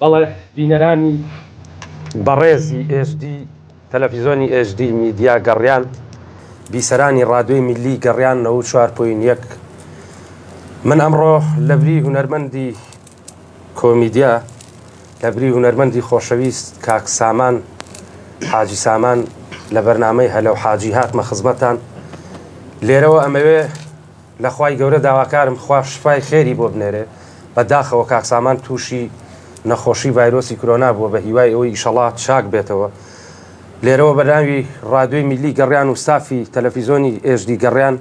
بەڵێ بینەرانی بەڕێزی HD تەلەفیزۆنی HD میدیا گەڕیان بیسەرانی ڕادیۆی میللی گەڕیان 94.1 من ئەمڕۆ لەبری هونەرمەندی کۆمیدیا لەبری هونەرمەندی خۆشەویست کاک سامان حاجی سامان لە بەرنامەی هەلەو حاجی هاتمە خزمەتان لێرەوە ئەمەوێ لە خوای گەورە داواکارم خوا شفای خێری بۆ بنێرێ بە داخەوە کاک سامان توشی نەخۆشی ڤایرۆسی کرۆنا بووە بە هیوای ئەوەی ئیشەڵا چاک بێتەوە لێرەوە بە ناوی ڕادیۆی میللی گەڕیان و ستافی تەلەفیزۆنی HD گەڕیان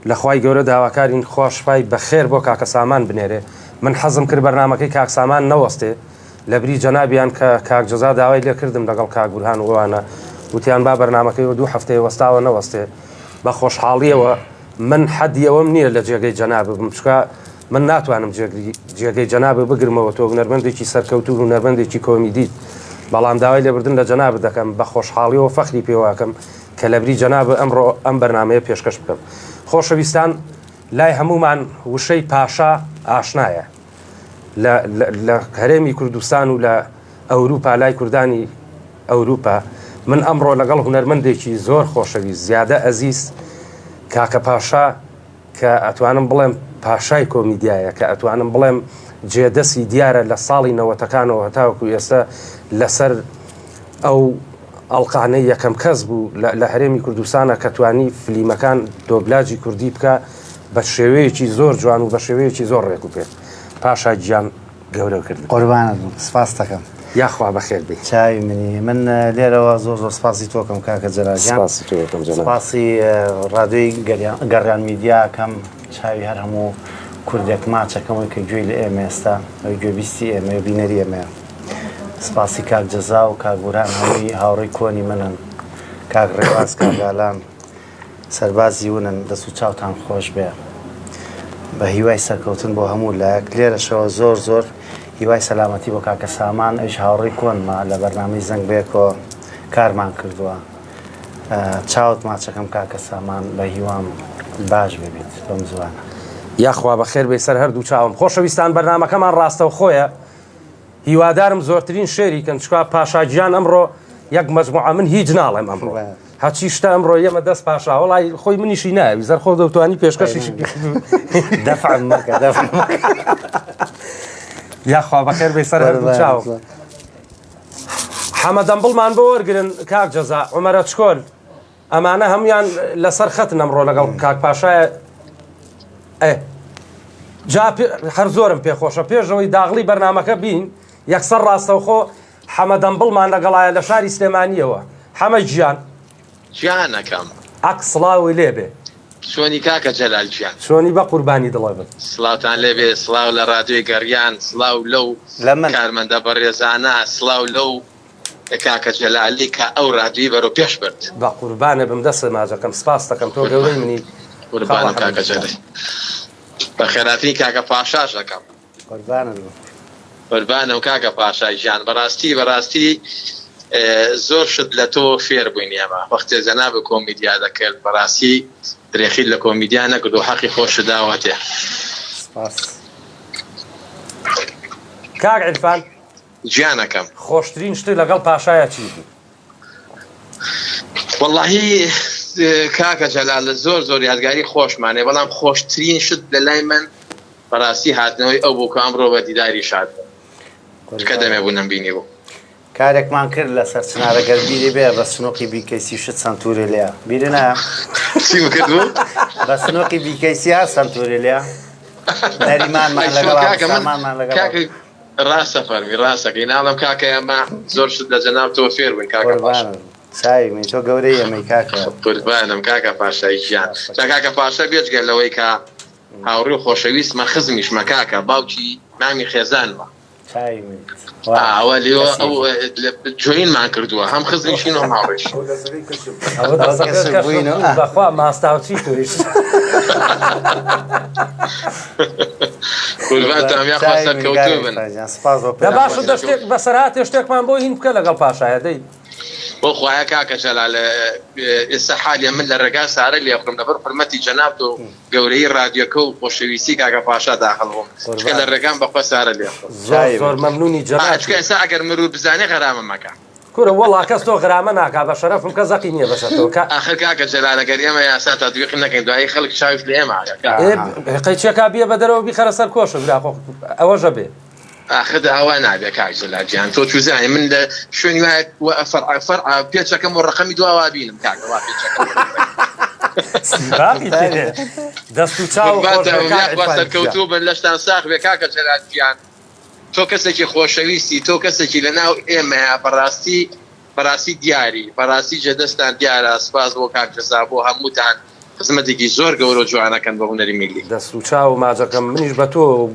لە خوای گەورە داواکارین خوا شفای بە خێر بۆ کاکە سامان بنێرێ من حەزم کرد بەرنامەکەی کاک سامان نەوەستێ لەبری جەنابیان کە کاک جەزا داوای لێ کردم لەگەڵ کاک بورهان و ئەوانە وتیان با بەرنامەکەی وە دوو هەفتەیە وەستاوە نەوەستێ بە خۆشحاڵیەوە من حەدی ئەوەم نییە لە جێگەی جەنابت بم چونکە من ناتوانم جێگری جێگەی جەنابت بگرمەوە تۆ هونەرمەندێکی سەرکەوتوو هونەرمەندێکی کۆمیدیت بەڵام داوای لێبوردن لە جەنابت دەکەم بە خۆشحاڵیەوە فەخری پێواکەم کە لەبری جەنابت ئەمڕۆ ئەم بەرنامەیە پێشکەش بکەم خۆشەویستان لای هەموومان وشەی پاشا ئاشنایە لە لە هەرێمی کوردستان و لە ئەوروپا لای کوردانی ئەوروپا من ئەمڕۆ لەگەڵ هونەرمەندێکی زۆر خۆشەویست زیادە ئەزیز کاکە پاشا کە ئەتوانم بڵێم پاشای کۆمیدیایە کە ئەتوانم بڵێم جێدەسی دیارە لە ساڵی نەوەتەکانەوە هەتاوەکو ئێستا لەسەر ئەو ئەڵقانەی یەکەم کەس بوو لە هەرێمی کوردستانە کە توانی فلیمەکان دۆبلاجی کوردی بکە بە شێوەیەکی زۆر جوان و بە شێوەیەکی زۆر ڕێک و پێک پاشا گیان گەورە کردن. قوربانت بم سپاست دەکەم. یاخوا بەخێر بێی. چاوی منی من لێرەوە زۆر زۆر سپاسی تۆکەم کاکە جەلال گیان. سپاسی تۆ دەکەم جەناب. سپاسی ڕادیۆی گەڕیان میدیا ئەکەم چاوی هەر هەموو کوردێک ماچەکەم ئەوەی کە گوێی لە ئێمە ئێستا ئەوی گوێبیستی ئێمەیە بینەری ئێمەیە سپاسی کاک جەزا و کاک بورهان هەمووی هاوڕێی کۆنی منن کاک ڕێواز کاک ئالان سەربازی ونن دەست و چاوتان خۆش بێ بە هیوای سەرکەوتن بۆ هەموو لایەک لێرەشەوە زۆر زۆر هیوای سەلامەتی بۆ کاکە سامان ئەویش هاوڕێی کۆنمە لە بەرنامەی زەنگ بەیەکەوە کارمان کردووە چاوت ماچەکەم کاکە سامان بە هیوام باش ببیت بەم زوانە. یاخوا بەخێر بێی سەر هەردوو چاوم خۆشەویستان بەرنامەکەمان ڕاستەوخۆیە هیوادارم زۆرترین شێری کەن چکا پاشا گیان ئەمڕۆ یەک مەجموعە من هیچ ناڵێم ئەمڕۆ هەرچی شتە ئەمڕۆ یەمە دەست پاشا وەڵی خۆی منیشی ناوی زەر خۆ دەتوانی پێشکەشیشی دەفعم مەکە دەفعم مەکە. یاخوا بەخێر بێی سەر هەردوو چاوم حەمە دەمبڵمان بۆ وەرگرن کاک جەزا عومەرە چکۆل ئەمانە هەموویان لەسەر خەتن ئەمڕۆ لەگەڵ کاک پاشایە ئێ جا هەر زۆرم پێخۆشە پێشەوەی داغڵی بەرنمەکە بین یەکسەر ڕاستەوخۆ حەمە دەمبڵمان لەگەڵایە لە شاری سلێمانیەوە حەمە گیان گیانەکەم ئەک سڵاوی لێبێ چۆنی کاکە جەلال گیان چۆنی بە قوربانی دڵە بن سڵاوتان لێبێ سڵاو لە ڕادیۆی گەڕیان سڵاو لەو لە من کارمەندە بەڕێزانە سڵاو لەو کاکە جەلالی کە ئەو ڕادیۆی بەرەو پێش برد. بەقوربانت بم دەستت ماجەکەم سپاست دەکەم تۆ گەورەی منی خاڵە قوربانم حەمە کاکە گیان. جەلال بەخێراتنی کاکە پاشاش ئەکەم. قوربانت بم. قوربانم کاکە پاشا گیان بەڕاستی بەڕاستی زۆر شت لە تۆ فێر بووین ئێمە وەختێ جەنابت کۆمیدیا دەکرد بەڕاستی درێخیت لە کۆمیدیا نەکرد و حەقی خۆشت داوەتێ. سپاس. کاک عیرفان گیانەکەم. خۆشترین شت لەگەڵ پاشایا چی بوو؟ وەڵاهی کاکە جەلال زۆر زۆر یادگاری خۆشمان هەیە بەڵام خۆشترین شت لە لای من بەڕاستی هاتنەوەی ئەو بوو کە ئەمڕۆ بە دیداری شاد بووم چکە دەمێ بوو نەمبینی بوو. کارێکمان کرد لەسەر چنارە گەر بیری بێ بە سنوقی بیکەیسی شت سەنتورێ لێیە بیرت نایە؟ چیم کرد بوو؟ بە سنوقی بیکەیسی ها سەنتورێ لێیە نەریمانمان ئەی چۆن لەگەڵا کاکە من سامانمان لەگەڵا کاکە ڕاستە فەرمی ڕاستەکەی ناڵێم کاکە ئێمە زۆر شت لە جەنابتەوە فێر بووین کاکە پاشا. قوربانت چاوی منی تۆ گەورەی ئێمەی کاکە. قوربانم کاکە پاشای گیان. جا کاکە پاشا بێجگە لەوەی کە هاوڕێ و خۆشەویستمە خزمیشمە کاکە باوکی مامی خێزانمە. چاوی منیت وا ئەوە لێوە ئەو کەسێکی. جۆینمان کردووە هەم خزمیشین و هەم هاوڕێشین. ئەوە ئەوە دەسەکەت کەشف کەشف بووین و بوو ئا. بەخوا ماستاوچی تویش. قوربانتان یاخوا چاوی منی سەرکەوتوو کاک بن. عیرفان گیان سپاس بۆ دە باشە پەیامەکەت. دە شتێک بەسەرهاتێ شتێکمان بۆ هین بکە لەگەڵ پاشایە دەی. بۆ خوایە کاکە جەلال ئێستا حالیە من لە ڕێگا سارە لێخورم لەبەر حورمەتی جەنابت و گەورەیی ڕادیۆکە و خۆشەویستی کاکە پاشا داخل بووم چونکە لە ڕێگام بەخوا سارە لێخورم. زۆر زۆر مەمنونی جەنابی. چونکە ئێستا ئەگەر مرور بزانێ غەرامە مەکە. کورە وەڵا کەس تۆ غرامە ناکا بە شەرەفم کەس هەقی نیە بەسەر تۆ کە. ئاخر کاکە جەلال ئەگەر ئێمە یاسا تەتبیق نەکەین دوایی خەڵک چاویش لە ئێمە ئەکا کاکە. ئێ قەیچێکا بیە بە دەرەوە بیخەرە سەر کۆشک برا خۆ ئەوەش ئەبێ. ئاخر ئاوا نابێ کاک جەلال گیان تۆ چوزانی من لە شوێنی وایە فەرع فەرع پێچەکەم و ڕەقەمی دوا وا بینم کاکە وا پێچەکەم سیباقی تێ دەست و چاو خۆش بێ کاک عیرفان گیان. سەرکەوتوو بن لەشتان ساغ بێ کاکە جەلال گیان. تۆ کەسێکی خۆشەویستی تۆ کەسێکی لەناو ئێمەیە بەڕاستی بەڕاستی دیاری بەڕاستی جێدەستان دیارە سپاس بۆ کاک جەزا بۆ هەمووتان خزمەتێکی زۆر گەورە و جوانەکەن بە هونەری میللی. دەست و چاو و ماجەکەم منیش بە تۆ و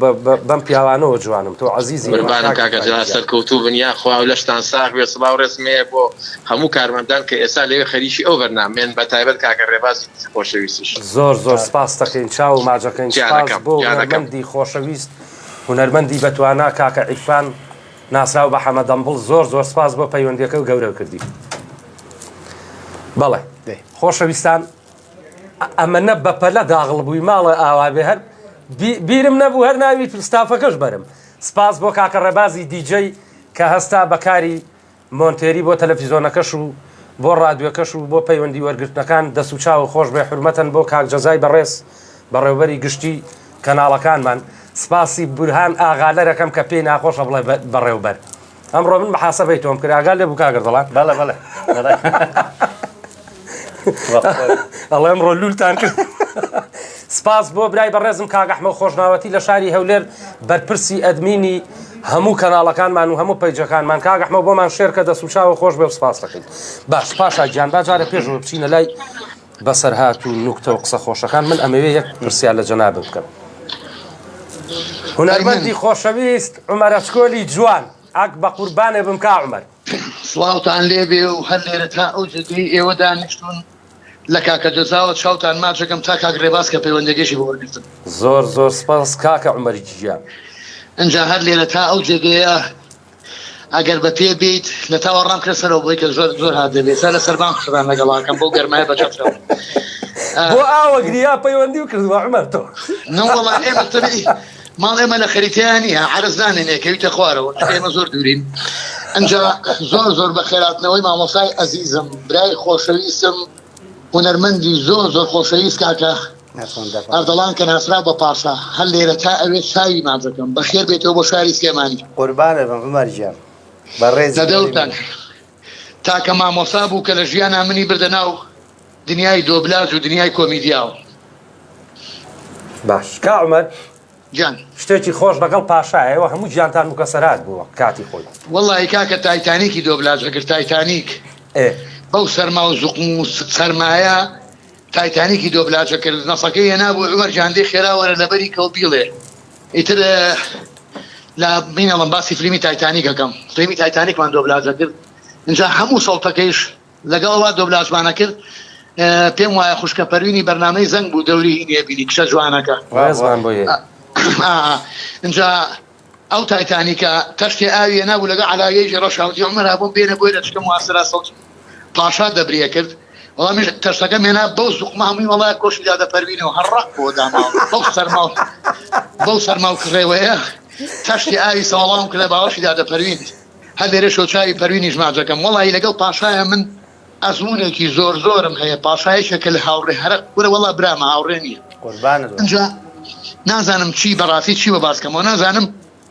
بەم پیاوانەوە جوانم تۆ عەزیزی ئێمە قوربانم کاک کاکە عیرفان جەلال گیان. سەرکەوتوو بن یاخوا و لەشتان ساغ بێت سڵاو ڕێزم هەیە بۆ هەموو کارمەندان کە ئێستا لەوێ خەریکی ئەو بەرنامەیەن بەتایبەت کاکە ڕێبازی خۆشەویستیش. زۆر زۆر سپاست دەکەین چاو و ماجەکەین سپاس گیانەکەم بۆ گیانەکەم. هونەرمەندی خۆشەویست هونەرمەندی بەتوانا کاکە عیرفان ناسراو بە حەمە دەمبڵ زۆر زۆر سپاس بۆ پەیوەندیەکە و گەورە کردی بەڵێ خۆشەویستان ئەمەنە بەپەلە داغڵ بووی ماڵە ئاوا بێ هەر بیرم نەبوو هەر ناوی ستافەکەش بەرم سپاس بۆ کاکە ڕێبازی دیجەی کە هەستا بەکاری مۆنتێری بۆ تەلەفیزۆنەکەش و بۆ ڕادیۆکەش و بۆ پەیوەندی وەرگرتنەکان دەست و چاوو خۆش بێ حورمەتەن بۆ کاک جەزای بەڕێز بەڕێوبەری گشتی کەناڵەکانمان سپاسی بورهان ئاغالەر ئەکەم کە پێی ناخۆشە بڵێ بەڕێوبەر ئەمڕۆ من محاسبەی تۆم کرد ئاگا لێ بوو کاک ئەردەڵان بەڵێ بەڵێ بەڵێ ئەڵێ ئەمڕۆ لولتان کرد سپاس بۆ برای بەڕێزم کاک ئەحمەد خۆشناوەتی لە شاری هەولێر بەرپرسی ئەدمینی هەموو کەناڵەکانمان و هەموو پەیجەکانمان کاک ئەحمەد بۆمان شێرکە دەست و چاوە خۆش بێ و سپاس دەکەین باش پاشا گیان با جارێ پێشەوە بچینە لای بەسەرهات و نوکتە و قسە خۆشەکان من ئەمەوێ یەک پرسیار لە جەنابت بکەم هونەرمەندی خۆشەویست عومەر ئەچکۆلی جوان ئەک بە قوربانێ بم کا عومەر. سڵاوتان لێبێ و هەر لێرە تا ئەو جێگەی ئێوە دانیشتوون لە کاکە جەزاوە چاوتان ماچەکەم تا کاک ڕێباز کە پەیوەندەکەشی بۆ وەرگرتم. زۆر زۆر سپاس کاکە عومەر گیان. ئنجا هەر لێرە تا ئەو جێگەیە ئەگەر بە پێ بێیت لە تاوە ڕامکرە سەرەوە بۆی کە زۆر زۆر هات دەبێت سا لە سەربان قسەتان لەگەڵاکەم بۆ گەرمایە بە چەترەوە. بۆ ئاوە گریا پەیوەندی و کردووە عومەر تۆ. نەوەڵا ئێمە تەبعی ماڵ ئێمە لە خەریتەیا نییە عەرز نامێنێ کەویتە خوارەوە چونکە ئێمە زۆر دوورین ئەنجا زۆر زۆر بە خێراتنەوەی مامۆسای ئەزیزم برای خۆشەویستم هونەرمەندی زۆر زۆر خۆشەویست کاکە ئەردەڵان کە ناسراو بە پاشا هەر لێرە تا ئەوێ چاوی ماچەکەم بەخێر بێتەوە بۆ شاری سلێمانی قوربانت بم عومەر گیان بەڕێزی لە دڵتان تاکە مامۆسا بوو کە لە ژیانا منی بردە ناو دنیای دۆبلاج و دنیای کۆمیدیاوە. باش کا عومەر گیان. شتێکی خۆش لەگەڵ پاشایە ئێوە هەموو گیانتان مکەسەرات بووە کاتی خۆی. وەڵاهی کاکە تایتانیکی دۆبلاج ئەکرد تایتانیک ئێ. بەو سەرما و زوقم و سەرمایە تایتانیکی دۆبلاج ئەکرد نەسەکەی هێنابوو عومەر گیان دەی خێرا وەرە لەبەری کەو بیڵێ ئیتر لە بینەڵم باسی فلیمی تایتانیک ئەکەم فلیمی تایتانیکمان دۆبلاج ئەکرد ئینجا هەموو سەوتەکەیش لەگەڵ ئەوە دۆبلاژمان ئەکرد پێم وایە خوشکە پەروینی بەرنامەی زەنگ بوو دەوری هینی ئەبینی کچە جوانەکە ڕێزمان بۆ یێ. ئینجا ئەو تایتانیکە تەشتێ ئاوی هێنابوو لەگەڵ عەلاگەیەکی ڕەشا وتی عومەر بۆم بێنە بۆی لەچکەم واسرا سەوتی پاشا دەبری ئەکرد وەڵا منیش تەشتەکەم هێنا بەو زوقمە هەمووی وەڵا کۆشی دادە پەروینەوە هەر ڕەق بۆ داماوە بەو سەرما و بەو سەرما و کڕێوەیە تەشتی ئاوی سەواڵام کرد لە باوەشی دادە پەروین هەر لێرەشەوە چاوی پەروینیش ماچەکەم وەڵایی لەگەڵ پاشایە من ئەزموونێکی زۆر زۆرم هەیە پاشا یەکێکە لە هاوڕێ هەرە کورە وەڵا برامە هاوڕێ نییە قوربانت بم. ئینجا نازانم چی بەڕاستی چی بە باس کەمەوە نازانم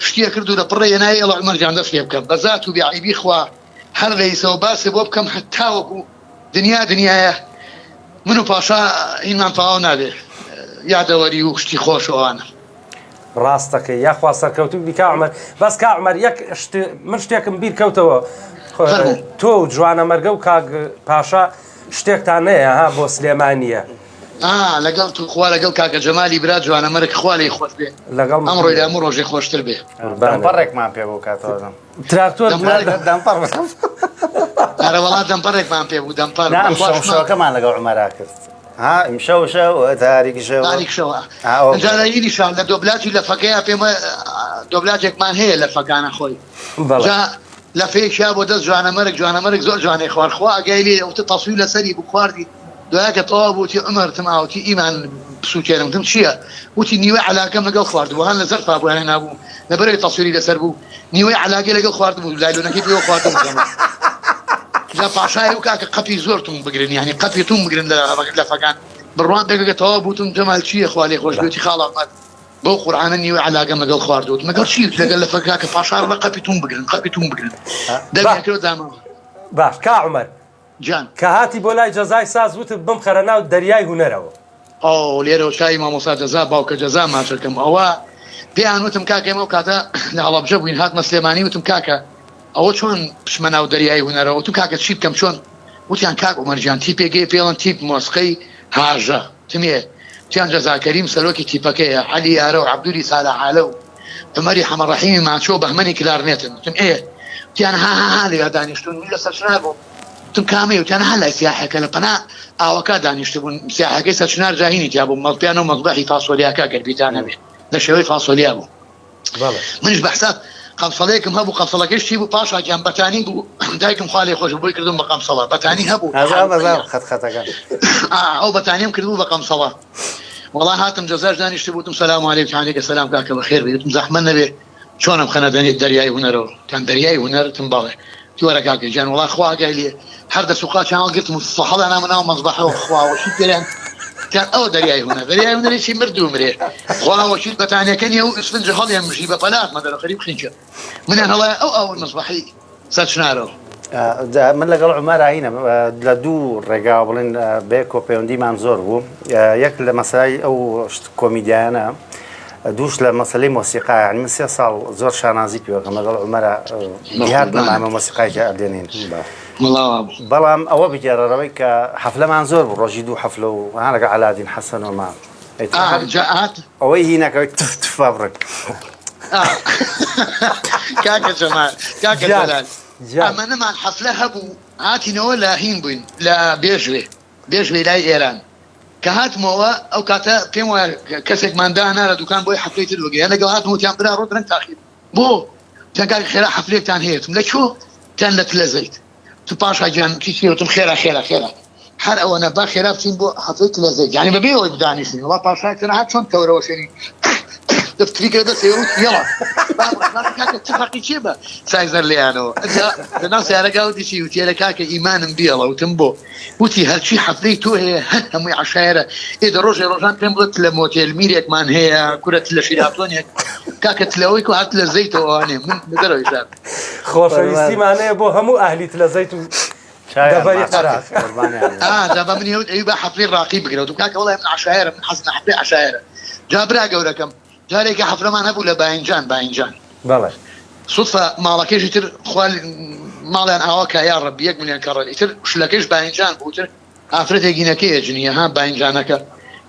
شتیە کرد و لە پڕێ هێنای ئێڵە عومەر جان دەست پێ بکە بە زات و بێ عەیبی خوا هەر لە ئیسەوە باسێ بۆ بکەم هەتاوەکو دنیا دنیایە من و پاشا هینمان تەواو نابێ یادەوەری و شتی خۆش و ئەوانە. ڕاست دەکەی یاخوا سەرکەوتوو بی کا عومەر بەس کا عومەر یەک شت من شتێکم بیر کەوتەوە فەرموو. تۆ و جوانەمەرگە و کاک پاشا شتێکتان هەیە ها بۆ سلێمانییە ئا لەگەڵ توخوا لەگەڵ کاکە جەمالی برا جوانەمەرگ خوا لێی خۆش بێ لەگەڵ ئەمڕۆی لە هەموو ڕۆژێ خۆشتر بێ. قوربانت. دەمپەڕێکمان پێ بوو کاتەوە. تراکتۆر دەمپەڕێک دەمپەڕ ئەرەوەڵا دەمپەڕێکمان پێ بوو دەمپەڕ نا ئەم بەخوا شەو شمان شەوەکەمان لەگەڵ عومەرا کرد ها ئیمشەو شەو تاریک شەو تاریک شەوە ها ئەوە ئینجا لە هینیشا لە دۆبلاجی لەفەکەیا پێم وایە دۆبلاجێکمان هەیە لەفەکانە خۆی بەڵێ جا. لەفەیەکی یا بۆ دەست جوانەمەرگ جوانەمەرگ زۆر جوانەی خوارد خوا ئاگای لێیە وتە تەسویر لەسەری بوو خواردی دوای کە تەواو بوو وتی عومەر وتم ئا وتی ئیمان بسوتێنم وتم چییە وتی نیوەی عەلاگەم لەگەڵ خواردبوو هان لە زەرفا بۆیان هێنابوو لەبەرەوەی تەسویری لەسەر بوو نیوەی عەلاگەی لەگەڵ خواردبوو لایلۆنەکەی پێوە خواردبوو جەمال جا پاشای و کاکە قەپی زۆر توم بگرن یانی قەپی توم بگرن لە لەفەکان بڕوام پێکە تەواو بوو وتم جەمال چییە خوا لێ خۆش بێ وتی خاڵە عومەر بەو قورعانە نیوەی عەلاگەم لەگەڵ خواردووە لەگەڵ چی لەگەل لەفە کاکە پاشا ڕە قەپی توم بگرن قەپی توم بگرن دەمیان کرد داماوە. باش کا عومەر گیان. کە هاتی بۆ لای جەزای ساز وتت بمخەرە ناو دەریای هونەرەوە. ئۆ لێرەوە چاوی مامۆستا جەزا باوکە جەزا ماچەکەم ئەوە پێیان وتم کاکە ئێمە ئەو کاتە لە هەڵەبجە بووین هاتمە سلێمانی وتم کاکە ئەوە چۆن بچمە ناو دەریای هونەرەوە وتم کاکە چی بکەم چۆن وتیان کاک عومەر گیان تیپێک هەیە پێڵن تیپ مۆسقەی هاژە تمێ تیان جەزا کەریم سەرۆکی تیپەکەیە عەلی یارە و عەبدولی سالەعالە و عومەری حەمەڕەحیمی ماچۆ و بەهمەنی کلارنێتن وتم ئێ وتیان ها ها ها لەویا دانیشتوون من لە سەرچنار بووم وتم کامەیە وتیان ها لای سیاحەکە لە پەنا ئاوەکە دانیشتبوون سیاحەکەی سەرچنار جاهینی تیا بوو مەڵپیانە و مەزبەحی فاسۆلیاکە گەر بیتان هەبێ لە شێوەی فاسۆلیا بوو منیش بە حساب قەمسەڵەیەکم هەبوو قەمسەڵەکەش چی بوو پاشا گیان بەتانی بوو دایکم خوا لێ خۆش بوو بۆی کردم بە قەمسەڵە بەتانی هەبوو خەت خەتەکە ئەو بەتانیم کردبوو بە قەمسەڵە وەڵا هاتم جەزاش دانیشت بوتم سلام علیکم علیکم سلام کاکە بەخێر بێ وتم زەحمەت نەبێ چۆنم خەنە دەنێ دەریای هونەرەوە تان دەریای هونەر تم بەڵێ وەرە کاکە گیان وەڵا خوا ئاگای لێ هەر دەست و قاچیان هەڵگرتم و سەحەڵیان نامە ناو مەزبەحەوە خوا وەکیل پێیان تیان ئەوە دەریای هونەر دەریای هونەرێکی مرد و مرێ خوا وەکیل بەتانیەکە نیە و ئیسفنج هەڵیان مژی بە پەلات مەدەرە خەریب خینکە منیان هەڵای ئەو ئاوە مەزبەحی سەرچنارەوە. من لەگەڵ عومەر ئاینە لە دوو ڕێگاوە بڵێن بەیەکەوە پەیوەندیمان زۆر بوو یەک لە مەسای ئەو کۆمیدیانە دووش لە مەسلەی مۆسیقا یعنی من سێ ساڵ زۆر شانازی پێوەکەم لەگەڵ عومەرە دیار نەمامە مۆسیقایکە ئەلێنین بەڵام ئەوە بگێڕەرەوەی کە حەفلەمان زۆر بوو ڕۆژی دوو حەفلە و ها لەگەڵ عەلادین حەسەن و مام ئەوەی هینەکەوەی تف تف بڕک کاکە جەمال کاکە جەلال ئەمەنەمان حەفلە هەبوو هاتینەوە لە هین بووین لە بێژوێ بێژوێ لای ئێران کە هاتمەوە ئەو کاتە پێم وایە کەسێکمان دانا لە دوکان بۆی حەفلەی تر بگرێ لەگەڵ هاتم وتیان برا ڕۆ درەنگ تاخیر بۆ وتیان کاکە خێرا حەفلەیەکتان هەیە وتم لە کوێ وتیان لە تلە زەیت وتم پاشا گیان وتی چی وتم خێرا خێرا خێرا هەر ئەوەنە با خێرا بچین بۆ حەفلەی تلە زەیت یانی بەبێ ئەوەی بدانیشین وەڵا پاشا تەنها چۆن تەورەوە شێنی دەفتری کرد دەستێ وتی یەڵا کاکە چ حەقی چیە بە سایزەر لێیانەوە ئەجا لەناو سیارەکە وتی چی وتی ئەرێ کاکە ئیمانم بیەڵە وتم بۆ وتی هەرچی حەفلەی تۆ هەیە هەر هەمووی عەشایەرە ئێ دە ڕۆژێ ڕۆژان پێم بڵێ تلە مۆتێل میرێکمان هەیە کورە تلە شیراتۆنێک کاکە تلەوەی کو هات لە زەیتەوە ئەوانێ من لە دەرەوەی شار خۆشەویستیمان هەیە بۆ هەموو ئەهلی تلە زەیت و دەڤەری قەراغ. ئا جا بە منی وت ئەوی با حەفلەی ڕاقی بگرە وتم کاکە وەڵای من عەشایەرم من حەزم لە حەفلەی عەشایەرە جا برا گەورەکەم جارێکە حەفلەمان هەبوو لە باینجان باینجان بەڵێ. سوتفە ماڵەکەیش ئیتر خوا ماڵیان ئاوا کا یاڕەبی یەک ملیۆن کەڕەت ئیتر شلەکەیش باینجان بوو ئیتر ئافرەتێک گینەکەیە جنیە ها باینجانەکە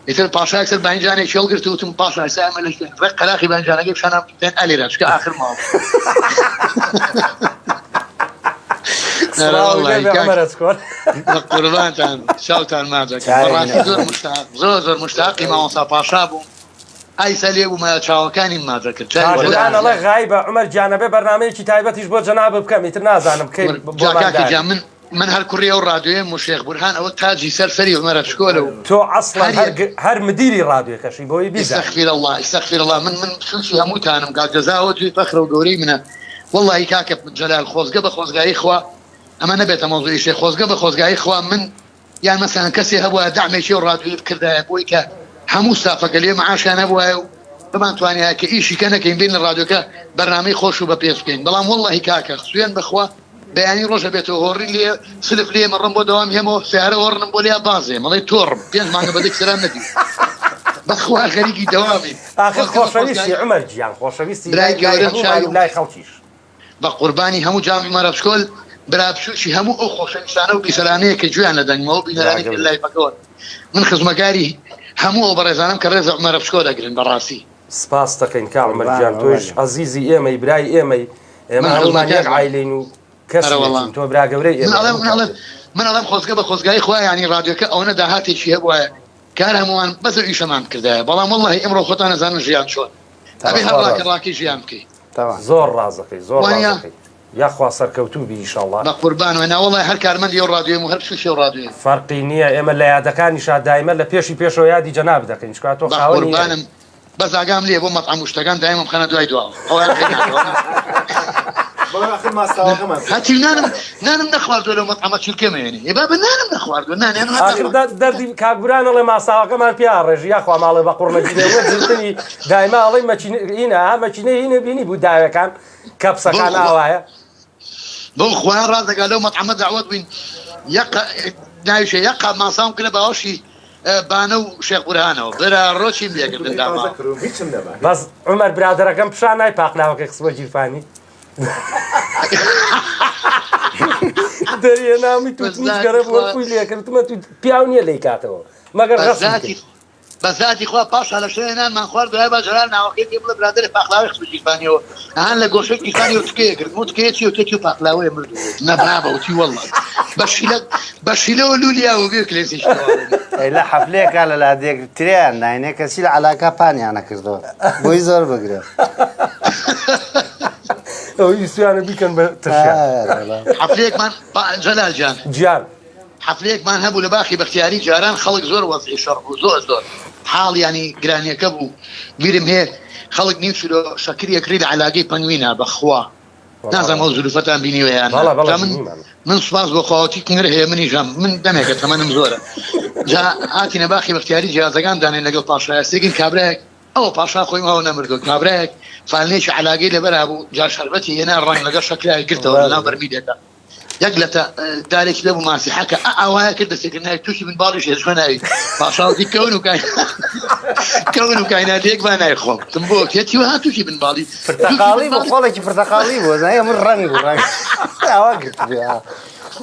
ئیتر پاشا یەکسەر باینجانێکی هەڵگرت و وتم پاشا ئێستا ئێمە لە کوێین ڕێک قەراخی باینجانەکەی پیشانام پێن ئەلێرە چونکە ئاخر ماڵ سڵاو لێ بێ عومەر ئەچکۆل. بە قوربانتان چاوتان ماچەکەم بەڕاستی زۆر مشتاق زۆر زۆر مشتاقی مامۆستا پاشا بووم ئایسا لێ بوومایە چاوەکانیم ماچ ئەکرد چاوی کاک بورهان ئەڵێ غایبە عومەر گیان ئەبێ بەرنامەیەکی تایبەتیش بۆ جەنابت بکەم ئیتر نازانم کەی جا بۆمان کاکە گیان دانێ. من من هەر کوڕی ئەو ڕادیۆیەم و شێخ بورهان ئەوە تاجی سەر سەری عومەرە چکۆلە و تۆ عەسڵەن هەر هەر یەک گ هەر مدیری ڕادیۆکەشی بۆی بیزانی. استغفر اللە استغفر اللە من من سوچی هەمووتانم کاک جەزا ئەوە جێی فەخرە و گەورەی منە وەڵاهی کاکە جەلال خۆزگە بە خۆزگایی خوا ئەمە نەبێتە مەوزوعی شێخ خۆزگە بە خۆزگایی خوا من یان مەسەلەن کەسێ هەبوایە دەعمێکی ئەو ڕادیۆیە بکردایە بۆی کە هەموو ستافەکە لێ معاشیان هەبوایە و بمانتوانیایە کە ئیشی کە نەکەین بێین لە ڕادیۆکە بەرنامەی خۆش و بەپێز بکەین بەڵام وەڵڵاهی کاکە سوێن بەخوا بەیانی ڕۆژە بێتەوە هۆڕی لێ سلف لێ مەڕم بۆ دەوام هێمەوە سیارە هۆڕنم بۆ لێ بازێ مەڵێ تۆڕم پێنج مانگە بەدەک سەرام نەدی بەخوا خەریکی دەوامی ئاخر خۆشەویستی عومەر گیان خۆشەویستی برای لای لای گەورەم هەموومان چاوی و لای خەڵکیش. بە قوربانی هەموو جامی مەرەبشکۆل برا بچوکی هەموو ئەو خۆشەویستانە و بیسەرانەیە کە گوێیان لە دەنگمەوە بینەرانی کە لایفەکەوەن من خزمەکاری هەموو ئەو بەڕێزانەم کە ڕێز لە عومەرەبشکۆل ئەگرن بەڕاستی. سپاست دەکەین کاک عومەر گیان تۆیش ئەزیزی ئێمەی برای ئێمەی ئێمە هەموومان یەک عایلەین و کەس نەچین تۆ برا گەورەی ئێمەی هەموو کاتێک. من ئەڵێم خۆزگە بە خۆزگای خوا یانی ڕادیۆکە ئەوەنە داهاتێکی هەبوایە کار هەمووان بەس ئەو ئیشەمان بکردایە بەڵام وەڵاهی ئەمڕۆ خۆتان ئەزانن ژیان چۆنە ئەبێ هەر ڕاکە ڕاکەی ژیان بکەی. زۆر ڕاست دەکەی زۆر ڕاست دەکەی. یاخوا سەرکەوتوو بی ئیشەڵا. بەقوربان وە ناوەڵای هەر کارمەندی ئەو ڕادیۆیەم و هەر پشووشی ئەو ڕادیۆیەم. فەرقی نیە ئێمە لە یادەکانیشا دایمە لە پێشی پێشەوە یادی جەنابت دەکەین چونکە تۆ خاوەنی بەقوربانم بەس ئاگام لێیە بۆ مەتعەم و شتەکان دایمەم خەنە دوای دواوە ئەویان پێ ناکەوە. بەڵام ئاخر ماستاوەکەمان پێ. هەتیو نانم نانم نەخواردوە لەو مەتعەمە چلکێ مەیەنێ ئێ بابە نانم نەخواردوە نانیان هەر ئاخر نەخواردوە. دەردی کاک بران ئەڵێ ماساوەکەمان پیا ئەڕێژی یاخوا ماڵێ بە قوڕ مەکینە وە زلتری دایمە ئەڵێی مەکینە هینە ها مەکینەی هینە بینی بوو داوێکان کەپسەکان ئاوایە. بەو خوایە ڕاست دەکات لەو مەتعەمە دەعوەت بووین یەک ناویشە یەک قاپ ماساوم کردە باوەشی بانە و شێخ بورهانەوە برا ڕۆ چیم لێکردن داماوە. بەس عومەر برادەرەکەم پیشان نای پاقلاوەکەی خستبوە گیرفانی دەرێنامی توتنی جگەرە بووە فووی لێکردمە تو پیاو نییە لێی کاتەوە مەگەر غەسل بە زاتی خوا پاشا لە شوێنێ نانمان خوارد دوای با جەلال ناوەکەی پێ بڵێ برادەرێ پاقلاوەی خستبوو گیرفانیەوە ئەهان لە گۆشەی گیرفانیەوە تکەیە کرد وت تکەیە چیە وتێ تیو پاقلاوەیە مردوو نە بابە وتی واللە بە شیلە بە شیلەوە لولیاوە بێ کلێسێکی تەواو ئەی لە حەفلەیەکا لە لادێک ترێیان ناینێ کەچی لە عەلاکا پانیانە کردەوە بۆی زۆر بگرێ. ئەوەی ویستویانە بیکەن بە ترشیان. حەفلەیەکمان جەلال جان گیان. حەفلەیەکمان هەبوو لە باخی بەختیاری جاران خەڵک زۆر وەزعی شەڕ بوو زۆر زۆر حاڵ یانی گرانیەکە بوو بیرم هەیە خەڵک نیو کیلۆ شەکری ئەکڕی لە عەلاگەی پەنگوینا بەخوا نازانم ئەو زروفەتان بینیوە یان نا جا من من سوپاس بۆ خواوەتی کنگر هەیە منیش هەم من دەمێکە تەمەنم زۆرە جا هاتینە باخی بەختیاری جیازەکان دانێن لەگەڵ پاشایە سێگن کابرایەک ئەوە پاشا خۆی ماوە نەمردووە کابرایەک فالنێکی عەلاگەی لەبەرا بوو جا شەربەتی هێنا ڕەنگ لەگەڵ شەکرای گرتەوە لەناو بەرمیلێکا یەک لەتە دارێکی لەبوو ماسیحەکە ئە ئاوایە کرد دەسێکرد ناوی تووشی بن باڵیش هێزمە ناوی پاشا وتی کەون و کای کەون و کاینات یەک با نایخۆم تم بۆ کێتی وها تووشی بن باڵی پرتەقاڵی بوو خۆڵێکی پرتەقاڵی بوو زای من ڕەنگ بوو ڕەنگ ئاوا گرتبێ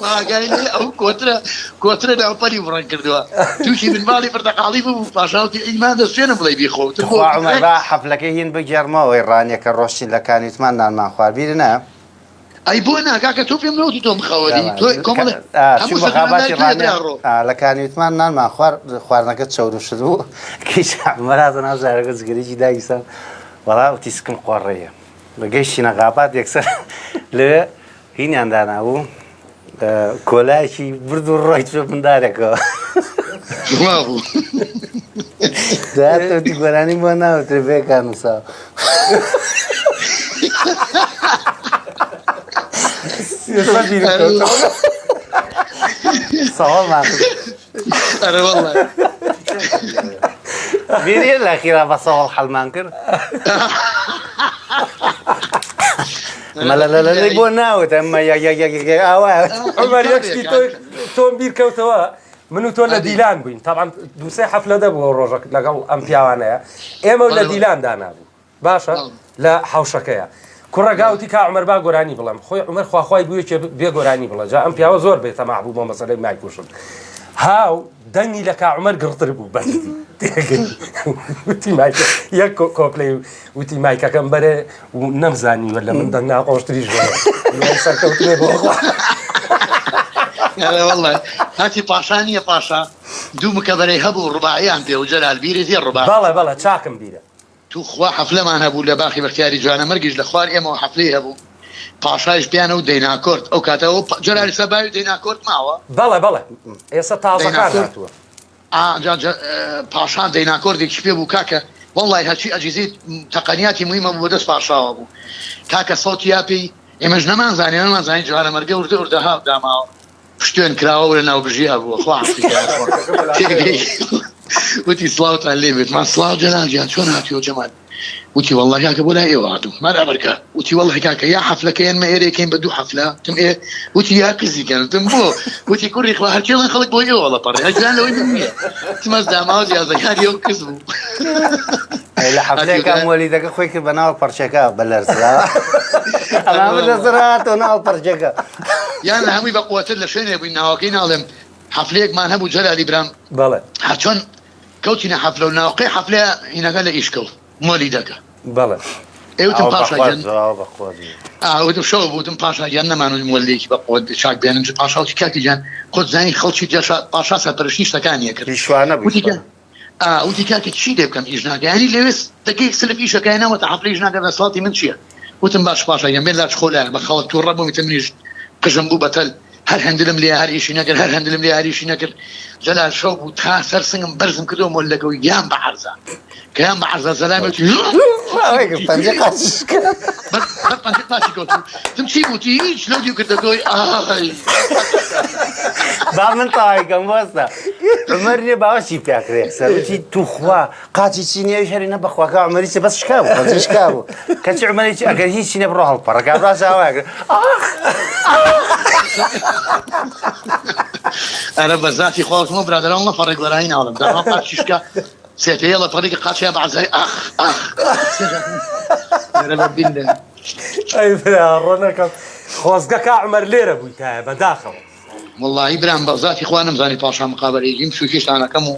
ئاگای لێ ئەو کۆترە کۆترە ناوپەری بڕەنگ کردووە تووشی بن باڵی پرتەقاڵی بوو پاشا وتی ئیمان دەستێنم بڵێ بیخۆ تم بۆ خوا عومەر با حەفلەکەی هین بگێڕمەوەی ڕانیە کە ڕۆشتین لە کانیوتمان نانمان خوارد بیرت نایە؟ ئەی بۆ نا کاکە تۆ پێم نەوتی تۆ مخەوەری تۆ کۆمەڵێ هەموو چوو بە سەفەران غاباتی لای تۆیە ڕانیە برا ڕۆ لە کانیوتمان نانمان خوارد خواردنەکە چەور و شت بوو کەیش عومەر هاتە ناو ژارەکە جگەرێکی داگیرساند وەڵا وتی سکم قۆڕەیە گەیشتینە غابات یەکسەر لەوێ هینیان دانابوو کۆلایەکی برد و ڕۆی چوە بندارێکەوە وابوو دواتر گۆرانی بۆ ناوترێ بێکان نووساوە سەواڵ ئەرێ والله بیرێ لە خیرا بە سەواڵ حەلمان کرد مەلەلەلەی بۆ ناوت ئەمە ئاوا عمر یەک شتی تۆ تۆم بیر کەوتەوە من و تۆ لە دیلان بووین تاوان دووسێ حەفلە دەبوو ئەو ڕۆژە لەگەڵ ئەم پیاوانەیە ئێمە لە دیلان دانابوو باشە لە حوشەکەیە کوڕە گاوتی کا عمر با گۆرانی بڵێم خۆی عمر خواخوای بووە کێ بێ گۆرانی بڵێ جا ئەم پیاوە زۆر بێ تەماع بوو بۆ مەسەلەی مایکوشن هاو دەنگی لە کا عمر گڕتر بوو بەجدی تێگەی وتی مایکە یەک کۆپلەی وتی مایکەکەم بەرێ و نەمزانیوە لە من دەنگ ناخۆشتریش بووە سەرکەوتنێ بۆ خوا. ئەرێ واللە هەرچی پاشا نییە پاشا دوو مکەبەرەی هەبوو ڕوباعیان پێ و جەلال بیرت هەیە ڕوباعی بەڵێ بەڵێ چاکم بیرە. توخوا حەفلەمان هەبوو لە باخی بەختیاری جوانەمەرگیش لە خوار ئێمەوە حەفلەی هەبوو پاشایش پێیان و دەیناکۆرد ئەو کاتە ئەو جەلال ئێستا باوی دەیناکۆرد ماوە؟ بەڵێ بەڵێ ئێستا تازەکان دەیناکۆرد هاتووە. ئا جا جا پاشا دەیناکۆردێکی پێ بوو کاکە وەڵڵای هەرچی ئەجیزەی تەقەنیاتی موهیم هەبوو بەدەست پاشاوە بوو کاکە سەوتی یا پێی ئێمەش نەمانزانی نەمانزانی جوانەمەرگە وردە وردە هاو داماوە پشتێن کراوە و لە ناوبژیا بووە خوا عەفوی کە یاخوا تێگەی وتی سڵاوتان لێ بێت مان سڵاو جەلال گیان چۆن هاتیەوە جەمال وتی واللە کاکە بۆ لای ئێوە هاتووم مار ئەمرکە وتی واللە کاکە یا حەفلەکە یەنمە ئێرەی کەین بە دوو حەفلە تم ئێ وتی یا کزی کەن تم بۆ وتی کوڕی خوا هەرچی ئەڵێن خەڵک بۆ ئێوە ئەڵەپەڕێ هەر لەوەی من نییە تمەز داماوە جیازەکانی ئەو کز بوو لە حەفلەیەکا مۆلیدەکە خۆی کرد بە ناو پەڕچەکە بە لەرزرا ئەمە لەزرا تۆ ناو پەڕچەکە یان لە هەمووی بە قوتر لە شوێنێ بووین ناوەکەی ناڵێم حەفلەیەکمان هەبوو جەلالی برام بەڵێ هەرچۆن کەوتینە حەفلە و ناوقەی حەفلە هینەکە لە ئیش کەوت مۆلیدەکە بەڵێ ئێوتم پاشا گیان ئاوتم شەو بوتم پاشا گیان نەمانوت مۆلیدێکی بە قوت چاک بێنم پاشا وتی کاکی گیان خۆت زانی خەڵکی جەشا پاشا سەرپەرشتی شتەکانی ئەکرد شوانە بوو وتی کە ئا وتی کاکە چی لێ بکەم ئیش ناکە یانی لەوێ دەکەی سلف ئیشەکە ناوەتە حەفلە ئیش ناکە دەسەڵاتی من چییە؟ وتم باش پاشا گیان بێن لاچ خۆ لایە بە خەڵک توڕە بووم ئیتر منیش قژم بوو بە تەل هەر هەندلم لێ هەر ئیشی نەکرد هەر هەندلم لێ هەر ئیشی نەکرد جەلال شەو بوو تا سەر سنگم بەرزم کردەوە مۆلەکە و یان بە عەرزا کە یان بە عەرزا زەلامی وتی پەنجە قاچی شکا. بەر بەر پەنجە قاچی کەوت وتم چی بوو وتی هیچ لەو دیو کردە گۆی ئای با من تەواوی کەم وەستا عومەر نییە باوەشی پیا کرد یەکسەر وتی توخوا قاچی چی نییە ئەویش هەرێ نە بەخوا کا عومەری چی بەس شکا بوو پەنجەی شکا بوو کەچی عومەری چی ئەگەر هیچی نە بڕۆ هەڵپەڕە کابرا چاوایە کرد ئاخ ئەرە بە زاتی خوا وتم برادەران وەڵا فەڕێک گۆرانی ناڵم داوا قاچی شکا سێتەیەڵە پەڕێکی قاچیا بە عەزای ئاخ ئاخ ئەرە بە بیللە ئەی برا ڕۆنەکەم خۆزگە کا عومەر لێرە بوویتایە بەداخەوە. وەڵاهی برام بە زاتی خوا نەمزانی پاشا مقابەلەی گیم سوکیشتان ئەکەم و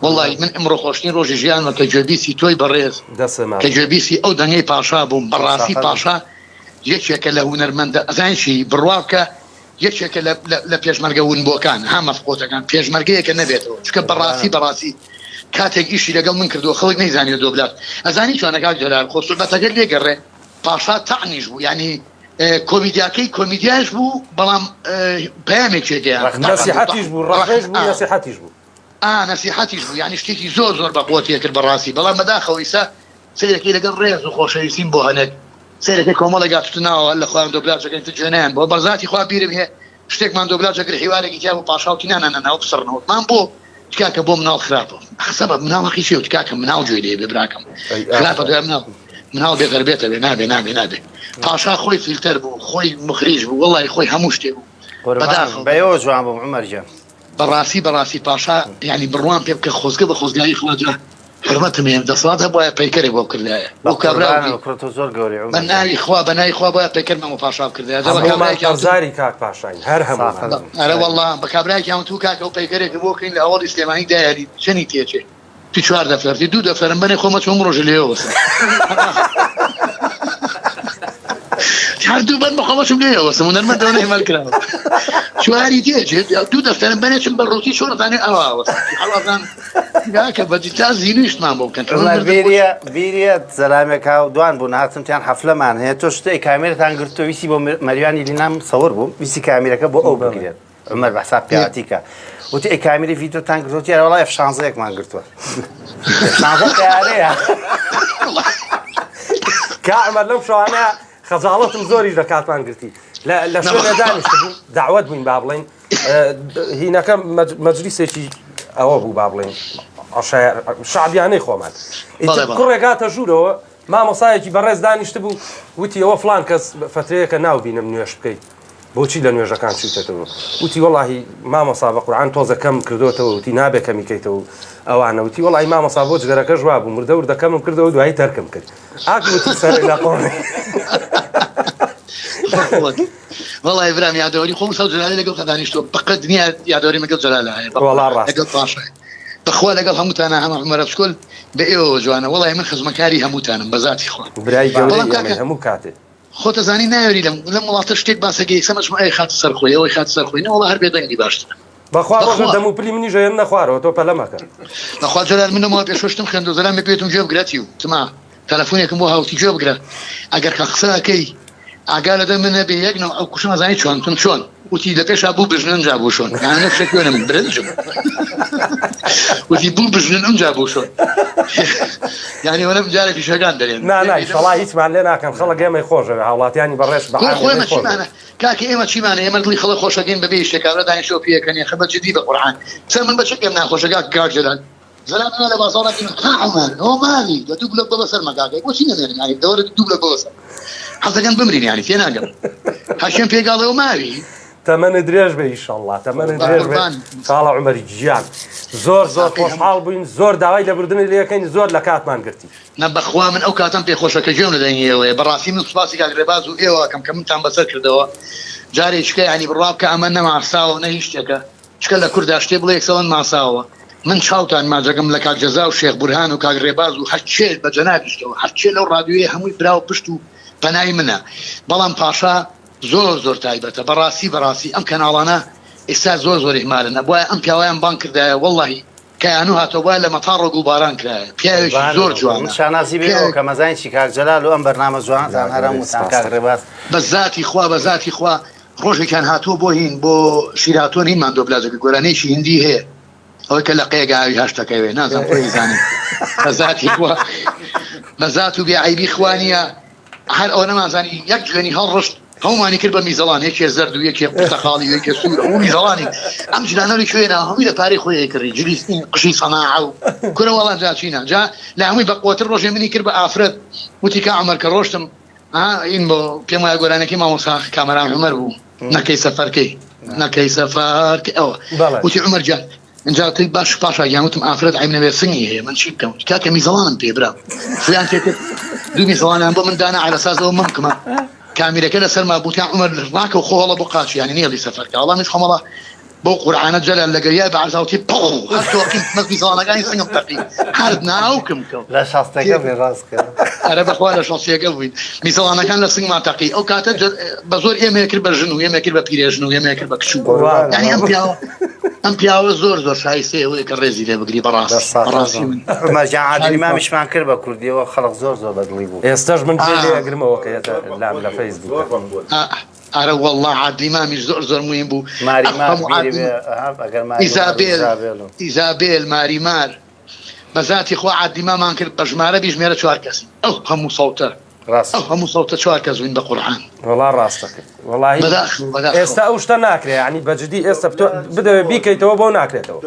وەڵاهی من ئمڕۆ خۆشترین ڕۆژی ژیانمە کە گوێبیستی تۆی بەڕێز دەستت کە ماچ. گوێبیستی ئەو دەنگەی پاشا بووم بەڕاستی ساقەت بم. پاشا یەکێکە لە هونەرمەندە ئەزانی چی بڕوا بکە یەکێکە لە لە لە پێشمەرگە ونبووەکان ها مەفقۆتەکان پێشمەرگەیەکە نەبێتەوە چونکە بەڕاستی قوربانت. بەڕاستی کاتێک ئیشی لەگەڵ من کردووە خەڵک نەیزانیوە دۆبلاژ ئەزانی چۆنە کاک جەلال خۆ سوعبەتەکە لێگەڕێ پاشا تەعنیش بوو یانی کۆمیدیاکەی کۆمیدیاش بوو بەڵام پەیامێکی گەیاند ڕەخنەش بوو. نەسیحەتیش بوو ڕەخنەش بوو نەسیحەتیش بوو. ئا نەسیحەتیش بوو یانی شتێکی زۆر زۆر بە قوەتی ئەکرد بەڕاستی بەڵام بەداخەوە ئیستا سەیرەکەی لەگەڵ ڕێز و خۆشەویستیم بۆ هەنێک سەیرەکەی کۆمەڵێک هاتوتە ناوەوە لە خۆیان دۆبلاج ئەکەن ئیتر گوێ نایەن بۆ بەزاتی خوا بیرم هەیە شتێکمان دۆبلاج ئەکرد حیوارێکی تیا بوو پاشا وتی نا نا نا نا ئەوە بسڕنەوە وتمان بۆ تکاکە بۆ مناڵ خراپە ئەخ سەبەب مناڵ هەقی چیە وتی کاکە مناڵ گوێی لێ بێ براکەم ئەی خراپە ئاخ. دوای مناڵ مناڵ بێ تەربیەتە بێ نابێ نابێ نابێ پاشا خۆی فیلتەر بوو خۆی مخریج بوو وەڵی خۆی هەموو شتێ بوو قوربانم بەداخەوە بەیەوە جوان بووم عومەر گیان. بەڕاستی بەڕاستی پاشا یانی بڕوام پێ بکە خۆزگە بە خۆزگایی خوا جا حورمەتم هەیە دەسەڵات هەبوایە پەیکەرێک بۆ بکردایە بە بۆ کابرا وتی قوربانەوە کوڕە تۆ زۆر گەورەی بە عومەر گیان. ناوی خوا بە ناوی خوا بۆیە پەیکەرمان بۆ پاشا بکردایە جا بە هەموومان کابرایەکیان وتم قەرزاری کاک پاشاین هەر هەموومان. ساقەت بم ئەرە برای وەڵا بە کابرایەکیان وتوو کاکە ئەو پەیکەرێکە بۆ کەین لە هەوەڵی سلێمانی دایەنی چەنی تێچێ تی چوار دەفتەر تی دوو دەفتەرم بەنێ خۆم ئەچم ڕۆژێ لێوە وەستم هەر دوو بەن بەخۆم ئەچم لێوە وەستم هونەرمەند ئەوە ئیهمال کراوە چواری تێچێت دوو دەفتەرم بەنێ چم بە ڕووتی چۆن ئەزانێ ئەوا وەستم هەڵازان کاکە بە جدی تا زینویشتمان بۆ بکەن عومەر بیریە بیریە زەلامێک هاو دوان بوون هاتم تیان حەفلەمان هەیە تۆ شتێ کامێرەتان گرتووە ویستی بۆ مەریوانی لینام سەور بوو ویستی کامیرەکە بۆ ئەو بگرێت عومەر بە حساب پیاوەتی کە وتی ئەی کامیرەی ڤیدیۆتان گرتووە وتی ئەرێ وەڵا ئێف شانزەیەکمان گرتووە ئێف شانزە تەیارەیە کا عومەر لەم شەوانە خەجاڵەتم زۆریش لە کاتمان گرتی لە لە شوێنێ دانیشتبوو داوەت بووین با بڵێین هینەکە مەجلیسێکی ئەوە بوو با بڵێین شەعبیانەی خۆمان ئیتر کوڕێک هاتە ژوورەوە مامۆسایەکی بەڕێز دانیشتبوو وتی ئەوە فڵان کەس فەترەیەکە ناوبینم نوێژ بکەیت بۆچی لە نوێژەکان چوویتەتەوە وتی وەڵاهی مامۆسا بە قورعان تۆزە کەم کردۆتەوە وتی نابێ کەمی کەیتەوە ئەوانە وتی وەڵی مامۆسا بۆ جگەرەکەش وابوو مردە وردە کەمم کردەوە دوایی تەرکم کرد ئاک وتی سەر لە قۆڕێ وەڵای برام یادەوەری خۆم سەو جەلالی لەگەڵ تا دانیشتووە بەقەد دنیا یادەوەری لەگەڵ جەلالە هەیە وەڵا ڕاست لەگەڵ پاشای بەخوا لەگەڵ هەمووتانە هەمە عومەرە بچکۆل بە ئێوەوە جوانە وەڵای من خزمەکاری هەمووتانم بە زاتی خوا برای گەورەی بەڵام ئێمەی کاکە هەموو کاتێ. خۆتەزانی نایەری لەم لەم وڵاتە شتێک باسەکەی یەکسەر مەچمە ئەی خاتە سەر خۆی ئەوەی خاتە سەر خۆی نەوەڵا هەر بێدەنگی باشترە بەخوا ڕۆژە بەخوا دەم و پلی منیش ئەیەننە خوارەوە تۆ پەلە مەکە. بەخوا جەلال من لەمەوە پێشوە شتم خوێندوە زەلامێک پێتم گوێ بگرە تیو تما تەلەفونێکم بۆ هاوتی گوێ بگرە ئەگەر کە قسە ئەکەی ئاگا لە دەم نەبێ یەک نەوع ئەو کوشم ئەزانی چۆن وتم چۆن وتی لە پێشا بوو بژنن جا بوو شۆن یان نەفشە کوێنە من برنجم وتی بوو بژنن ئەمجا بوو شۆن یعنی وەرە جارێکی شەگان دەرێن نا نا ئیشەڵا هیچمان لێ ناکەن خەڵک ئێمەی خۆشەوێ هاوڵاتیانی بەڕێز بە خۆ عام خۆ ئێمەی ئێمە خۆشەوێ. چیمانە کاکە ئێمە چیمانە ئێمە دڵی خەڵک خۆشەکەین بەبێ هیچ شتێک کابرا دانیشتووە پێکەنێ خە بە جدی بە قورعان سەر من بە چ پێم ناخۆشە کاک کاک جەلال زەلام ئێمە لە بازاڕا بینم ها عومەر هۆ مالی دە دوو بلۆک بەبە سەرما کاکە بۆچی نەمێنم یانی دەوەرە دوو بلۆک بەبە سەر حەزەکەن بمرین یانی تێناگەم هەرچێم پێگاڵێ و ماوی تەمەنت درێژ بێ ئیشەڵڵا تەمەنت درێژ بێ قوربان. خاڵە عومەر گیان زۆر زۆر ساقی هەموو. خۆشحاڵ بووین زۆر داوای لێبوردنت لێ ئەکەین زۆر لە کاتمان گرتی. نا بەخوا من ئەو کاتەم پێ خۆشە کە گوێم لە دەنگی ئێوەیە بەڕاستی من سوپاسی کاک ڕێباز و ئێوە ئەکەم کە منتان بەسەر کردەوە جارێکیکە یانی بڕوا بکە ئەمە نە ماساوە و نە هیچ شتێکە چکە لە کوردا شتێ بڵێ یەکسەر ئەڵێن ماساوە من چاوتان ماجەکەم لە کاک جەزا و شێخ بورهان و کاک ڕێباز و هەرچێ بە جەنابیشتەوە هەرچێ لەو ڕادیۆیە هەمووی برا و پشت و پەنای منە بەڵام پاشا زۆر زۆر تایبەتە بەڕاستی بەڕاستی ئەم کەناڵانە ئێستا زۆر زۆر ئیهمالن ئەبوایە ئەم پیاوەیان بانگ کردایە وەڵاهی. کەیانو هاتەوە بایە لە مەتاڕۆ گوڵباران کرایە پیاوێکی زۆر جوانە شانازی بێ پیاوێک کە مەزانی چی کاک جەلال و ئەم بەرنامە جوانتان هەر هەمووتان کاک ڕێباز. بە زاتی خوا بە زاتی خوا ڕۆژێکیان هاتووە بۆ هین بۆ شیراتۆن هینمان دۆبلاجە کرد گۆرانیەکی هیندی هەیە ئەوەی کە لە قەیەگا ئاوی هەشتەکەوێ نازانم خۆی زانێ بە زاتی خوا بە زات و بێ عەیبی خوا نییە هەر ئەوە نەمانزانی یەک جوێنی هەڵڕشت هەموومانی کرد بە میزەڵان یەکێ زەرد و یەکێ پرتەقاڵی و یەکێ سوور هەموو میزەڵانی ئەم جلانە لە کوێ نا هەمووی لە پارەی خۆی ئەیکڕی جلی قژی سەناعە و کورە وەڵا جا چینە جا لە هەمووی بەقوەتر ڕۆژێ منی کرد بە ئافرەت وتی کا عومەر کە ڕۆشتم ها این بۆ پێم وایە گۆرانەکەی مامۆستا کامەران عومەر بوو نەکەی سەفەرکەی نەکەی سەفەرکەی ئەوە وتی عومەر گیان ئینجا وتی باش پاشا گیان وتم ئافرەت عەیب نەبێ سنگی هەیە من چی بکەم وتی کاکە میزەڵانم پێ برا فریان تێ کرد دوو میزەڵانیان بۆ من دانا عەلەساس ئەوە مەمکمە کامیرەکە لەسەرما بوتیان عومەر ڕاکە و خۆ هەڵە بۆ قاچی یانی نەیەڵی سەفەر کە وەڵا منیش خۆم هەڵە بەو قورعانە جەلال لە گەریای بە عەرزا وتی پڕ هەر تۆقیم مەس میزەڵانەکانی سنگم تەقی هەر ناوکم کەوت لە شەستەکە بووین ڕاست کە ئەرە بەخوا لە شەستیەکە بووین میزەڵانەکان لە سنگمان تەقی ئەو کاتە بە زۆر ئێمەیە کرد بە ژن و ئێمەیە کرد بە پیرێژن و ئێمەیە کرد بە کچ و یانی ئەم پیاوە ئەم پیاوە زۆر زۆر شایستەیە ئەوەیە کە ڕێزی لێ بگری بەڕاستی بەڕاستی من عومەر جان عادلی مامیشمان کرد بە کوردیەوە خەڵک زۆر زۆر بەدڵی بوو. ئێستاش من گوێ لێ ئەگرمەوە کە یەتە لام لە فەیسبووک. ئەرە وەڵا عادلی مامیش زۆر زۆر موهیم بوو ماریمار بیری بێ ئەگەر ماریمار و ئیزابێل ئیزابێل و. ئیزابێل ماریمار بە زاتی خوا عادلی مامان کرد بە ژمارە بیژمێرە چوار کەسین ئەو هەموو سەوتە ڕاست. ئەو هەموو سەوتە چوار کەس بووین بە قورعان. وەڵا ڕاستەکەی وەڵاهی بەداخەوە بەداخەوە. ئێستا ئەو شتە ناکرێ یانی بە جدی ئێستا بتۆ بدەوێ بیکەیتەوە بۆ ناکرێتەوە.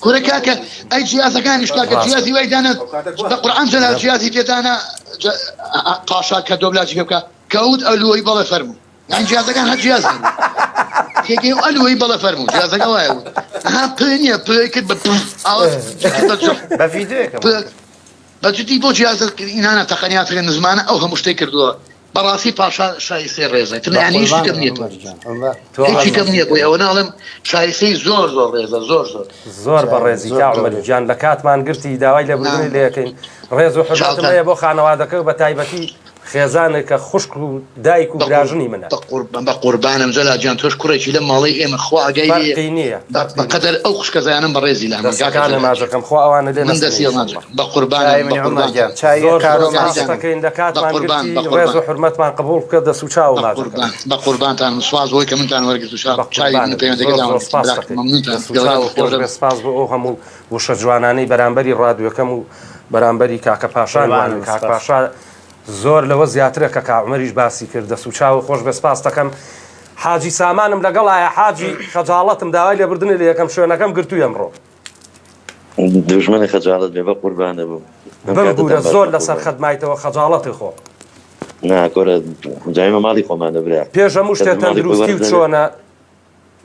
کورە کاکە ئەی جیازەکانیش کاکە ڕاستە. جیازی وای دانا بە قورعان جەلال جیازی پێ دانا پاشا کە دۆبلاجی پێ بکا کەوت ئەلوەی بەڵێ فەرموو یانی جیازەکان هەر جیاز نەبوو تێگەی و ئەلوەی بەڵێ فەرموو جیازەکە وایە وت ئەها پ نییە پ کرد بە پ ئاوا کرد بە جڕ بە ڤیدیۆیەکە پ بە جدی بۆ جیازە ئینانە تەقەنیاتەکە نزمانە ئەو هەموو شتەی کردووە بەڕاستی پاشا شایستەی ڕێزە تر یانی هیچ کەم نییە تۆ هیچی کەم نییە بۆی ئەوە ناڵێم شایستەی زۆر زۆر ڕێزە زۆر زۆر. زۆر بەڕێزی کاک عومەر گیان لە کاتمان گرتی داوای لێبوردنی لێ ئەکەین ڕێز و حورمەتم هەیە بۆ خانەوادەکە بە تایبەتی خێزانێک کە خوشک و دایک و براژنی منە. بەقوربانم جەلال گیان تۆش کوڕێکی لەم ماڵەی ئێمە خوا ئاگای لێیە فەرقی نییە بەقەدەر ئەو خوشکەزایانەم بەڕێزی لامن کاکە دەستەکانت جەلال ماچەکەم خوا ئەوانە لێ من نەسەنێ دەستی ان شاء ماچەکەم اللە. بەقوربانم چای منی عومەر بەقوربانتان گیان چای زۆر زۆر کارۆ گیان سپاست ماچەکەم. دەکەین لە کاتمان بەقوربان گرتی ڕێز بەقوربان و حورمەتمان قبوڵ بکە دەست و چاوو ماچەکەم. بەقوربان بەقوربانتانم سوپاس بۆی کە منتان وەرگرت و چاوی من و بەقوربانت پەیوەندەکەتان زۆر زۆر وەرگرتن سپاست براکەم دەکەین مەمنونتان دەست و گەورە چاوو بن خۆش گەورە بێ بن. سپاس بۆ ئەو هەموو وشە جوانانەی بەرامبەری ڕادیۆکەم و بەرامبەری کاکە پاشا قوربانم نوانن کاک سپاس. پاشا زۆر لەوە زیاترە کە کاک عومەریش باسی کرد دەست و چاوو خۆش بێ سپاست دەکەم حاجی سامانم لەگەڵایە حاجی خەجاڵەتم داوای لێبوردنی لێ یەکەم شوێنەکەم گرتووی ئەمڕۆ. دوژمنی خەجاڵەت بێ بەقوربانە بم ئەم بمبورە کاتەتان باش زۆر لەسەر بەقوربان. خەت مایتەوە خەجاڵەتی خۆ. نا کورە جایمە ماڵی خۆمانە برا پێش هەموو کەس شتێ لە ماڵی خۆی تەندروستی و وەرزەنێ. چۆنە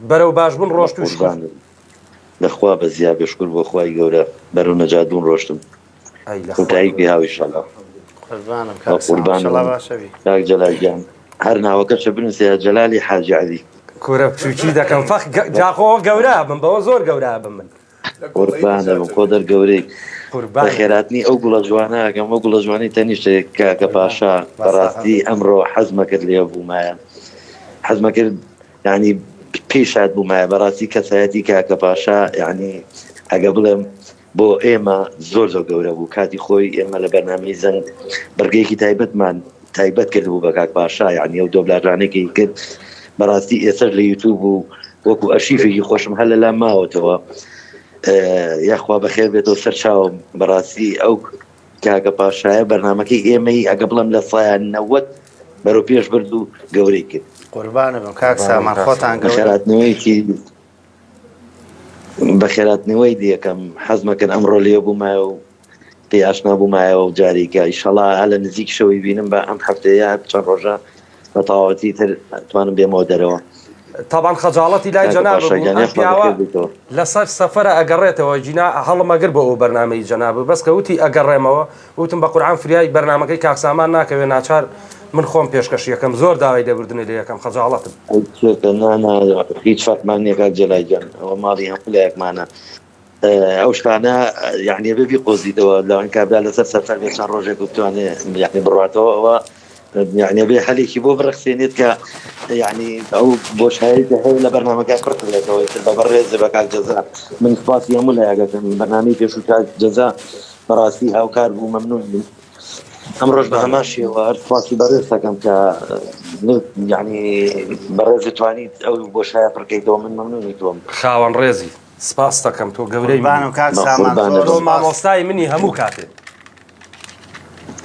بەرەو باشبوون ڕۆشتووی شکور. بەقوربانت لە خوا بەزیا بێ شکور بۆ خوای گەورە بەرەو نەجات بوون ڕۆشتم. ئەی لە خوای کۆتایی گەورە. پێ هاو ئیشەڵا. قوربانم کاک سامان بەقوربانم ئیشەڵا باشە بی. کاک جەلال گیان هەر ناوەکەشە بنوسێ جەلالی حاجی عەلی. کورە بچوکی دەکەم فەخ جاخۆ گەورە ئەبم بەوە زۆر گەورە ئەبم من. قوربانەبم خۆ دەر گەورەی. قوربانت. بەخێراتنی ئەو گوڵە جوانە ئەکەم ئەو گوڵە جوانەی تەنیشتێ کاکە پاشا بەڕاستی ئەمڕۆ حەزمەکرد لێ بوومایە حەزمەکرد یانی پێی شاد بوومایە بەڕاستی کەسایەتی کاکە پاشا یانی ئەگە بڵێم بۆ ئێمە زۆر زۆر گەورە بوو کاتی خۆی ئێمە لە بەرنامەی زەنگ بڕگەیەکی تایبەتمان تایبەت کردبوو بە کاک پاشا یعنی ئەو دۆبلاژانێکی کرد بەڕاستی ئێسەر لە یوتوب و وەکو ئەرشیفێکی خۆشم هەر لەلا ماوەتەوە یاخوا بەخێر بێتەوە سەر چاوم بەڕاستی ئەو کاکە پاشایە بەرنامەکەی ئێمەی ئەگە بڵێم لە سایە 90 بەرەو پێش برد و گەورەی کرد. قوربانت بم کاک سامان خۆتان گەورە. بەخێراتنەوەیەکی بەخێراتنەوەی لەکەم حەزمەکرد ئەمڕۆ لێ بوومایە و پێی ئاشنا بوومایەوە و جارێکە ئیشەڵا لە نزیک شەوەی بینم بە ئەم هەفتەیە چەند ڕۆژە بە تەواوەتی تر توانم بێمەوە دەرەوە. تەبان خەجاڵەتی لای کاکە جەنابت پاشا بووم گیان ئەم یاخوا پیاوە بەخێر بێیتەوە. لەسەر سەفەرە ئەگەڕێتەوە گینا هەڵم ئەگر بۆ ئەو بەرنامەی جەنابت بەس کە وتی ئەگەڕێمەوە وتم بە قورعان فریای بەرنامەکەی کاک سامان ناکەوێ ناچار من خۆم پێشکەشی ئەکەم زۆر داوای لێبوردنی لێ ئەکەم خەجاڵەتم. ئەی کێکە نا نا هیچ فەرقمان نیە کاک جەلال گیان ئەوە ماڵی هەموو لایەکمانە ئەو شتانە یعنی ئەبێ بیقۆزیتەوە لەوان کابرا لەسەر سەفەر بێ چەند ڕۆژێک و بتوانێ یعنی بڕاتەوە ئەوە یعنی بێ هەلێکی بۆ بڕەخسێنێت کە یعنی ئەو بۆشایی کە هەیە لە بەرنامەکە پڕ بێتەوە ئیتر بە بەڕێز بە کاک جەزا من سپاسی هەموو لایەکەکەم بەرنامەی پێشوو کاک جەزا بەڕاستی هاوکار بوو مەمنون بوو ئەمڕۆش بە هەمان شێوە هەر سپاسی بەڕێز دەکەم کە یعنی بەڕێز توانیت ئەو بۆشایە پڕکەیتەوە من مەمنونی تۆم. خاوەن ڕێزی سپاست دەکەم تۆ گەورەی منی. قوربانم کاک سامان زۆر تۆ سپاس. مامۆستای منی هەموو کاتێ.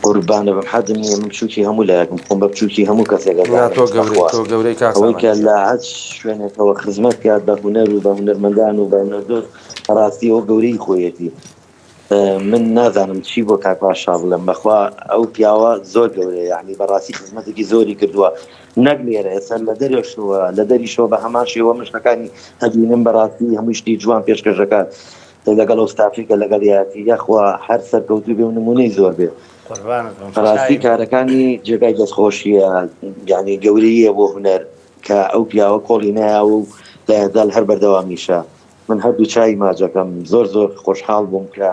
قوربانەبم حەدم نییە من بچوکی هەموو لایەکم خۆم بە بچوکی هەموو کەسێک نا ئەزانم تۆ گەورەی بەخوا تۆ گەورەی کاک ئەوەی سامان کە گیان. لە هەچ شوێنێکەوە خزمەت کات بە هونەر و بە هونەرمەندان و بە هونەردۆست بەڕاستی ئەوە گەورەی خۆیەتی من نازانم چی بۆ کاک پاشا بڵێم بەخوا ئەو پیاوە زۆر گەورەیە یعنی بەڕاستی خزمەتێکی زۆری کردووە نەک لێرە ئێستا لە دەرێشەوە لە دەریشەوە بە هەمان شێوە من شتەکانی ئەبینم بەڕاستی هەموو شتی جوان پێشکەشەکات لەگەڵ ئەو ستافی کە لەگەڵیاتی یاخوا هەر سەرکەوتوو بێ و نمونەی زۆر بێ قوربانت بم بەڕاستی چاوی کارەکانی جێگای دەستخۆشیە یعنی گەورەیە بۆ هونەر کە ئەو پیاوە کۆڵی نایاوە و لایەزال هەر بەردەوامیشە من هەردوو چاوی ماجەکەم زۆر زۆر خۆشحاڵ بووم کە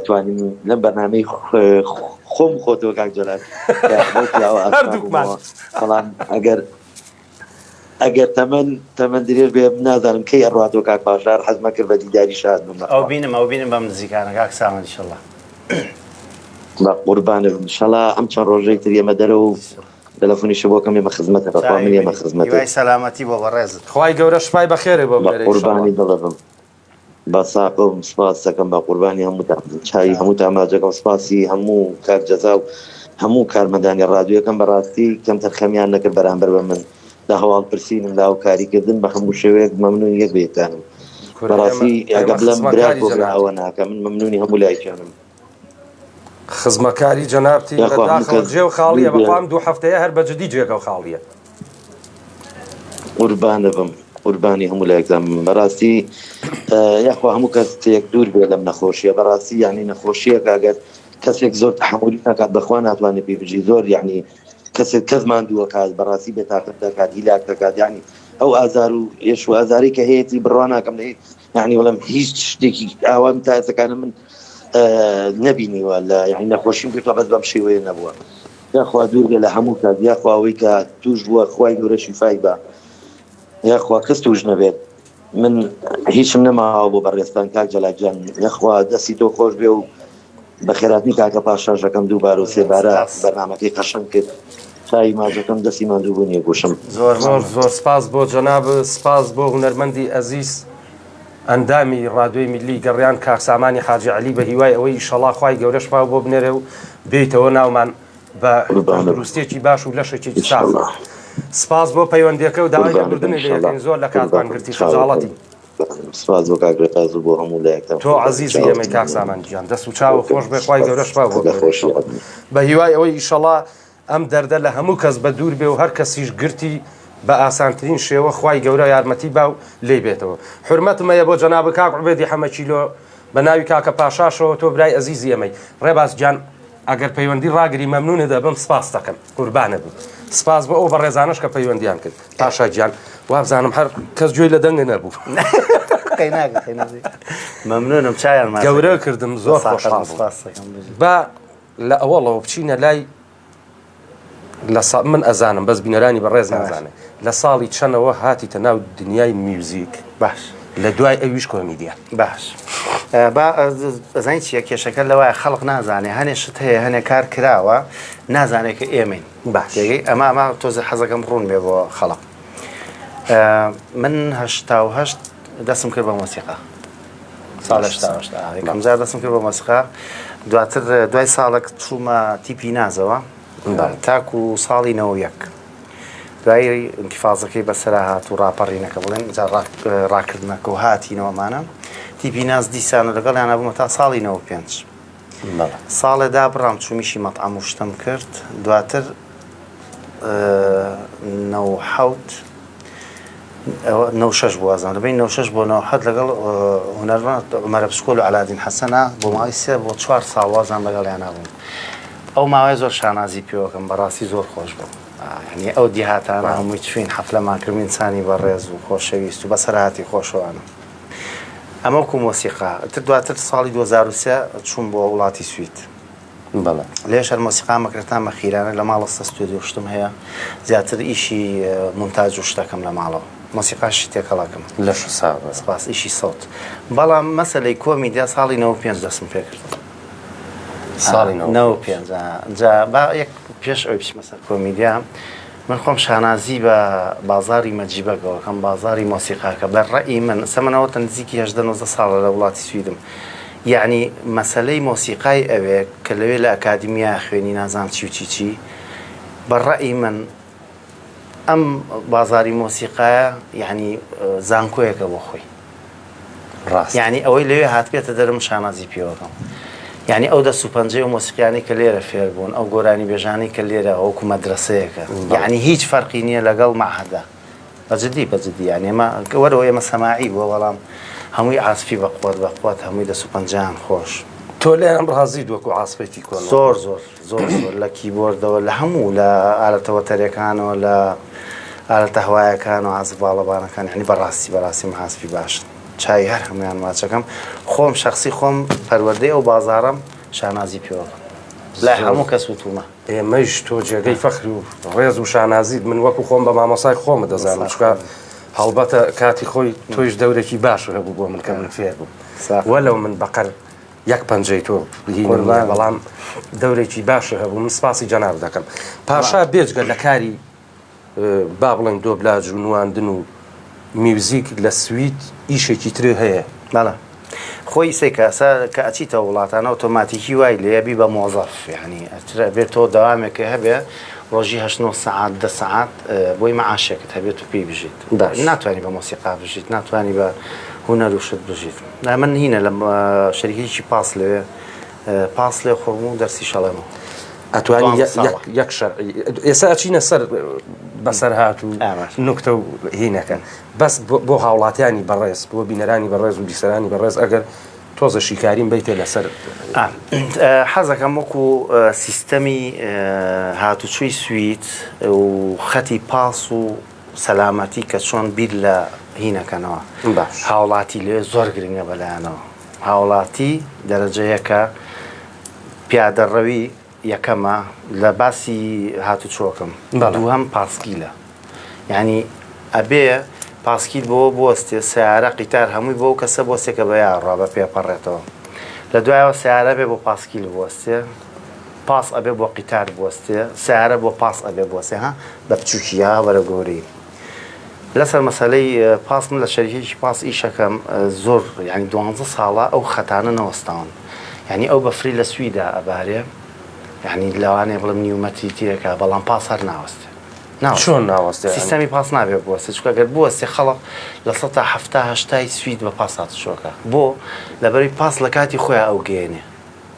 توانیم لەم بەرنامەی خۆم خۆتەوە کاک جەلال کە بەو پیاوە ئاشنا هەردووکمان بوومەوە بەڵام ئەگەر ئەگەر تەمەن تەمەن درێژ بێ نازانم کەی ئەڕواتەوە کاک پاشار حەزمە کرد بە دیداری شاد بم ئەو بەخوا بینم ئەو بینم بەم نزیکانە کاک سامان ئیشەڵا. بە قوربانت بم ئیشەڵا ئەم چەند ڕۆژەی تر یەمە دەرەوە و تەلەفۆنیشە بۆ کەم یەمە خزمەتە بەخوا چاوی من یەمە منی خزمەتت. هیوای سەلامەتی بۆ بەڕێزت. خوای گەورە شفای بەخێرێ بۆ بە بنێرێ قوربانی ئیشەڵا. دڵت بم بە ساقە بم سپاست دەکەم بە قوربانی هەمووتان بم چاوی هەمووتان ماچەکەم سپاسی هەموو کاک جەزا و هەموو کارمەندانی ڕادیۆکەم بەڕاستی کەمتەرخەمیان نەکرد بەرامبەر بە من لە هەواڵ پرسینم لە هاوکاری کردن بە هەموو شێوەیەک مەمنونی یەک بە یەکتانم کورە ئێمە بەڕاستی ئێمە ئەگە بڵێم برا خزمەکاری بۆ برا جەنابتین. ئەوە ناکە من مەمنونی هەموو لایکیانم. خزمەکاری جەنابتین بە یاخوا هەموو داخەوە کەس جێ و خاڵیە دوور بێ بەخوا ئەم دوو هەفتەیە هەر بە جدی جێگە و خاڵیە. قوربانە بم قوربانی هەموو لایەکتان بم بەڕاستی یاخوا هەموو کەس تێک دوور بێ لەم نەخۆشیە بەڕاستی یعنی نەخۆشیەکە ئەگەر کەسێک زۆر تەحەمولی نەکات بەخوا ناتوانێت پێی بژی زۆر یعنی کەسێک کەس ماندووە کات بەڕاستی بێتاقەت دەکات هیلاک دەکات یعنی ئەو ئازار و ئێش و ئازاری کە هەیەی بڕوا ناکەم لە یعنی بڵێم هیچ شتێکی ئاوام تا ئێستەکانە من نەبینیوە لە یعنی نەخۆشیم گرتووە بەس بەم شێوەیە نەبووە یاخوا دوور بێ لە هەموو کات یاخوا ئەوەی کە توش بووە خوای گەورە شیفای بە یاخوا کەس توش نەبێت من هیچم نەماوە بۆ بەڕێزتان کاک جەلال گیان یاخوا دەستی تۆ خۆش بێ و بەخێراتنی کاکە پاشاژەکەم دووبارە و سێبارە سپاس. بەرنامەکەی قەشەنگ کرد چاوی ماجەکەم دەستی ماندووبوونی ئەگوشم. زۆر زۆر مەمنون. زۆر سپاس بۆ جەنابت سپاس بۆ هونەرمەندی ئەزیز ئەندامی ڕادیۆی میللی گەڕیان کاک سامانی حاجی عەلی بە هیوای ئەوەی ئیشەڵا خوای گەورە شفاو بۆ بنێرێ و بێیتەوە ناومان بە قوربانت تەندروستیەکی باش و لەشێکی ساغ ئینشاڵڵا سپاس بۆ پەیوەندیەکە و داوای قوربانت لێبوردنت لێ ئینشاڵڵا ئەکەین زۆر لە کاتمان قوربانت گرتی چاوەکەم خەجاڵەتی. سپاس بۆ کاک ڕێباز و بۆ هەموو لایەکتان تۆ قوربانی عەزیزی ئێمەی چاوەکەم کاک مەمنون سامان گیان دەست و چاوت خۆش بێ خوای سپاس گەورە شفاو بۆ لە بنێرێ خۆشی ئیشەڵا ئەبن. بە هیوای ئەوەی ئیشەڵا ئەم دەردە لە هەموو کەس بە دوور بێ و هەر کەسیش گرتی بە ئاسانترین شێوە خوای گەورە یارمەتی با و لێی بێتەوە. حورمەتم هەیە بۆ جەنابت کاک عوبێدی حەمە کیلۆ بە ناوی کاکە پاشاشەوە تۆ برای ئەزیزی ئێمەی. ڕێباز گیان ئەگەر پەیوەندی ڕاگری مەمنونت ئەبم سپاست دەکەم قوربانت بم. سپاس بۆ ئەو بەڕێزانەش کە پەیوەندیان کرد. پاشا گیان وابزانم هەر کەس گوێی لە دەنگت نەبوو. قەیناکە قەیناکە. مەمنونم چایان ماچ گەورە کردم زۆر خۆشحاڵ بووم. سپاست دەکەم بژی. با لە ئەوەڵەوە بچینە لای لە سا من ئەزانم بەس بینەرانی بەڕێز نازانێ لە ساڵی چەنەوە هاتیتە ناو دنیای میوزیک باش لە دوای ئەویش کۆمیدیا باش با ئەزانی چیە کێشەکە لەوایە خەڵک نازانێ هەنێ شت هەیە هەنێ کار کراوە نازانێت کە ئێمەین باش تێگەی ئەمە ئەمە تۆزە حەزەکەم ڕوون بێ بۆ خەڵک من 88 دەستم کرد بە مۆسیقا ساڵ 88 یەکەم جار دەستم کرد بە مۆسیقا دواتر دوای ساڵێک چوومە تیپی نازەوە تاکو ساڵی 91 دوای انتفاضەکەی بەسەرا هات و ڕاپەڕینەکە بڵێن جا ڕاکردنەکە و هاتینەوەمانە تیپی ناز دیسانە لەگەڵیانە بوومە تا ساڵی 95 ساڵێ دابڕام چوومیشی مەتعەم و شتم کرد دواتر 97 96 بوو وازم لە بەین 96 بۆ 97 لەگەڵ هونەرمەند عومەرە بچکۆل و عەلادین حەسەنە بۆ ماوەی سێ بۆ چوار ساڵ وازم لەگەڵیانا بووم ئەو ماوەیە زۆر شانازی پێوەکەم بەڕاستی زۆر خۆش بوو یعنی ئەو دیهاتانە هەمووی چوین حەفلەمان کرد ئینسانی بەڕێز و خۆشەویست و بەسەرهاتی خۆشەوانە ئەمە وەکو مۆسیقا تر دواتر ساڵی 2003 چووم بۆ وڵاتی سوید. بەڵێ. لێش هەر مۆسیقا مەکرە تا مەخیرانە لە ماڵە سە ستۆدیۆ شتم هەیە زیاتر ئیشی مونتاج و شتەکەم لە ماڵەوە مۆسیقاشی تێکەڵەکەم. لەش ساغ بێ. سپاس ئیشی سەوت بەڵام مەسەلەی کۆمیدیا ساڵی 95 دەستم پێکرد. ساڵی 95 جا با یەک پێش ئەوەی بچمە سەر کۆمیدیا من خۆم شانازی بە بازاری مەجیبەگەوە کەم بازاری مۆسیقاکە بە ڕەئی من سەمەنەوە نزیکی هەژدە 19 ساڵە لە وڵاتی سویدم یعنی مەسەلەی مۆسیقای ئەوێ کە لەوێ لە ئەکادیمیا خوێنی نازانم چی و چی چی بە ڕەئی من ئەم بازاری مۆسیقایە یعنی زانکۆیەکە بۆ خۆی ڕاست. یانی ئەوەی لەوێ هاتبێتە دەرم شانازی پێوەکەم. یانی ئەو دەست و پەنجەی و مۆسیقیانەی کە لێرە فێر بوون، ئەو گۆرانیبێژانەی کە لێرە وەکو مەدرەسەیەکە. یانی هیچ فەرقی نییە لەگەڵ مەعهەدا. بە جدی بە جدی یانی ئێمە وەرەوە ئێمە سەماعی بووە بەڵام هەمووی عازفی بە قوەت بە قوەت هەمووی دەست و پەنجەیان خۆش. تۆ لێیان ڕازیت وەکو عازفێکی کۆن؟ زۆر زۆر زۆر زۆر لە کیبۆردەوە لە هەموو لە ئالەتە وەتەرەکانەوە لە ئالەتە هەوایەکان و عازف باڵەبانەکان یعنی بەڕاستی بەڕاستی محاسبی باشن چای هەر هەمویان ماچەکەم خۆم شخصی خۆم پەروەردەی ئەو بازارم شانازی پێوەکەم لای هەموو کەس وتومە ئێمەش تۆ جێگەی فەخر و ڕێز و شانازیت من وەکو خۆم بە مامۆسای خۆمە دەزانم چکە هەڵبەتە کاتی خۆی تۆیش دەورێکی باش هەبوو بۆ من کە من فێر بووم وەلو من بەقەر یەک پەنجەی تۆ هینم بەڵام دەورێکی باش هەبوو من سپاسی جەناب دەکەم پاشا بێجگە لە کاری با بڵێن دۆبلاج و نواندن و میوزیک لە سوید ئیشێکی تر هەیە؟ بەڵێ خۆی سێ کەسە کە ئەچیتە وڵاتانە ئۆتۆماتیکی وای لێ بی بە مۆزەف یعنی ئەترە بێت تۆ دەوامێکە هەبێ ڕۆژی هەشت نۆ سەعات دە سەعات بۆی مەعاشێکت هەبێت و پێی بژیت باش. ناتوانانی بە مۆسیقا بژیت ناتوانانی بە هونەر و شت بژیت نا من هینە لە شەریکێکی پاس لەوێ پاس لێ خۆم و دەرسی شەڵێمەوە ئەتوانی یەک شەرعی ئێستا ئەچینە سەر بەسەرهات و نوکتە و هینەکەن بەس بۆ هاوڵاتیانی بەڕێز بۆ بینەرانی بەڕێز و بیسەرانی بەڕێز ئەگەر تۆزە شیکاریم بیتێ لەسەر حەزەکەم وەکو سیستەمی هاتوچۆی سوید و خەتی پاس و سەلامەتی کە چۆن بیر لە هینەکەنەوە هاوڵاتی لێ زۆر گرنگە بەلایەنەوە هاوڵاتی دەرەجە یەکە پیادەڕەوی یەکەمە لە باسی هاتوچۆکەم دووهەم پاسکیلە یعنی ئەبێ پاسکیل بۆ بوەستێ سیارە قیتار هەمووی بۆ کەسە بۆستێ کە بە یاڕا بە پێپەڕێتەوە لە دوایەوە سیارە بێ بۆ پاسکیل بوەستێ پاس ئەبێ بۆ قیتار بوەستێ سیارە بۆ پاس ئەبێ بوەستێ ها بە بچووکی یا بەرە گەورەی لەسەر مەسەلەی پاس من لە شەریکێکی پاس ئیشەکەم زۆر یعنی دوانزە ساڵە ئەو خەتانە نەوەستاون یعنی ئەو بەفری لە سویدا ئەبارێ یعنی لەوانەیە بڵێم نیو مەتری تێکا بەڵام پاس هەر ناوەستێ چۆن ناوەستێ سیستەمی پاس نابێ بوەستێ چونکە گەر بوەستێ خەڵک 70% 80 سوید بە پاس هاتوچۆکە بۆ لەبەری پاس لە کاتی خۆیان ئەو گەیەنێ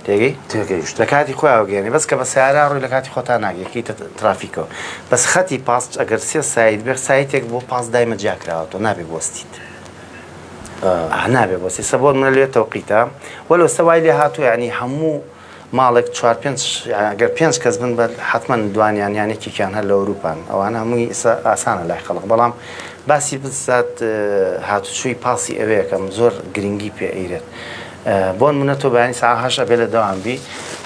تێگەی؟ تێگەیشتم. لە کاتی خۆیان گەیەنێ بەس کە بە سەیارە ڕۆی لە کاتی خۆتا ناگەی کەیتە ترافیکەوە بەس خەتی پاس ئەگەر سێ site بێ site ێک بۆ پاس دایمە جیا کراوەتەوە نابێ بوەستیت ئا نابێ بوەستی سە بۆ منە لێ تەوقیتە وەلو سە وای لێ هاتووە یعنی هەموو ماڵێک چوار پێنج ئەگەر پێنج کەس بن بە حتمما دوانیان یان یەکێکیان هەر لە ئەوروپان ئەوانە هەمووی ئاسانە لای خەڵک بەڵام باسی بزات هاتوچۆی پاسی ئەوەیەکەم زۆر گرنگی پێ ئەیرێت بۆنمونە تۆ بەیانی سەعات هەشت ئەبێ لە دەوام بی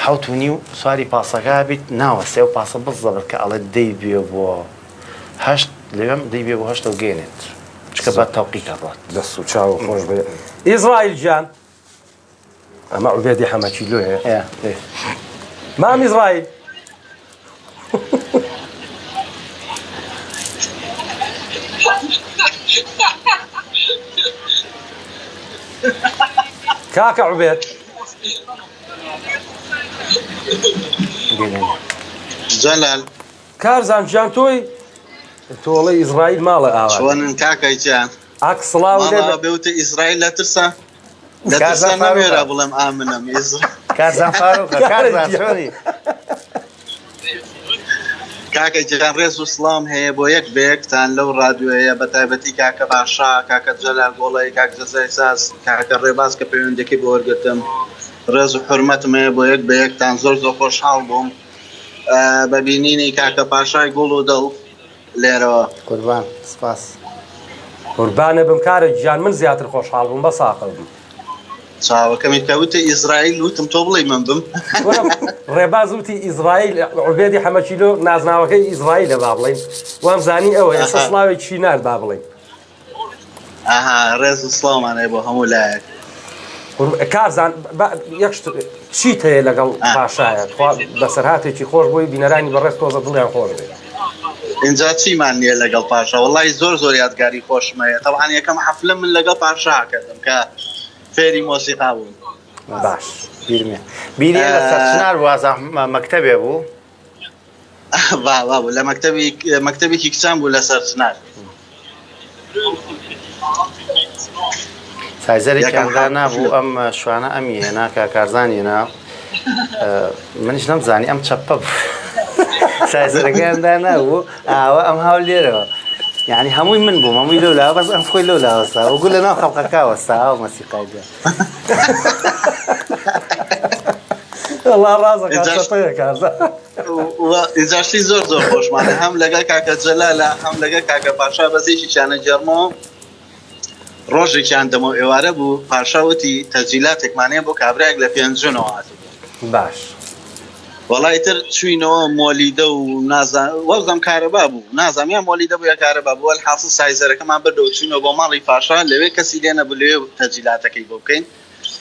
7:30 سواری پاسەکە بیت ناوەستێ ئەو پاسە بزەبر کە ئەڵێ دەی بێ بۆ هەشت لەوێم دەی بێ بۆ هەشتەوە گەێنێت چکە بە تەوقیتە ڕات. دەست و چاو خۆش بێ ئیزرائیل گیان ئەمە عوبێدی حەمە کیلۆیە مام ئیزرائیل کاکە عوبێد جەلال کارزان گیان تۆی تۆڵەی ئیسرائیل ماڵە ئاوا چۆنن کاکە گیان ئاک سڵاو لێ ماڵە بێوتە ئیسرائیل لە ترسا لە ترسا نەوێرا بڵێم ئامنم کارزان فاروقە کارزان چۆنی کاکە گیان ڕێز و سڵاوم هەیە بۆ یەک بە یەکتان لەو ڕادیۆیە بە تایبەتی کاکە باشا کاکە جەلال گۆڵەی کاک جەزای ساز کاکە ڕێباز کە پەیوەندەکەی بۆ وەرگرتم ڕێز و حورمەتم هەیە بۆ یەک بە یەکتان زۆر زۆر خۆشحاڵ بووم بە بینینی کاکە پاشای گوڵ و دڵ لێرەوە. قوربان سپاس. قوربانە بم کارە گیان من زیاتر خۆشحاڵ بووم بەس ئاقڵ بم. چاوەکەمی کە وتی ئیسرائیل وتم تۆ بڵێی من بم. وەرە ڕێباز وتی ئیسرائیل عوبێدی حەمەکیلۆ نازناوەکەی ئیسرائیلە با بڵێین وام زانی ئەوە ئێستا سڵاوێکی نارد با بڵێین. ئەها ڕێز و سڵاومان هەیە بۆ هەموو لایەک. کارزان یەک شت چیت هەیە لەگەڵ پاشایە خوا بەسەرهاتێکی خۆش بۆی بینەرانی بەڕێز تۆزە دڵیان خۆش بێ. ئینجا چیمان نییە لەگەڵ پاشا وەڵی زۆر زۆر یادگاری خۆشم هەیە تەبعەن یەکەم حەفلە من لەگەڵ پاشا کردم کە فێری مۆسیقا بووم. باش بیرمێ بیرێ لە سەرچنار وازە مەکتەبێ بوو با وا بوو لە مەکتەبی مەکتەبێکی کچان بوو لە سەرچنار. سایزەرێکیان دانابوو ئەم شوانە ئەمی هێنا کاک کارزان هێنا منیش نەمزانی ئەم چەپە بوو سایزەرەکەیان دانابوو ئاوە ئەم هاو لێرەوە یعنی هەمووی من بووم هەمووی لەو لاوە بەس ئەم خۆی لەو لاوەستا و گول لە ناو خەڵقەکە وەستا ئاو مەسیقای دێ وەڵا ڕازە چەپەیە کارزان ئینجا شتی زۆر زۆر خۆشمانە هەم لەگەڵ کاکە جەلالە هەم لەگەڵ کاکە پاشا بەس یەکێکیانە گێڕمەوە ڕۆژێکیان دەمەو ئێوارە بوو پاشا وتی تەجیلاتێکمان هەیە بۆ کابرایەک لە پێنجونەوە هاتبوو باش وەڵا ئیتر چوینەوە مۆلیدە و نازان وەزم کارەبا بوو نازانم یا مۆلیدە بوو یا کارەبا بوو وەلحاسڵ سایزەرەکەمان بردەوە چوینەوە بۆ ماڵی پاشا لەوێ کەسی لێ نەبوو لەوێ تەجیلاتەکەی بۆ بکەین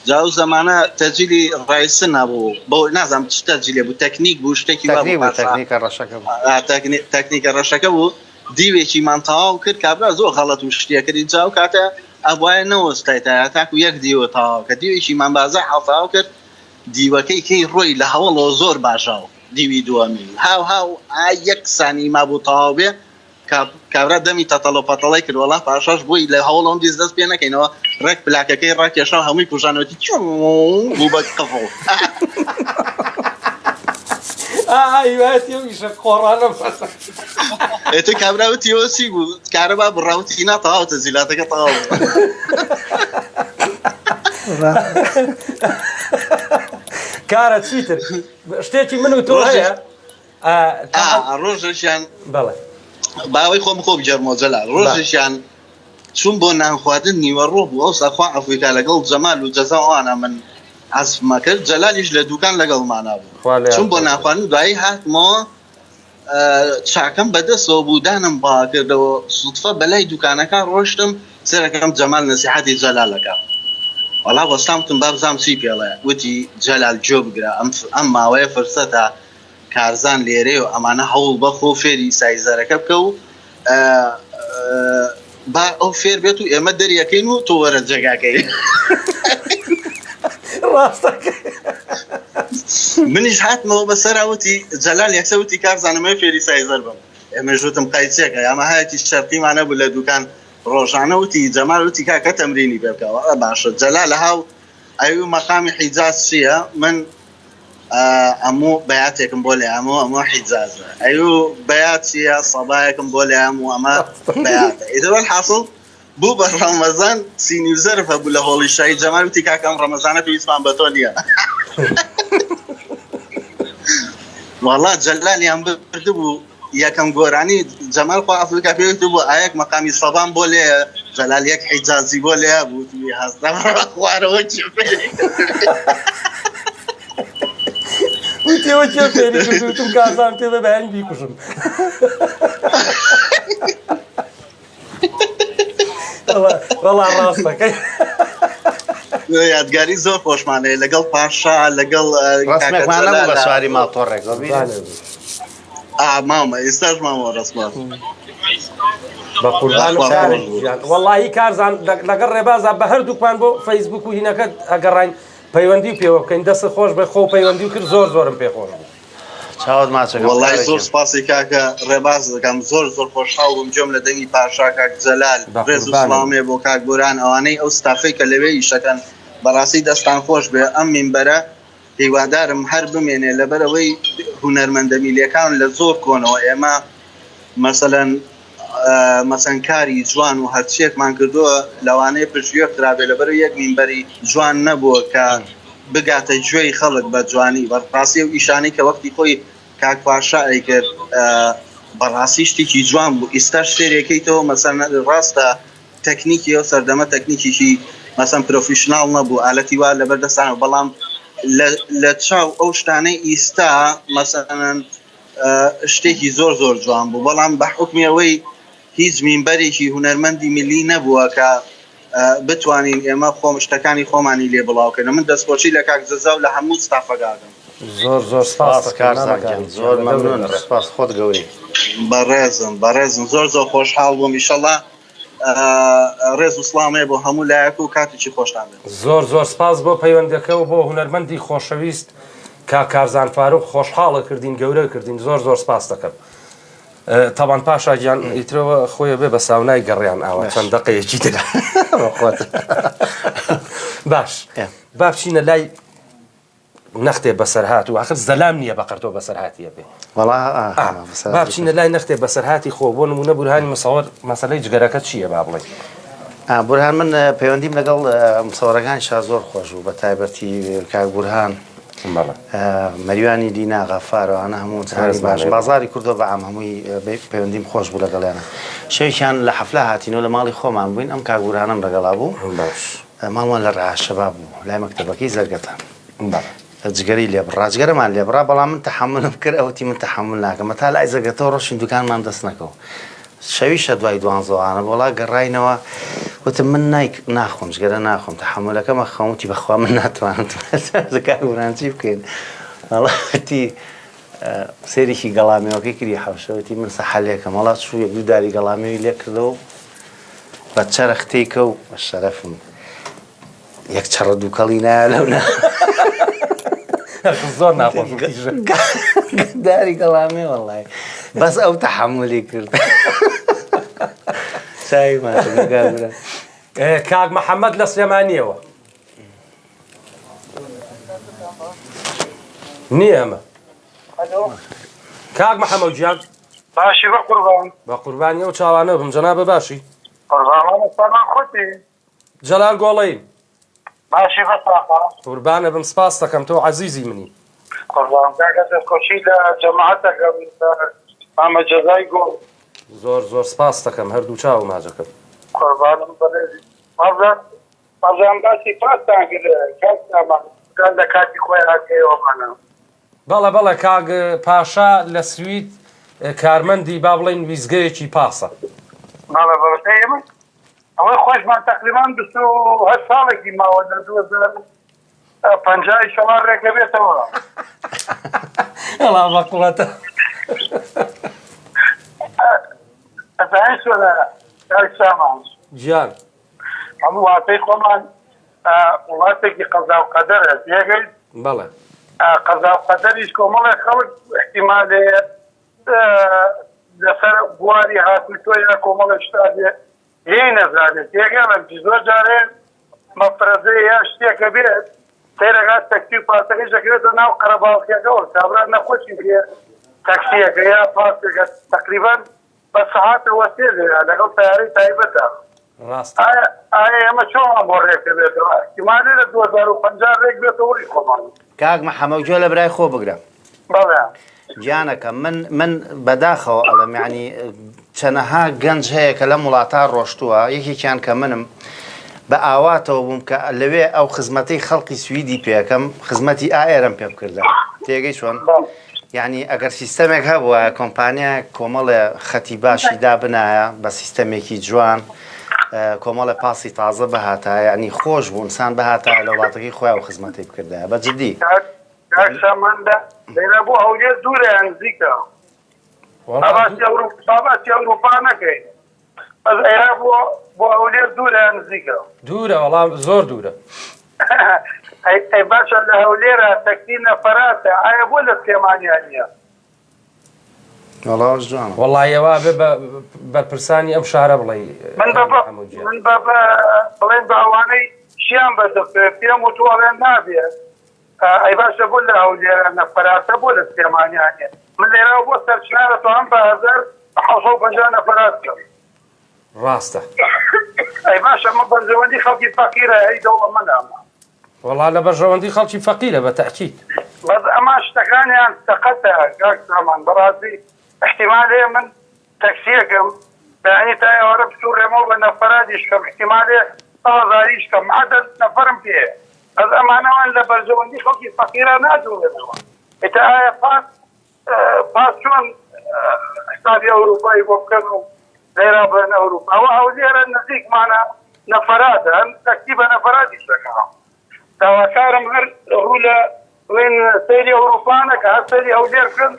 جا ئەو زەمانە تەجیلی ڕایسن نابوو بۆ نازانم چ تەجیلێ بوو تەکنیک بوو شتێکی وا تەکنیک بوو بوو پاشا تەکنیکە ڕەشەکە بوو ئا، تەکنی- تەکنیکە ڕەشەکە بوو دیوێکیمان تەواو کرد کابرا زۆر غەڵەت و شتیە کرد ئینجا ئەو کاتە ئەبوایە نەوەستایتایە تاکو یەک دیوە تەواو کە دیوێکیمان بازا حاڵ تەواو کرد دیوەکەی کەی ڕۆی لە هەوەڵەوە زۆر باژاو دیوی دووەمین هاو هاو ئا یەک سانی مابوو تەواو بێ کابرا دەمی تەتەڵە پەتەڵەی کرد وەڵا پاشاش بۆی لە هەوڵەوەم دیس دەست پێ نەکەینەوە ڕێک پلاکەکەی ڕاکێشا و هەمووی کوژانەوەتی چوو بوو بە قفڵ. ئا هیوایەتی ئەو ئیشە قۆڕانە بەسە. ئێتر کابرا وتی ئەوە چی بوو کارەبا بڕا وتی نا تەواو تەزیلاتەکە تەواو بوو. کارە چیتر شتێکی من و تۆ هەیە ڕۆژێکیان بەڵێ باوەی خۆم خۆ بگێڕمەوە جەلال ڕۆژێکیان چوون بۆ نان خواردن نیوەڕۆ بوو ئەوسا خوا عەفوی کا لەگەڵ جەمال و جەزا ئەوانە من عەزفمە کرد جەلالیش لە دوکان لەگەڵمانا بوو چوون بۆ نان خواردن دوایی هاتمەوە چاکەم بەدەستەوە بوو دانم باکردەوە سوتفە بەلای دوکانەکە ڕۆشتم سەرەکەم جەمال نەسیحەتی جەلالەکە وەڵا وەستام وتم با بزانم چی پێڵێ وتی جەلال گوێ بگرە ئەم ئەم ماوەیە فرسەتە کارزان لێرەیە و ئەمانە هەوڵ بە خۆ فێری سایزەرەکە بکە و با ئەو فێر بێت و ئێمە دەریەکەین و تۆ وەرە جێگاکەی ڕاستەکە منیش هاتمەوە بەسەرا وتی جەلال یەکسە وتی کارزانەمەوێ فێری سایزەر بم ئێمەش وتم قەیچێکە ئەمە هایەکی شەرقیمانە بوو لە دوکان ڕۆژانە وتی جەمال وتی کاکە تەمرینی پێ بکەوە باشە جەلال هاو ئەوی مەقامی حیجاز چییە من ئەموو بەیاتێکم بۆ لێیامەوە ئەمە حیجازە ئەیو بەیات چییە سەبایەکم بۆ لێیام و ئەمە بەیاتە ئیتر وەلحاسڵ بوو بە ڕەمەزان سینی و زەرف هەبوو لە هۆڵی شایی جەمال وتی کاکە ئەم ڕەمەزانە پێویستمان بە تۆ نییە وەڵا جەلالیان بردبوو یەکەم گۆرانی جەمال خوا عەفوی کا پێی وتبوو ئایەک مەقامی سەبام بۆ لێ جەلال یەک حیجازی بۆ لێ بوو وتوی هەستە خوارەوە کێ فێری وتیەوە کێ فێری کرد وتم کازان تێ بە بەیانی بیکوژم وەڵا ڕاستەکەی یادگاری زۆر خۆشمان هەیە لەگەڵ پاشا لەگەڵ ڕسمێکمان نەبوو بە سواری ماتۆڕێک مامە ئێستاش مامە ڕسمە بە قوربان وەڵی کارزان لەگەڵ ڕێبازا بە هەردووکمان بۆ فەیسبوک و هینەکە ئەگەڕین پەیوەندی پێوە بکەین دەست خۆش بە خۆ پەیوەندی کرد زۆر زۆرم پێخۆش بوو چاوت ماچەکەم وەڵای کارێکی. زۆر سپاسی کاکە ڕێباز دەکەم زۆر زۆر خۆشحاڵ بووم گوێم لە دەنگی پاشا کاک جەلال بە ڕێز و قوربانم. سڵاوم هەیە بۆ کاک گۆران ئەوانەی ئەو ستافەی کە لەوێ ئیشەکەن بەڕاستی دەستان خۆش بێ ئەم مینبەرە هیوادارم هەر بمێنێ لەبەرئەوەی هونەرمەندە میلیەکان لە زۆر کۆنەوە ئێمە مەسەلەن مەسەن کاری جوان و هەرچیەکمان کردووە لەوانەیە پشتگوێ خرابێ لەبەر یەک مینبەری جوان نەبووە کە بگاتە گوێی خەڵک بە جوانی بەڕاستی و ئیشانەی کە وەختی خۆی کاک پاشا ئەیکرد بەڕاستی شتێکی جوان بوو ئیستاش سێرەکەیتەوە مەسەن ڕاستە تەکنیکی ئەو سەردەمە تەکنیکیکی مەسەن پرۆفیشناڵ نەبوو ئالەتی وا لەبەر دەستان بەڵام لە چاو ئەو شتانەی ئیستا مەسەن شتێکی زۆر زۆر جوان بوو بەڵام بە حوکمی ئەوەی هیچ مینبەرێکی هونەرمەندی میللی نەبووە کە بتوانین ئێمە خۆم شتەکانی خۆمانی لێ بڵاو کەینەوە من دەستخۆشی لە کاک جەزا و لە هەموو ستافەکە ئەکەم. زۆر زۆر سپاس سپاس کارزان گیان زۆر مەمنون سپاس خۆت گەورەی. بەڕێزم بەڕێزم زۆر زۆر خۆشحاڵ بووم ئیشەڵا ڕێز و سڵاوم هەیە بۆ هەموو لایەک و کاتێکی خۆشتان بێت. زۆر زۆر سپاس بۆ پەیوەندەکە و بۆ هونەرمەندی خۆشەویست کاک کارزان فاروق خۆشحاڵت کردین گەورەت کردین زۆر زۆر سپاست دەکەم. تەبان پاشا گیان ئیترەوە خۆی بێ بە ساونای گەڕیان ئاوا چەند دەقەیەکی تر باش با بچینە لای نەختێ بەسەرهات و ئاخر زەلام نییە بە قەرتۆ بەسەرهاتیە بێ با بچینە لای نەختێ بەسەرهاتی خۆ بۆ نمونە بورهانی مسەوەر مەسلەی جگەرەکە چییە با بڵێ بورهان من پەیوەندیم لەگەڵ مسەوەرەکان شا زۆر خۆش بوو بە تایبەتی کاک بورهان مەریوانی دینا غەفار ئەوانە هەموو چاری باش بازاری کوردۆ بە عام هەمووی پەیوەندیم خۆش بوو لەگەڵیانە شەوێکیان لە حەفلە هاتینەوە لە ماڵی خۆمان بووین ئەم کاک بورهانەم لەگەڵا بوو ماڵمان لە شەباب بوو لای مەکتەبەکەی زەرگەتە جگەری لێ بڕا جگەرەمان لێ بڕا بەڵام من تەحەمولم کرد ئەوتی من تەحەمول ناکەم تا لای زەرگەتەوە ڕۆشین دوکانمان دەست نەکەوت شەویشە دوای دوانزەوانە وەڵا گەڕاینەوە وتم من نایک ناخۆم جگەرە ناخۆم تەحەمولەکەم ئەخەم وتی بەخوا من ناتوانم کاک بران چی بکەین وەڵا وتی سەیرێکی گەڵامێوەکەی کردی حەوشە وتی من سەحەلێکەم وەڵا چوو یەک دوو داری گەڵامێوی لێ کردەوە بە چەرخ تێکە و بە شەرەفم یەک چەڕە دووکەڵی نایە لەو نا زۆر ناخۆش داری گەڵامێ وەڵای بەس ئەو تەحەمولی کرد چاوی ماچەکە کاک محەممەد لە سلێمانیەوە نییە ئەمە کاک محەممەد گیان باشی بە قوربان بە قوربانی ئەو چاوانە بم جەنابە باشی قوربان سامان خۆتی جەلال گۆڵەییم. باشی بەس ئاقا. قوربانە بم سپاست دەکەم تۆ عەزیزی منی. قوربان کاکە دەستخۆشی لە جەماعەت دەکەم لە مامە جەزای گوڵ. زۆر زۆر سپاست دەکەم هەردوو چاوم ماچەکەم. قوربانم بەڕێزی وابزانم وابزانم باسی پاستان کرد کاک سامان گیان لە کاتی خۆی هاتیەوەمانە. بەڵێ بەڵێ کاک پاشا لە سوید کارمەندی با بڵێین ویستگەیەکی پاسە. بەڵێ بەڵێ ئێمە ئەوەی خۆشمان تەقریبان 28 ساڵێکی ماوە لە 2050 ئیشەڵا ڕێکەبێتەوە. ئەڵا بەقوەتە. ئەزانی چۆنە کاک سامان گیان. ئەم وڵاتەی خۆمان وڵاتێکی قەزا و قەدەرە تێگەیت؟ بەڵێ. قەزا و قەدەریش کۆمەڵێک خەڵک ئیحتیمالێ لەسەر بواری هاتوچۆ یا کۆمەڵێک شتا بێ لێی نەزانێت تێگەڵم چی زۆر جارێ مەفرەزەیە یا شتێکە بێت سەیرەکات تەکسی و پاسەکەش دەکەوێتە ناو قەرەباڵخیەکەوە کابرا نەخۆشی پێ تەکسیەکە یا پاسێکە تقریبان بە سەعاتە وەستێ لێرە لەگەڵ تەیارەی تایبەتە. ڕاستە. ئایا ئایا ئێمە چۆنمان بۆ ڕێک دەبێتەوە؟ ئیحتیمالێ لە 2050 ڕێک بێتەوە ی خۆمان. کاک محەمەد گوێ لە برای خۆ بگرە. بەڵێ. گیانەکەم من من بەداخەوە ئەڵێم یانی چەنەها گەنج هەیە کە لەم وڵاتە ڕۆشتووە یەکێکیان کە منم بە ئاواتەوە بووم کە لەوێ ئەو خزمەتەی خەڵکی سویدی پێکەم خزمەتی ئائێرەم پێ بکردە تێگەی چۆن؟ یانی ئەگەر سیستەمێک هەبوایە کۆمپانیایەک کۆمەڵێ خەتی باشی دابنایە بە سیستەمێکی جوان کۆمەڵێ پاسی تازە بهاتایە یانی خۆش بوو ئینسان بهاتایە لە وڵاتەکەی خۆیان و خزمەتی بکردایە بە جدی. کاک سامان لە لێرە بۆ هەولێر دوورە یان نزیکە؟ با باسی ئەوروپا با باسی ئەوروپا نەکەین بەس ئێرە بۆ بۆ هەولێر دوورە یان نزیکە؟ دوورە وەڵا زۆر دوورە. ئەی ئەی باشە لە هەولێرە تەکسی نەفەراتە ئایا بۆ لە سلێمانیا نییە؟ وەڵا ئەوەش جوانە. وەڵایی ئەوە ئەبێ بە بەرپرسانی ئەم شارە بڵێی من بە بە من بە بە بڵێن بە ئەوانەی شیان بەردەستێ پێم وتووە ئەڵێن نابێ ئەی باشە بۆ لە هەولێرە نەفەراتە بۆ لە سلێمانیا نییە من لێرەوە بۆ سەرچنار ئەتوانم بە 1750 نەفەرات بکەم. ڕاستە. ئەی باشە ئەمە بەرژەوەندی خەڵکی فەقیرە هەی دەوڵەمەنە ئەمە. وەڵا لە بەرژەوەندی خەڵکی فەقیرە بە تەئکید. بەس ئەمان شتەکانیان سەقەتە کاک سامان بەڕاستی ئیحتیمال هەیە من تەکسیەکەم بەیانی تا ئێوارە بسوڕێمەوە بە نەفەراتیش کەم ئیحتیمال هەیە. ئازاریش کەم عەدەد نەفەرم پێیە بەس ئەمانەوان لە بەرژەوەندی خەڵکی فەقیرا ناجوڵێنەوە ئیتر ئایا پاس پاس چۆن حسابی ئەوروپای بۆ بکەن و لێرا بڵێن ئەوروپا ئەوە هەولێرە نزیکمانە نەفەراتە هەم تەکسی بە نەفەراتیش دەکا داواکارم هەر ڕوو لە بڵێن سەیری ئەوروپا نەکە هەر سەیری هەولێر بکەن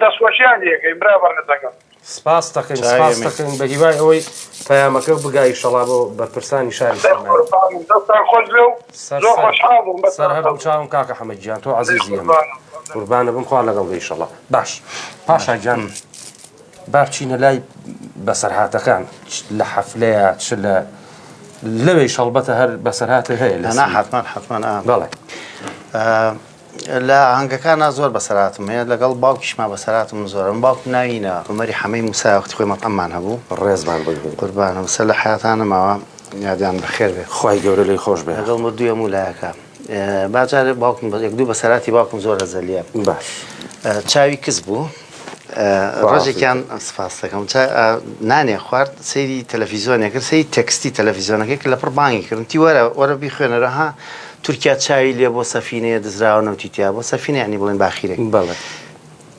دەستخۆشیان لێکەین برا بەڕێزەکەم. سپاست دەکەین سپاست دەکەین بە هیوای ئەوەی پەیامەکە بگا ئیشەڵا بۆ بەرپرسانی شاری سلێمانی. قوربانم دەستان خۆش بێ و سەر زۆر سەر خۆشحاڵ بووم بە سەر هەردوو چاوم کاکە حەمە گیان تۆ عەزیزی ئێمەی قوربانە بم خوا لەگەڵ بێ ئیشەڵا باش پاشا گیان با بچینە لای بەسەرهاتەکان چ لە حەفلەیە چ لە لەوێیش هەڵبەتە هەر بەسەرهاتە هەیە لە نا حەتمەن حەتمەن ئا بەڵێ لە ئاهەنگەکانا زۆر بەسەرهاتم هەیە لەگەڵ باوکیشما بەسەرهاتم زۆرە من باوکم ناوی نا عومەری حەمەی موسایە وەختی خۆی مەتعەممان هەبوو ڕێزمان بۆی هەیە. قوربانم سەر لە حەیاتا نەماوە یادیان بەخێر بێ. خوای گەورە لێی خۆش بێ. لەگەڵ مردووی هەموو لایەکە با جارێ باوکم یەک دوو بەسەرهاتی باوکم زۆر ئەزەلیە باش. چاوی کز بوو ڕۆژێکیان سپاس دەکەم نانێ خوارد سەیری تەلەفیزیۆنێ کرد سەیری تێکستی تەلەفیزیۆنەکەی کرد لەپڕ بانگی کردم تی وەرە وەرە بیخوێنەرە ها تورکیا چاوی لێ بۆ سەفینەیە دزراوە نەوتی تیا بۆ سەفینە یعنی بڵێن باخیرێک بەڵێ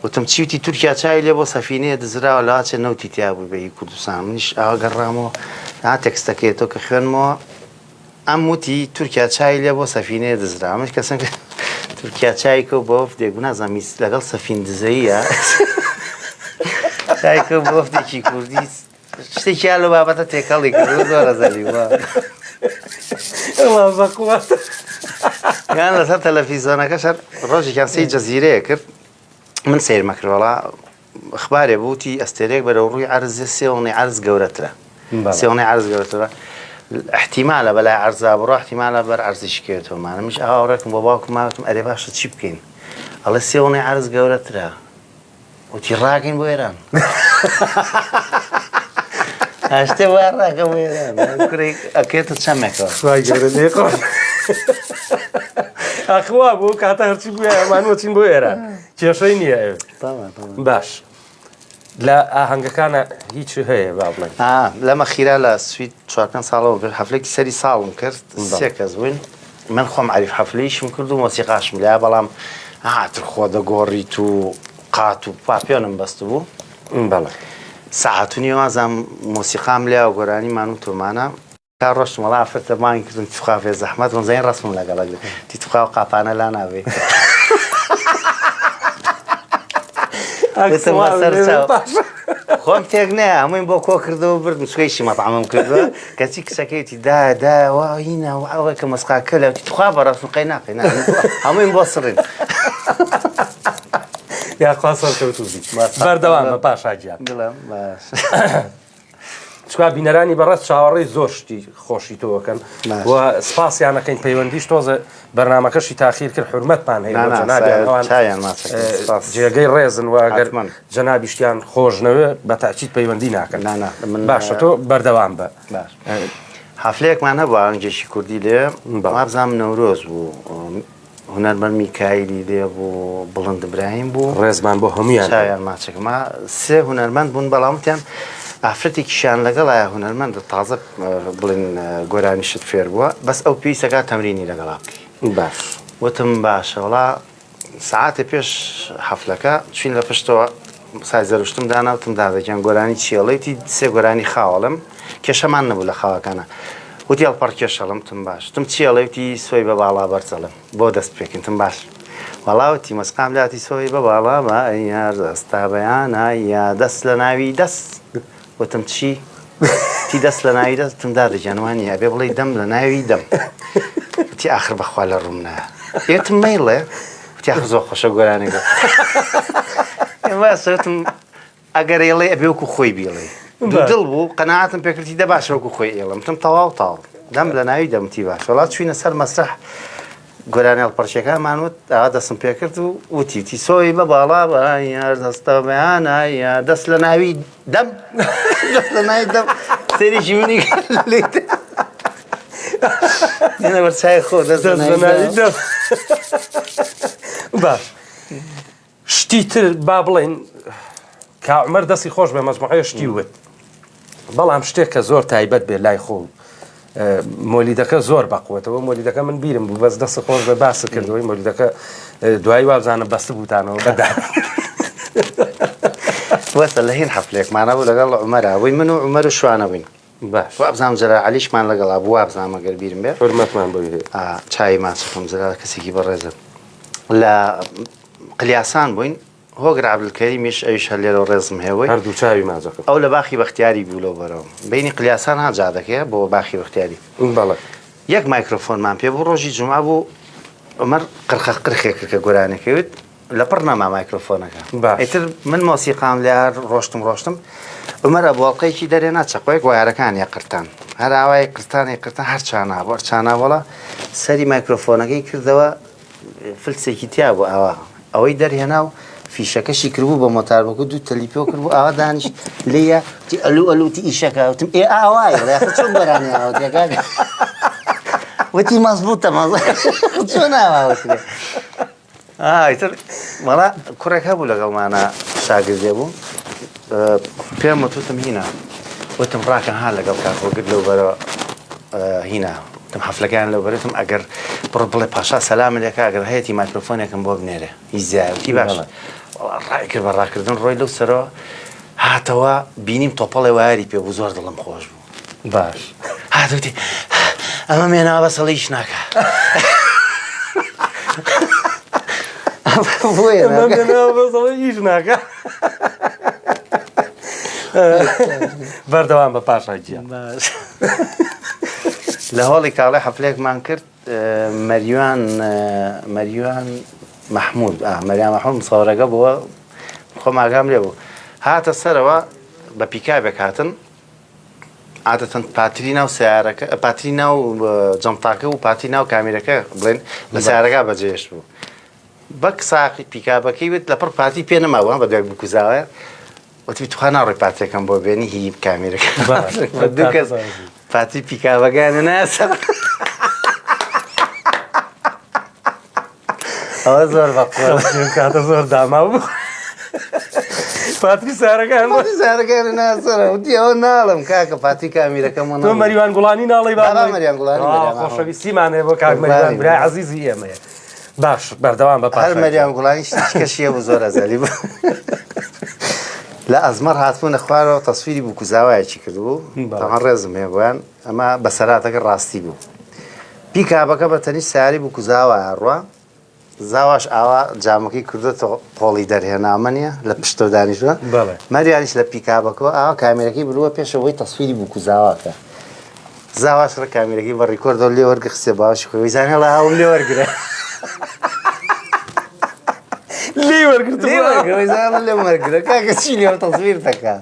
وتم چی وتی تورکیا چاوی لێ بۆ سەفینەیە دزراوە لەواچێ نەوتی تیا بوو بە هی کوردستان منیش ئاوا گەڕامەوە ها تێکستەکەی تۆ کە خوێنمەوە ئەم وتی تورکیا چاوی لێ بۆ سەفینەیە دزرا منیش کەسم کرد تورکیا چاوی کەوت بە وەفدێک بوو نازانم لەگەڵ سەفین دزەییە چاوی کەوت بە وەفدێکی کوردی شتێکیان لەو بابەتە تێکەڵی کرد زۆر ئەزەلی بووە. ئەڵا بەخوا. یان لەسەر تەلەفیزۆنەکە شەر ڕۆژێکیان سەی جەزیرەیە کرد من سەیرمە کرد وەڵا خبارێ بوو وتی ئەستێرەیەک بەرەو ڕووی عەرز دێ سێوەنەی عەرز گەورەترە سێوەنەی عەرز گەورەترە احتیمالە بەلای عەرزا بڕۆ احتیمالە بەر عەرزیش کەوێتەوە مانە منیش ئاوا ڕێکم بۆ باوکم ماوتم ئەرێ باشە چی بکەین ئەڵێ سێوەنەی عەرز گەورەترە وتی ڕاکەین بۆ ئێران ئاشتێ وا ڕاکە بۆ ئێران کوڕێک ئەکێتە چەمێکەوە خوای گەورە لێ خۆش ئەخوا بوو کاتە هەرچی بووە ئەمان وەچین بۆ ئێران کێشەی نییە ئەوێ باش لە ئاهەنگەکانە هیچ هەیە با بڵێن لەمە خیرا لە سوید چوار پێنج ساڵەوە کرد حەفلێکی سەری ساڵم کرد سێ کەس بووین من خۆم عریف حەفلیشم کرد و مۆسیقاشم لیا بەڵام هاتر خۆ دەگۆڕیت و قات و پاپیۆنم بەست بوو بەڵێ سەعات و نیوازام مۆسیقام لیا و گۆرانیمان و تۆمانە تا ڕۆشتم وەڵا ئافرەتە بانگی کردم توخوا بێ زەحمەت وم زانی ڕەسمم لەگەڵ ئەگرێ وتی توخوا ئەو قاپانە لا نابەی وتم بەسەر چاو خۆم تێک نەیا هەموویم بۆ کۆ کردەوە بردم چونکە ئیشی مەتعەمم کردووە کەچی کچەکەی وتی دا دا وا هینا وا ئەوە کە مەسقاکە لە وتی توخوا بە ڕەسم قەی ناقەی نا هەموویم بۆ سڕین یاخوا سەرکەوتوو بی بەردەوام بە پاشا گیان دڵم باش چکا بینەرانی بەڕێز چاوەڕێی زۆر شتی خۆشی تۆ ئەکەن و سپاسیان ئەکەین پەیوەندیش تۆزە بەرنمەکەشی تاخیر کرد حورمەتمان هەیە بۆ جەنابیان ئەوان جێگەی ڕێزن و ئەگەر جەنابیشتیان خۆش نەوێ بە تاکید پەیوەندی ناکەن باشە تۆ بەردەوام بە حەفلەیەکمان هەبوو ئاهەنگێکی کوردی لێ وابزانم نەورۆز بوو هونەرمەند میکایلی لێ بوو، بڵند برایم بوو. ڕێزمان بۆ هەموویان هەیە. چاویان ماچەکەم. سێ هونەرمەند بوون، بەڵام وتیان ئافرەتێکیشیان لەگەڵایە هونەرمەندە تازە بڵێن گۆرانیشت فێر بووە، بەس ئەو پێویست ئەکات تەمرینی لەگەڵا بکەی. باش. وتم باشە. وەڵا سەعاتێ پێش حەفلەکە چووین لە پشتەوە سای زەروشتم دانا وتم دادە گیان گۆرانی چی ئەڵێی؟ وتی سێ گۆرانی خاو ئەڵێم. کێشەمان نەبوو لە خاوەکانا. وتی هەڵپەڕکێش ئەڵێم وتم باش. وتم چی ئەڵێی؟ وتی سۆی بە باڵا بەرز ئەڵێم. بۆ دەست پێکەین؟ وتم باش. وەڵا وتی مەسقام لێ هاتی سۆی بە باڵا بە ئەی یار دەست تا بەیانە یا دەست لە ناوی دەست. وتم چی؟ وتی دەست لە ناوی دەست. وتم دادە گیان وا نییە ئەبێ بڵێی دەم لە ناوی دەم. وتی ئاخر بەخوا لە ڕووم نایە. ئێ وتم مەیڵێ. وتی ئاخر زۆر خۆشە گۆرانیەکە. ئێ باشە وتم ئەگەر ئەیڵێ ئەبێ وەکو خۆی بیڵێ. دوودڵ بوو قەناعەتم پێ کردی دە باشە وەکو خۆی ئێڵم وتم تەواو تاو دەم لە ناوی دەم وتی باشە وەڵا چوینە سەر مەسرەح گۆرانی هەڵپەڕکێکانمان وت ئاوا دەستم پێ کرد و وتی وتی سۆی بە باڵا بە یار دەستە بەیانە یا دەست لە ناوی دەم دەست لە ناوی دەم سەیرێکی منی کرد لێی دێنە بەرچاوی خۆ دەست لە ناوی دەم باش شتی تر با بڵێین کا عومەر دەستی خۆش بێ مەجموعەیە شتی وت بەڵام شتێک کە زۆر تایبەت بێ لای خۆ. مۆلیدەکە زۆر بەقوەتەوە مۆلیدەکە من بیرم بوو بەس دەست خۆش بە باس کردەوەی مۆلیدەکە دوایی وابزانم بەست بووتانەوە بەدا. وەسە لە هین حەفلێکمانە بوو لەگەڵ عومەرا بووین من و عومەر و شوانە بووین باش وابزانم جەلال عەلیشمان لەگەڵا بوو وابزانم ئەگەر بیرم بێ حورمەتمان بۆی هەیە. ئا چاوی ماچەکەم جەلال کەسێکی بەڕێزە لە قلیاسان بووین هۆگر عەبدولکەریمیش ئەویش هەر لێرەوە ڕێزم هەیە بۆی. هەردوو چاوی ماچەکەم. ئەو لە باخی بەختیاری بوو لەو بەرەوە بەینی قلیاسان ها جادەکەیە بۆ باخی بەختیاری. بەڵێ. یەک مایکرۆفۆنمان پێ بوو ڕۆژی جومعە بوو عومەر قرخە قرخێ کرد کە گۆرانیەکەی وت لە پڕ نەما مایکرۆفۆنەکە باش. ئیتر من مۆسیقام لێ هەر ڕۆشتم ڕۆشتم عومەر ئەبواڵقەیەکی دەرێنا چەقۆیەک وایەرەکانی قرتان هەر ئاوای قرتانی قرتان هەر چانا بوو هەر چانا وەڵا سەری مایکرۆفۆنەکەی کردەوە فلسێکی تیا بوو ئاوا ئەوەی دەرهێنا و فیشەکەشی کردبوو بە مۆتاربەکە دوو تەلی پێ کردبوو ئاوا دانیشت لێیە تی ئەلو ئەلو تی ئیشەکە وتم ئێ ئاوایە وڵی ئاخر چۆن گۆرانی ئاوا وترێ کاکە وتی مەزبووتە مەزبووتە چۆن ئاوا وترێ ئیتر وەڵا کوڕێک هەبوو لەگەڵمانە شاگردێ بوو پێم وت وتم هینا وتم ڕاکەن ها لەگەڵ کاک هۆگر لەو بەرە هینا وتم حەفلەکەیان لەو بەرە وتم ئەگەر بڕۆ بڵێ پاشا سەلامت لێکا ئەگەر هەیەتی مایکرۆفۆنێکم بۆ بنێرێ هیچ زیایە وتی باش وەڵا ڕای کرد بە ڕاکردن ڕۆی لەو سەرەوە هاتەوە بینیم تۆپەڵێ وایەری پێ بوو زۆر دڵم خۆش بوو باش هات وتی ئەمە مێناوە بەس هەڵی ئیش ناکا بۆیە ئەمە مێناوە بەس هەڵی ئیش ناکا بەردەوام بە پاشا گیان باش لە هۆڵی کاڵێ حەفلەیەکمان کرد مەریوان مەریوان مەحمود مەریان مەحمود مسەوەرەکە بووە خۆم ئاگام لێ بوو هاتە سەرەوە بە پیکابێک هاتن عادەتەن پاتری ناو سیارەکە پاتری ناو جەمتاکە و پاتی ناو کامیرەکە بڵێن لە سیارەکە بەجێهێشت بوو بەک ساقی پیکابەکەی وت لەپڕ پاتی پێ نەمابوو بە دوای بکوزاوە وتی توخوا ناڕۆی پاتریەکەم بۆ بێنی هی کامیرەکە دوو کەس پاتری پیکابەکەیان ناسە ئەوە زۆر بە کاتە زۆر داما بوو پاتری سارەکان پاتری سارەکان ناسەرە وتی ئەوە ناڵم کاکە پاتری کامیرەکەم تۆ مەریوان گوڵانی ناڵی با مەریوان گوڵانی خۆشەویستیمان هەیە بۆ کاک مەریوان برای عەزیزی ئێمەیە باش بەردەوام بە هەر مەریان گوڵانی شتێکی کەشی هەبوو زۆر ئەزەلی بوو لە ئەزمەڕ هاتبوونە خوارەوە تەسویری بووکوزاوایەکی کردبوو تەمان ڕێزم هەیە بۆیان ئەمە بەسەراتەکە ڕاستی بوو پیکابەکە بە تەنیشت سەیارەی بووکوزاوایە ڕوا زاواش ئاوا جامەکەی کردۆتەوە قۆڵی دەرهێنامە نیە لە پشتەوە دانیشتوە مەریانیش لە پیکابەکەوە ئاوا کامێرەکەی برووە پێشەوەی تەسویری بووکوزاواکە زاواش ڕێک کامیرەکەی بە ڕیکۆردەوە لێ وەرگە خستە باوەشی خۆی وەی زانی هەڵا ئاوم لێ وەرگرە لێ وەرگرت لێ وەرگرە وەی زانی هەڵا لێم وەرگرە کاکە چی لێ تەسویر دەکا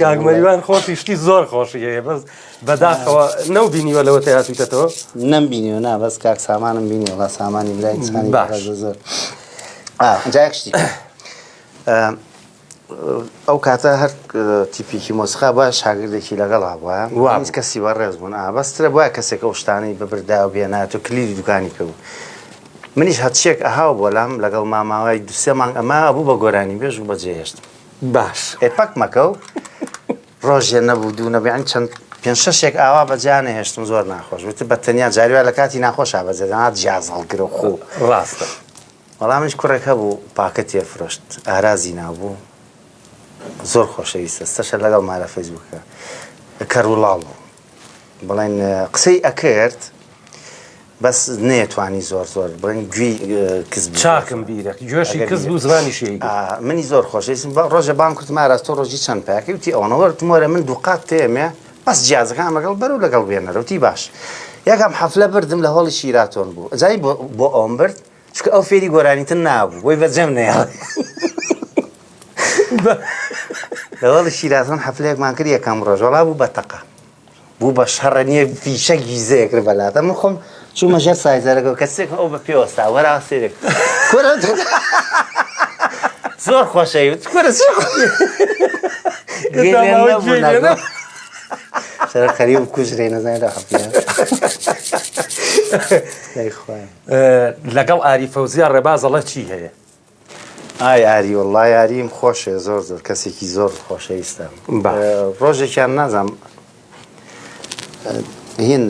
کاک مەریوان خۆشی شتی زۆر خۆشی هەیە بەس بەداخەوە نەو بینیوە لەوە تێ هاتوویتەتەوە نەم بینیوە نا بەس کاک سامانم بینی وەڵا سامانی برای ئینسانی باش. بەڕێزە زۆر ئا جا یەک شتی ئەو کاتە هەر تیپێکی مۆسیقا بە شاگردێکی لەگەڵا بووە هیچ کەسی بە ڕێز بوون ئا بەسترە بووە کەسێک ئەو شتانەی ببردا و بێنات و کلیلی دوکانی پێ بوو منیش هەرچیەک ئەهاو بۆ لام لەگەڵ ماماوای دوسێ مانگ ئەمە بوو بە گۆرانی بێژ و بەجێهێشتم باش ئێ پەک مەکە و ڕۆژێ نەبوو دوو نەبوو یانی چەند پێنج شەشێک ئاوا بەجیا نەهێشتم زۆر ناخۆش وت بە تەنیا جاری وا لە کاتی ناخۆشا بەجێ دەنا جیاز هەڵگرە خۆ ڕاستە وەڵا منیش کوڕێک هەبوو پاکەتی ئەفرۆشت ئارازی ناوبوو زۆر خۆشەویستە ستەشە لەگەڵ ما لە فەیسبووکە کەر و ڵاڵ بوو بڵێن قسەی ئەکرد بەس نەیەتوانی زۆر زۆر بڵێن گوێی کز بوو چاکم بیرە گوێشی کز بوو زمانیشی ئەیگرت. منی زۆر خۆشەویستم ڕۆژێ بانگ کردم ئاراس تۆ ڕۆژی چەند پاکەی وتی ئەوەنە وەرتم وەرە من دووقات تێمێ بەس جیازەکان لەگەڵ بەر و لەگەڵ بێنەرە وتی باش یەکەم حەفلە بردم لە هۆڵی شیراتۆن بوو ئەزانی بۆ ئەوم برد چونکە ئەو فێری گۆرانیتن نابوو بۆی بەجێم نەیەڵێ لە هۆڵی شیراتۆن حەفلەیەکمان کرد یەکەم ڕۆژ وەڵا بوو بە تەقە بوو بە شەڕە نییە فیشەک گیزەیە کرد بەلاتە من خۆم چوومە ژێر سایزەرەکە کەسێک ئەو بە پێوە سا وەرا سێرێک کورە زۆر خۆشەویست کورە سەر خەریب کوژرێ نەزانێت لە حەفلە لەگەڵ ئاری فەوزیا ڕێباز ئەڵێ چی هەیە؟ ئای ئاری وەڵڵا یاریم خۆشێ زۆر زۆر کەسێکی زۆر خۆشەویستە ڕۆژێکیان نازانم هین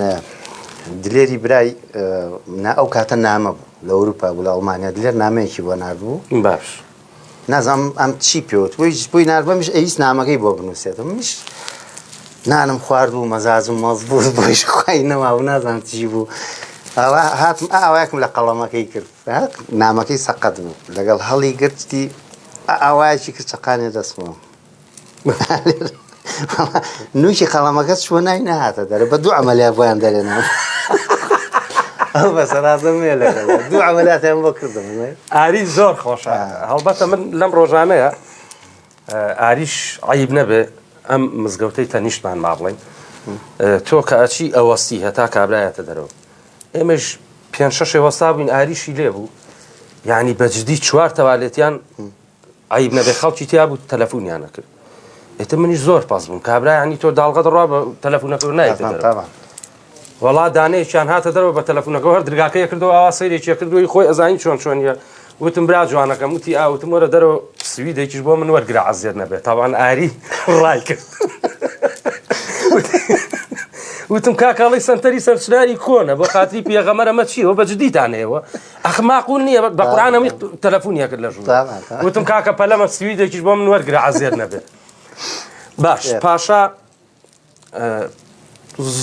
دلێری برای نا ئەو کاتە نامە بوو لە ئەوروپا بوو لە ئەڵمانیا دلێر نامەیەکی بۆ ناردبوو باش نازانم ئەم چی پێوت بۆی بۆی ناردبمیش ئەویست نامەکەی بۆ بنووسێتەوە منیش نانم خوارد و مەزاجم مەزبوط بۆیش خوای نەما و نازانم چی بوو ئەوە هاتم ئاوایەکم لە قەڵەمەکەی کرد نامەکەی سەقەت بوو لەگەڵ هەڵی گرتی ئاوایەکی کرد چەقانێ دەستمەوە نوکی قەڵەمەکە چوە ناوی نەهاتە دەرە بە دوو عملیات بۆیان دەرێنام ئەو بەسەراتم لەگەڵ دوو عملیاتیان بۆ کردم ئاری زۆر خۆشە هەڵبەتە من لەم ڕۆژانەیە ئاریش عیب نەبێ ئەم مزگەوتەی تەنیشتمان ما بڵین تۆ کە ئەچی ئەوەستی هەتا کابرایەتە دەرەوە ئێمەش پێ شەشێ وەستا بووین ئاریشی لێ بوو یعنی بەجددی چوار تەوالێتیان عەیب نەبێ خەڵکی تیا بوو تەلەفونیان ئەکرد ئیتر منیش زۆر پەس بووم کابرا ینی تۆ داڵغە دەڕوا بە تەلەفونەکە نایتە دەرەوە وەڵا دانەیەکیان هاتە دەرەوە بە تەلەفونەکە هەر درگاکەی کردەوە ئاوا سەیرێکی کردووی خۆی ئەزانی چۆن چۆنیە وتم برا جوانەکەم وتی ئاوتم وەرە دەرەوە سویدێکیش بۆ من وەرگرە عەزێت نەبێت تاوان ئاری ڕای کرد وتم کاکاڵی سنتەری سەرچناری کۆنە بۆ خاتری پێغەمەرە مە چیەوە بە جدیتانەیەوە ئەخ ماقول نییە بە قورئان هەمووی تەلەفۆنی ئەکرد لە ژوور وتم کاکە پەلەمە سویدێکیش بۆ من وەرگرە عەزێت نەبێت باش پاشا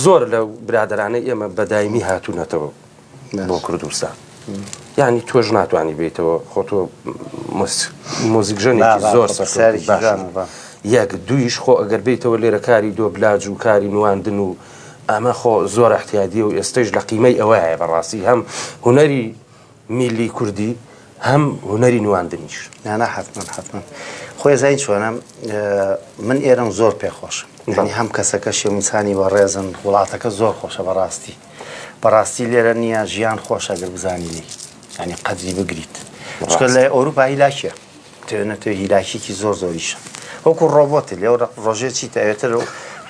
زۆر لە برادرانەی ئێمە بە دایمی هاتوونەتەوە بۆ کوردستان یعنی تۆش ناتوانانی بێتەوە خۆ تۆ مۆزیکژەنێکی زۆر سەرساری باش یەک دویش خۆ ئەگەر بیتەوە لێرە کاری دۆبلاج و کاری نواندن و ئەمە خۆ زۆر احتیادیە و ئێستەیش لە قیمەی ئەوەیە بەڕاستی هەم هونەری میللی کوردی هەم هونەری نواندنیش. نانا حەتمەن حەتمەن خۆی ئەزانی چۆنە من ئێرەم زۆر پێ خۆشە یانی هەم کەسەکەشی ئینسانی بەڕێزن وڵاتەکە زۆر خۆشە بەڕاستی بەڕاستی لێرە نییە ژیان خۆشە گەر بزانی لێی یانی قەدری بگریت چونکە لە ئەوروپا هیلاکیە تۆ نەتۆ هیلاکیکی زۆر زۆریشە وەکو ڕۆبۆتی لێ ڕۆژێ چیتە ئەوێتر و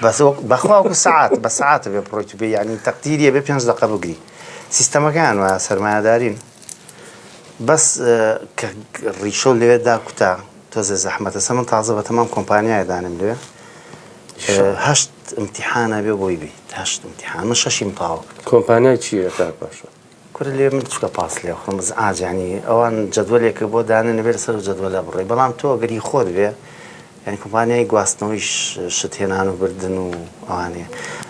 بەس بەخوا وەکو سەعات بە سەعاتە بێ بڕۆیت بێ یعنی تەقدیریە بێ پێنج دەقە بگری سیستەمەکەیان وایە سەرمایەدارین بەس کە ڕیشە لەوێ داکوتا تۆزێ زەحمەتە سە من تازە بە تەمام کۆمپانیایە دانم لێ هەشت امتحانە بێ بۆی بیت هەشت امتحان من شەشیم تەواو کرد کۆمپانیای چییە کاک باشە؟ کورە لێ من چکە پاس لێ خۆم ئزعاج یانی ئەوان جەدوەلێکە بۆ دانێن ئەبێ لەسەر ئەو جەدوەلە بڕۆی بەڵام تۆ گەر هی خۆت بێ یانی کۆمپانیای گواستنەوەی شت هێنان و بردن و ئەوانەیە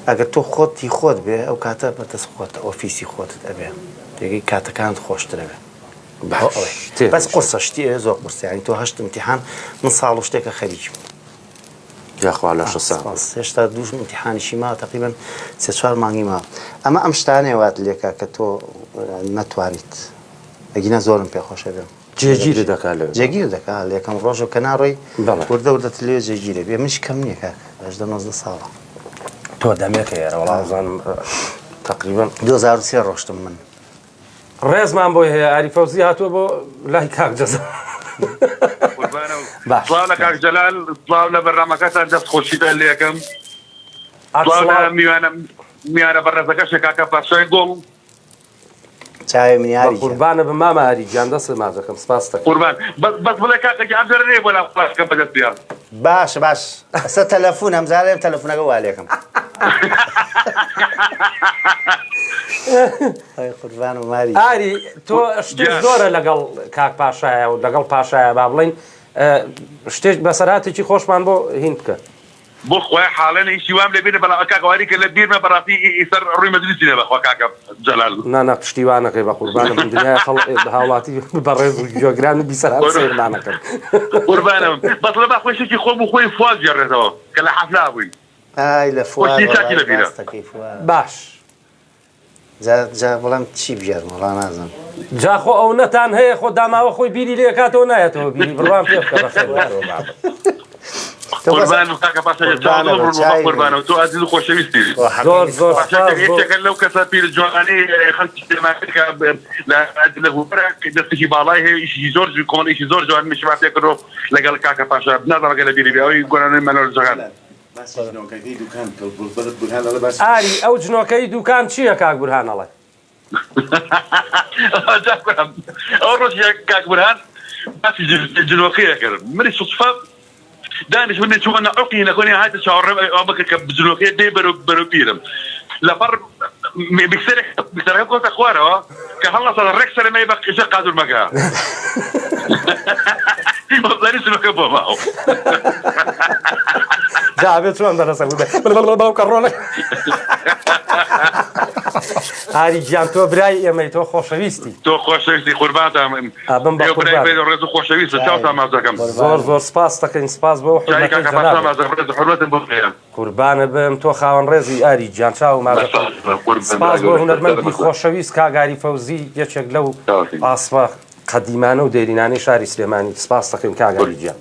ئەگەر تۆ خۆت هی خۆت بێ ئەو کاتە بە دەست خۆت ئۆفیسی خۆتت ئەبێ تێگەی کاتەکانت خۆشتر ئەبێ باش بەس قورسە شتی ئەوێ زۆر قورسە یانی تۆ هەشت امتحان من ساڵ و شتێکە خەریکم یاخوا لەشە ساغ سپاس هێشتا دوو ئیمتیحانیشی ماوە تەقریبەن سێ چوار مانگی ماوە ئەمە ئەم شتانەیە وات لێکا کە تۆ نەتوانیت ئەگینا زۆرم پێ خۆشە بێم جێگیرت دەکا لەوێ جێگیر دەکا لە یەکەم ڕۆژەوە کە ناڕۆی بەڵێ. وردە وردە لەوێ جێگیرە بێ منیش کەم نییە کاک 18 19 ساڵە تۆ دەمێکە ئێرە وەڵا بزانم تەقریبەن 2003 ڕۆشتم من ڕێزمان بۆی هەیە ئاری فەوزی هاتووە بۆ لای کاک جەزا باش سڵاو لە کاک جەلال سڵاو لە بەرنامەکەتان دەست خۆشیتان لێکەم سڵاو لە میوانە میوانە بەڕێزەکەشە کاکە پاشای گوڵ چاوی منی ئاری گیان. قوربانە بم مامە ئاری گیان دەستت ماچەکەم سپاست دەکەم. قوربان بەس بەس بڵێ کاکە گیان ئەمجارە نەیە بۆ لام خواستەکەم بەدەست بیا. باشە باش ئەسە تەلەفون ئەمجارە تەلەفونەکە وا لێکەم. ئەی قوربان و ماری. ئاری تۆ شتێک زۆرە لەگەڵ کاک پاشایە و لەگەڵ پاشایە با بڵین شتێک بەسەرهاتێکی خۆشمان بۆ هین بکە. بۆ خوایە حاڵێ نە ئیشی وام لێ بینە بەڵام کاکە واری کە لە بیرمە بەڕاستی ئی سەر ڕووی مەجلیسی نە بەخوا کاکە جەلال. نا نا پشتی وا نەکەی بەقوربانت بم دنیای خەڵک هاوڵاتی بەڕێز و گوێگران و بیسەران سەیرمان ئەکەن. قوربانم بەس لە با خۆی شتێکی خۆم و خۆی فواد گێڕێتەوە کە لە حەفلا بووین. ئای لە فواد خۆشی چاکی وەڵای لە بیرە. ڕاست دەکەی فواد. باش. جا جا بڵێم چی بگێڕم وەڵا نازانم. جا خۆ ئەونەتان هەیە خۆ داماوە خۆی بیری لێ ئەکاتەوە نایەتەوە بیری بڕوام پێ بکە بەخێر بێتەوە بابە. تۆ بەس قوربانم کاکە پاشا گیان چاوت قوربانە دڵم بم ڕوون بوو چاوی منی. بەقوربانەوە تۆ ئازیز و خۆشەویستی. تۆ حەقی زۆر منی زۆر سوپاس. سوپاس بۆ یەکێکە لەو کەسە پیر جوانانەی خەڵکی سلێمانی کە لە لە هونەرا دەستێکی باڵای هەیە ئیشی زۆر کۆمەڵ ئیشی زۆر جوان میشمان پێ کردو لەگەڵ کاکە پاشا نازانم ئەگەر لە بیری بێ ئەوەی گۆرانی مەنۆر جەغان. ئاری ئەو جنۆکەی دوکان چییە کاک بورهان ئەڵێ. ئەو ڕۆژ کاک بورهان باسی جنۆکەیە کرد منی سوتفە دانیش من چوومە نەعوقی نەکۆنی هاتە چاوەڕێم ئەوە بکە کە جنۆکەیە دێ بەرەو بەرەو پیرم. لەپەڕ میکسەرێک میکسەرەکە کۆتە خوارەوە کە هەڵەسا ڕێک سەرمای بە قیژە قادورمەکە وەزاری سمەکە بۆ ماوە. جا بێ چۆن دەرەسە بوو کە ڕۆڵە ئاری گیان تۆ برای ئێمەی تۆ خۆشەویستی تۆ خۆشەویستی قوربانتان ئەبم بە ئێوە برای قوربان. بێ ڕێز و خۆشەویستە چاوتان ماچ دەکەم زۆر زۆر سپاس دەکەین سپاس بۆ چای حورمەتەی کاکە پاشا جەنابت ماچ دەکەم ڕێز و حورمەتم بۆ هەیە قوربانت بم تۆ خاوەن ڕێزی ئاری گیان چاو ماچەکەم قوربان سپاس برا بۆ گەورە هونەرمەندی سەلامەت بە. خۆشەویست کاک ئاری فەوزی یەکێک لەو چاوەکەی. ئاسمە قەدیمانە و دێرینانەی شاری سلێمانی سپاس دەکەین کاک ئاری گیان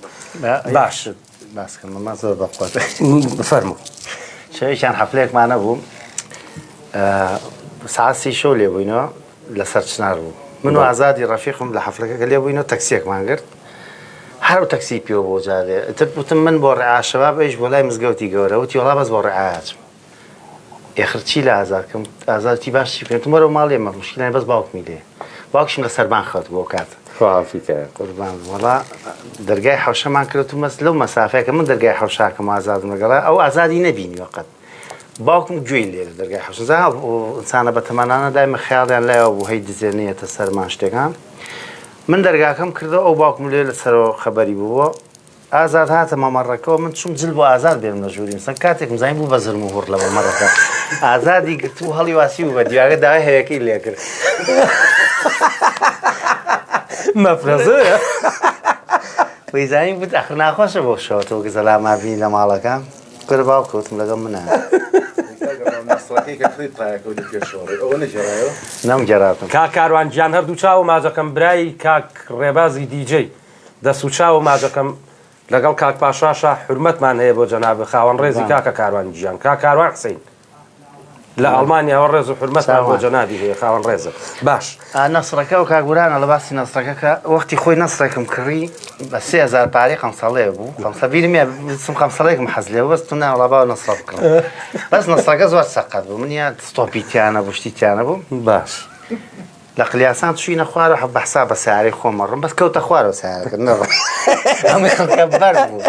باش باس کەم مەما زۆر بە قوت فەرموو. شەوێکیان حەفلەیەکمان هەبوو سەعات سی شەو لێ بووینەوە لەسەر چنار بوو من و ئازادی ڕەفیقم لە حەفلەکە کە لێ بووینەوە تەکسیەکمان گرت هەر ئەو تەکسی پێوە بۆ جارێ ئیتر وتم من بۆ ڕعا شەباب ئەویش بۆ لای مزگەوتی گەورە وتی وەڵا بەس بۆ ڕعا ئەچم ئێخر چی لە ئازاد کەم ئازاد وتی باش چی بکەم وتم وەرەوە ماڵی ئێمە مشکلە نیە بەس باوکمی لێ باوکشم لە سەربان خەوت بۆ کات خوا عافی کە. قوربان وەڵا دەرگای حەوشەمان کرد و مەس لەو مەسافەیە کە من دەرگای حەوشاکەم ئازادم لەگەڵا ئەو ئازادی نەبینیوە قەت باوکم گوێی لێ لە دەرگای حەوشە زا ئینسانە بەتەمەنانە دایمە خەیاڵیان لایەوە بوو هەی دزێ نەیەتە سەرمان شتێکان من دەرگاکەم کردەوە ئەو باوکم لێ لەسەرەوە خەبەری بووە ئازاد هاتە مەمەڕەکەوە من چوم جل بۆ ئازاد بێنم لە ژووری نووسن کاتێکم زانی بوو بە زرم و هوڕ لە مەمەڕەکە ئازادی گرتبوو هەڵی واسی بوو بە دیوارەکە داوای هەوێکەی لێکرد. مەفرەزەیە. وەیزانی بوت ئەخر ناخۆشە بۆ شەوە تۆ گزەلاما بینی لە ماڵەکە کورە باوک کەوتم لەگەڵ منە. نەسڕەکەی کە کڕیت پایەکەو لە پێشەوە ڕێ ئەوە نەگێڕایەوە؟ نەمگێڕاتم. کاک کاروان گیان هەردوو چاوو ماجەکەم برای کاک ڕێبازی دیجەی دەست و چاوو ماجەکەم لەگەڵ کاک پاشاشا حورمەتمان هەیە بۆ جەنابت خاوەن ڕێزی کاکە کاروان گیان کاک کاروان حسین لە ئەڵمانیاوە ڕێز و حورمەتمان بۆ جەنابی هەیە خاوەن ڕێزە باش. نەسڕەکە و کاک ورانە لە باسی نەسڕەکە کە وەختی خۆی نەسڕێکم کڕی بە 3000 پارەی قەمسەڵەیە بوو قەمسە بیرم یە بچم قەمسەڵەیەکم حەز لێ بوو بەس تو ناوەڵا با نەسڕە بکڕم بەس نەسڕەکە زۆر سەقەت بوو من یا ستۆپی تیانە بوو شتی تیانە بوو باش. لە قلیاسان چوینە خوارەوە بە حساب بە سەیارەی خۆم ئەڕۆم بەس کەوتە خوارەوە سەیارەکە نەڕۆ هەمووی خەڵکە بەرز بوو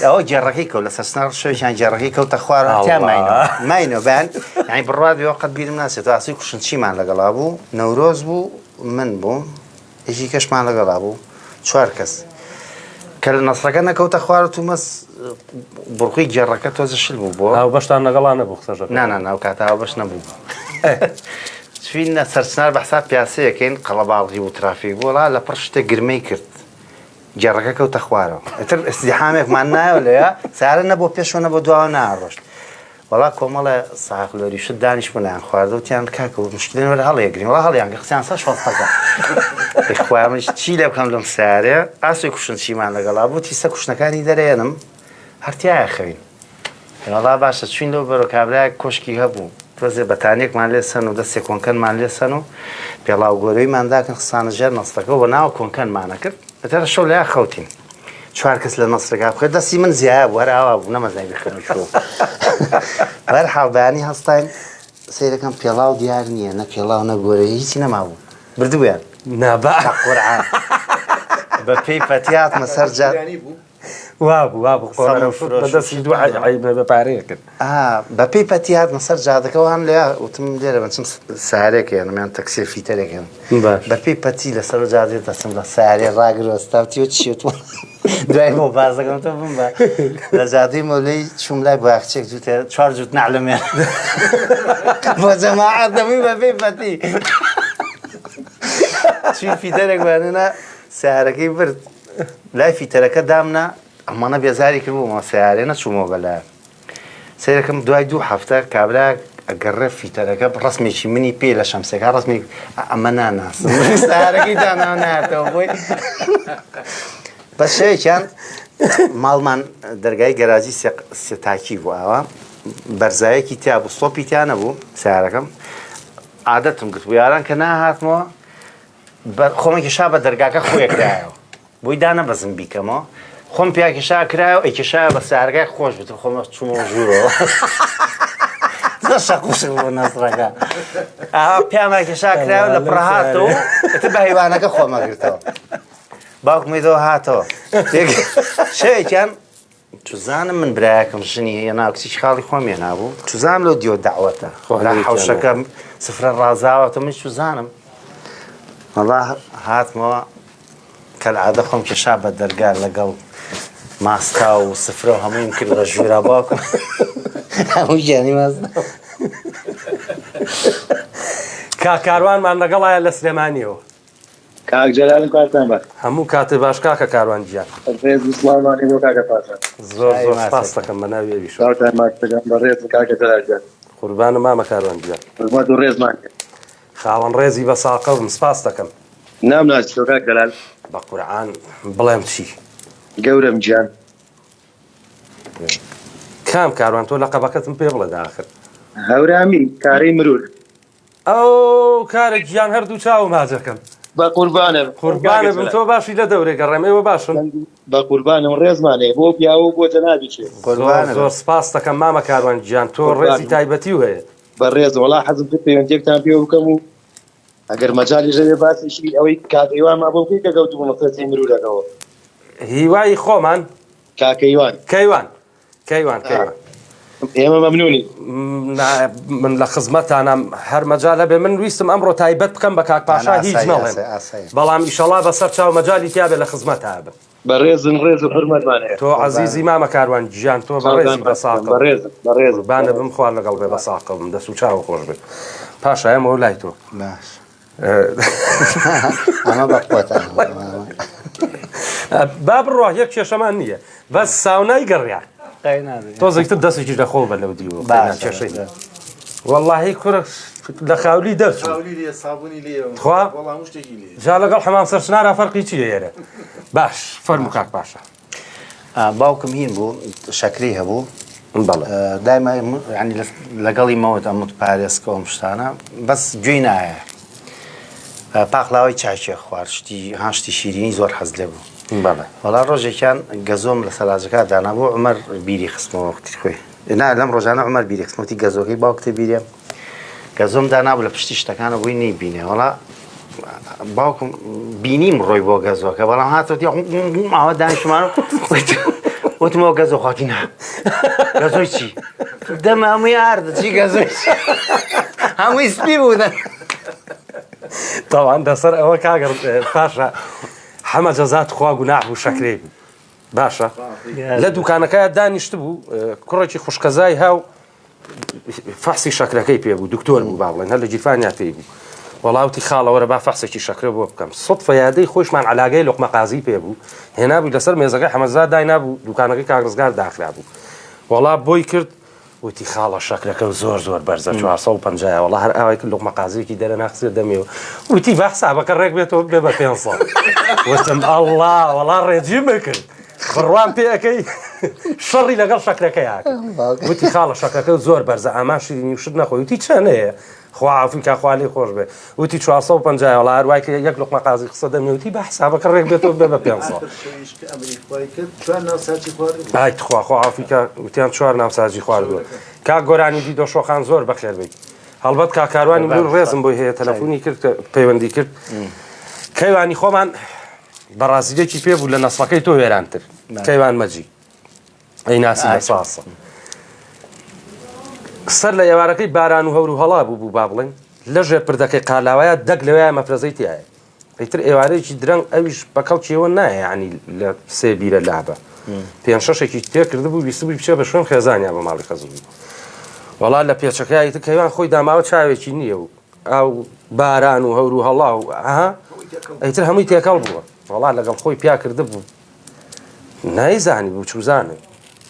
ئەوە گێڕەکەی کەوت لەسەر سنار شەوێکیان گێڕەکەی کەوتە خوارەوە تیا ماینەوە ماینەوە بەیان یانی بڕوات بێ قەت بیرم ناچێتەوە ئاسۆی کوشن چیمان لەگەڵا بوو نەورۆز بوو من بووم یەکی کەشمان لەگەڵا بوو چوار کەس کە لە نەسرەکە نەکەوتە خوارە تومەس بڕخی گێڕەکە تۆزە شل بوو بۆ هاوبەشتان لەگەڵا نەبوو قسەش نا نا نا کاتە هاوبەش نەبوو چوینە سەرچنار بە حساب پیاسەیەکەین قەڵەباڵغی بوو ترافیک بوو وەڵا لە پڕ شتێک گرمەی کرد گێڕەکە کەوتە خوارەوە ئیتر ئیزدیحامێکمان نایەوە لەوێ سارە نە بۆ پێشەوە نە بۆ دواوە ناڕۆشت وەڵا کۆمەڵێ ساق لۆری شت دانیشتبوون لایان خواردە وتیان کاکە مشکلێن وەرە هەڵیەگرین وەڵا هەڵیان گرت قسەیان سەر شۆستەکە ئەی خوایە منیش چی لێ بکەم لەم سەیارەیە ئاسۆی کوشن چیمان لەگەڵا بوو تیسە کوشنەکانی دەرێنم هەر تیایە خەوین وەڵا باشە چوین لەو بەرەو کابرایەک کۆشکی هەبوو تۆزێ بەتانیەکمان لێ سەن و دەستێ کۆنکەنمان لێ سەن و پێڵاو گۆرەویمان داکن خسانە ژێر نەستەکە و ناو کۆنکەنمانە کرد ئەتەرە شەو لەیا خەوتین چوار کەس لە نەسرەکە بخێ دەستی من زیایە بوو هەر ئاوا بوو نەمەزانی بخێنم چوو بەر حاڵ بەیانی هەستاین سەیرەکەم پێڵاو دیار نییە نە پێڵاو نە گۆرە هیچی نەمابوو بردبوویان نابا بە قورعان بە پێی پەتی هاتمە سەر جاد وابوو وابوو سەمون قۆڕە فرۆش بە دەستی دوو عەیب بە پارەیە کرد ئا بە پێی پەتی هاتمە سەر جادەکەوان لێ وتم لێرە بچم سارێک هێنم یان تەکسیە فیتەرێک هێنم باش بە پێی پەتی لەسەر جادەی دەچم لە سارێ ڕاگر وەستا وتی چیە تۆ دوای بۆ باس دەکەم تۆ بم بە لە جادەی مۆلەی چووم لای بۆیاخچێک جووتێ چوار جووت نەعلم هێنا بۆ جەماعەت دەبووی بە پێی پەتی چووی فیتەرێک بانێنا سیارەکەی برد لای فیتەرەکە دامنا ئەمانە بێزاری کردبوومەوە سیارێ نەچوومەوە بەلایە سەیرەکەم دوای دوو هەفتە کابرا ئەگەڕێ فیتەرەکە ڕسمێکی منی پێ لە شەمسەکە ڕسمی ئەمە ناناسم سارەکەی دانا ناتەوە بۆی بە شەوێکیان ماڵمان دەرگای گەراجی سێتاکی بوو ئاوا بەرزایەکی تیا بوو سۆپی تیا نەبوو سیارەکەم عادەتم گرت بوو یاران کە ناهاتمەوە خۆمە کێشا بە دەرگاکە خۆیەک دایەوە بۆی دانەبەزم بیکەمەوە خۆم پیاکێشا کرایەوە ئەیکێشایە بە سارگای خۆش بتر خۆمە چوومەوە ژوورەوە زۆر شەقوشک بوو نەسرەکە ئاها پیاماکێشا کرایەوە لە پڕهاتەوە ئیتر بە هەیوانەکە خۆمە گرتەوە باوکم یدەوە هاتەوە شەوێکیان چزانم من برایەکەم ژنی هێنا کچی خاڵی خۆم هێنابوو چزانم لەو دیوە داوەتە خۆ لە هەموویان حەوشەکە سفرە ڕازاوەتە من چزانم وەڵا هاتمەوە کەلعادە خۆم کێشا بە دەرگا لەگەڵ ماستا و سفرە و هەموویم کرد بە ژوورا باوکم هەموو گیانی ماستا کاک کاروانمان لەگەڵایە لە سلێمانیەوە. کاک جەلالم کاتتان باش. هەموو کاتت باش کاکە کاروان گیان. ڕێز و سڵاومان هەیە بۆ کاکە پاشا. زۆر زۆر سپاست دەکەم بە ناوی ئەویشەوە. چاوتان ماچ دەکەم بەڕێزم کاکە جەلال گیان. قوربانم مامە کاروان گیان. حورمەت و ڕێزمان هەیە. خاوەن ڕێزی بە ساقەبم سپاست دەکەم. نامناسیتەوە کاک جەلال. بە قورعان بڵێم چی. گەورەم گیان. کام کاروان تۆ لەقەبەکەتم پێ بڵێ داخر. هەورامی کارەی مرور. ئەو کارە گیان هەردوو چاوم ماجەکەم. بە قوربانم قوربانە بم تۆ باشی لە دەورێ گەڕێم ئێوە باشن؟ بە قوربانم ڕێزمان هەیە بۆ پیاوە و بۆ جەنابیشێ. زۆر زۆر سپاست دەکەم مامە کاروان گیان تۆ ڕێزی تایبەتی و هەیە. بەڕێز وەڵا حەزم کرد پەیوەندیەکتان پێوە بکەم و ئەگەر مەجالیش هەبێ باسێکی ئەوەی کاک هیوامان بۆ بکەی کە کەوتبوو مەسەلەی مرورەکەوە. هیوای خۆمان. کاکە هیوان. کەیوان کەیوان کەیوان. ئێمە مەمنونین. من لە خزمەتانام هەر مەجال هەبێ من ویستم ئەمڕۆ تایبەت بکەم بە کاک پاشا هیچ نەڵێم بەڵام ئیشەڵا بەسەر چاو مەجالی تیاابێ لە خزمەتا بم. بەڕێزن ڕێز و حورمەتمان هەیە. تۆ عەزیزی مامە کاروان گیان تۆ بەڕێزی بە ساقەو. بەڕێزم بەڕێزم. قوربانت بم خوا لەگەڵ بێ بە ساقەو بم دەست و چاوو خۆش بێ. پاشا ئێمەوە لای تۆ. باش. ئەمە بە خۆتان. با بڕوا یەک کێشەمان نییە بەس ساونای گەڕیان. تۆزێک تر دەستێکیش لە خۆ بە لەو دیوە کێشەی نییە. وەڵاهی کورە لە خاولی دەرچوو. خاولی لێ سابونی لێ تخوا وەڵا هەموو شتێکی لێ. جا لەگەڵ حەمام سەرچنارا فەرقی چییە ئێرە؟ باش فەرموو کاک پاشا. باوکم هین بوو شەکرەی هەبوو بەڵێ دایما ینی لەگەڵی مەوت ئەموت پارێزکە ئەم شتانە بەس گوێی نایە پاقلاوەی چاکێ خوارد شتی هاشتی شیرینی زۆر حەز لێ بوو بەڵێ وەڵا ڕۆژێکیان گەزۆم لە سەلاجەکە دانابوو عومەر بیری خستمەوە وەختی خۆی نا لەم ڕۆژانە عومەر بیری خستمەوە وتی گەزۆکەی باوکتە بیرێ گەزۆم دانابوو لە پشتی شتەکانە بووی نەیبینێ وەڵا باوکم بینیم ڕۆی بۆ گەزۆکە بەڵام هاتەوە ئاوە دانیشتمان وتمەوە گەزۆ خواتی نا گەزۆی چی دەمە هەمووی ئاردە چی گەزۆی چی هەمووی سپی بوو تاوان دەسەر ئەوە کاگەڕ پاشا حەمە جەزا تخوا گوناح بوو شەکرەی بوو باشە لە دوکانەکە دانیشت بوو کوڕێکی خوشکەزای هاو فەحسی شەکرەکەی پێ بوو دکتۆر بوو با بڵێن هەر لە گیرفانیا پێی بوو وەڵاوتی خاڵە وەرە با فەحسێکی شەکرە بۆ بکەم سوتفە یادەی خۆشمان علاگەی لوقمە قازی پێ بوو هێنابوو لەسەر مێزەکەی حەمەزا داینابوو دوکانەکەی کاک ڕزگار داخرابوو وەڵا بۆی کرد وتی خاڵە شەکرەکەم زۆر زۆر بەرزە 450 وەڵا هەر ئاوای کرد لوقمە قازیەکی دەرەنا خستە دەمیەوە وتی با حسابەکە ڕێک بێتەوە بێ بە 500 وتم ئەڵڵا وەڵا ڕێجیم کرد بڕوام پێ ئەەکەی شەڕی لەگەڵ شەکرەکەی کرد وتی خاڵە شەکرەکە زۆر بەرزە ئامان شیرینی و شت نەخۆی وتی چەند هەیە خوا عافوی کا خوا لێی خۆش بێ وتی 450 وەڵا هەر وای کرد یەک لوقمە قازی خستە دەمی وتی با حسابەکە ڕێک بێتەوە بێ بە 500 ئاخر شەویش کە ئەمری خوای کرد چوار ناو ساجی خواردبوو. ئای تخوا خوا عافوی کا وتیان چوار ناو ساجی خواردووە کاک گۆرانی دیدۆ شۆخان زۆر بەخێر بێی هەڵبەت کاک کاروانی من ڕێزم بۆی هەیە تەلەفۆنی کرد کە پەیوەندی کرد کەیوانی خۆمان بەڕازیلێکی پێ بوو لە نەسڵەکەی تۆ وێرانتر کەیوان مەجی ئەی ناسی لە ساسە سەر لە ئێوارەکەی باران و هەور و هەڵا بوو بوو با بڵێن لە ژێر پردەکەی قالاوایە دەگ لەوەیە مەفرەزەی تایە ئیتر ئێوارەیەکی درەنگ ئەویش بە کەڵکیەوە نایە یعنی لە سێ بیرە لابە پێنج شەشێکی تێ کردبوو ویستبووی بچێ بە شوێن خێزانیا بە ماڵی خەزم بوو وەڵا لە پێچەکە ئیتر کەیوان خۆی داماوە چاوێکی نییە و ئاو باران و هەور و هەڵا و ئەها ئیتر هەمووی تێکەڵ بووە وەڵا لەگەڵ خۆی پیا کردبوو نایزانی بوو چوزانم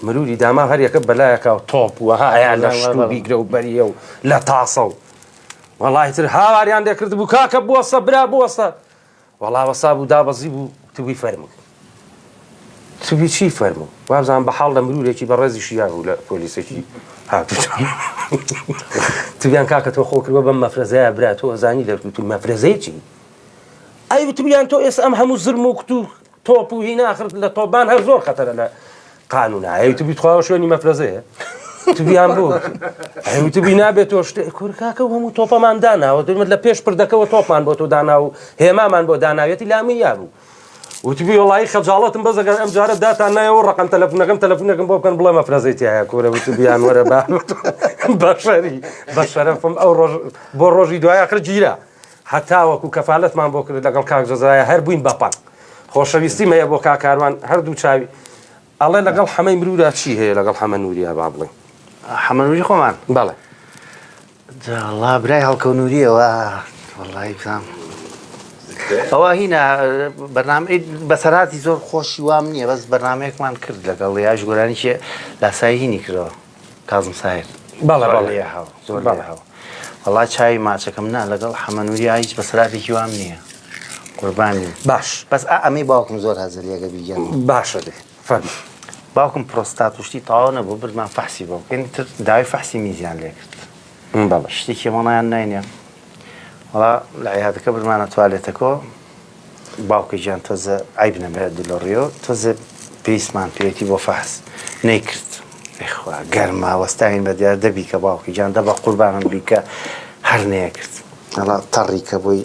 مروری داما هەر یەکە بەلایەکا و تۆپ و ها لە شت و بیگرە و بەریە و لە تاسە و وەڵا ئیتر هاواریان لێ کردبوو کاکە بوەستە برا بوەستە وەڵا وەسا بوو دابەزی بوو وتبووی فەرموو وتبووی چی فەرموو وابزانم بە حاڵ لە مرورێکی بەڕێزیشی یابوو لە پۆلیسێکی هاتوچۆ تبیان کاکە تۆ خۆ کردوە بەم مەفرەزەیە برا تۆ ئەزانی لە مەفرەزەی چی ئەی وتبیان تۆ ئێستا ئەم هەموو زرم و کت و تۆپ و هینا ئاخر لە تۆپبان هەر زۆر خەتەرە لە قانونا ئەی وتبی تخوا شوێنی مەفرەزەیە تبیان بوو ئەی وتبی نابێت تۆ شتێ کور کاکە و هەموو تۆپەمان داناوە دومت لە پێش پردەکەوە تۆپمان بۆ تۆ دانا و هێمامان بۆ داناوێتی لامی یابوو. وتبووی وەڵایی خەجاڵەتم بەس ئەگەر ئەم جارە داتان نایەوە ڕقم تەلەفونەکەم تەلەفونێکم بۆ بکەن بڵێ مەفرەزەی تایە کورە وتبیان وەرە بە بەشەری بە شەرەفم ئەو ڕۆژ بۆ ڕۆژی دوای ئاخر گیرا هەتاوەکو کەفالەتمان بۆ کرد لەگەڵ کاک جەزایە هەر بووین بە پەنگ خۆشەویستیم هەیە بۆ کاک کاروان هەردوو چاوی ئەڵێ لەگەڵ حەمەی مرورا چی هەیە لەگەڵ حەمە نوریا با بڵێین. حەمە نوری خۆمان؟ بەڵێ. جا وەڵا برای هەڵکەو نوریە وا وەڵی بزانم ئەوە هینا بەرنامەی بەسەرهاتی زۆر خۆشی وام نییە بەس بەرنمەیەکمان کرد لەگەڵ یاش گۆرانیی لاسایی هینی کردەوە کازم ساهر بەڵێ بەڵێ زۆر بەڵێ هەوە وەڵا چاوی ماچەکەم نا لەگەڵ حەمەنووریا هیچ بەسەراتێکی وام نییە قوربانی باش بەس ئا ئەمەی باوکم زۆر هەزەلیەگە بیگەن باشە دێ فەرموو. باوکم پرۆستات و شتی تەواو نەبوو بردمان فەحسی بۆ بکەین تر داوای فەحسی میزیان لێ کرد بەڵێ شتێکی مەڵیان ناینێ وەڵا لە عیادەکە بردمانە توالێتەکۆ باوکە گیان تۆزە عیب نەبێت دلۆڕیۆ تۆزە پێویستمان پێیەتی بۆ فەحس نەیکرد ئیخوا گەرما وەستاین بە دیار دەبی کە باوکی گیان دە بە قوربانم بیکە هەر نەیەکرد وەڵا تەڕی کە بۆی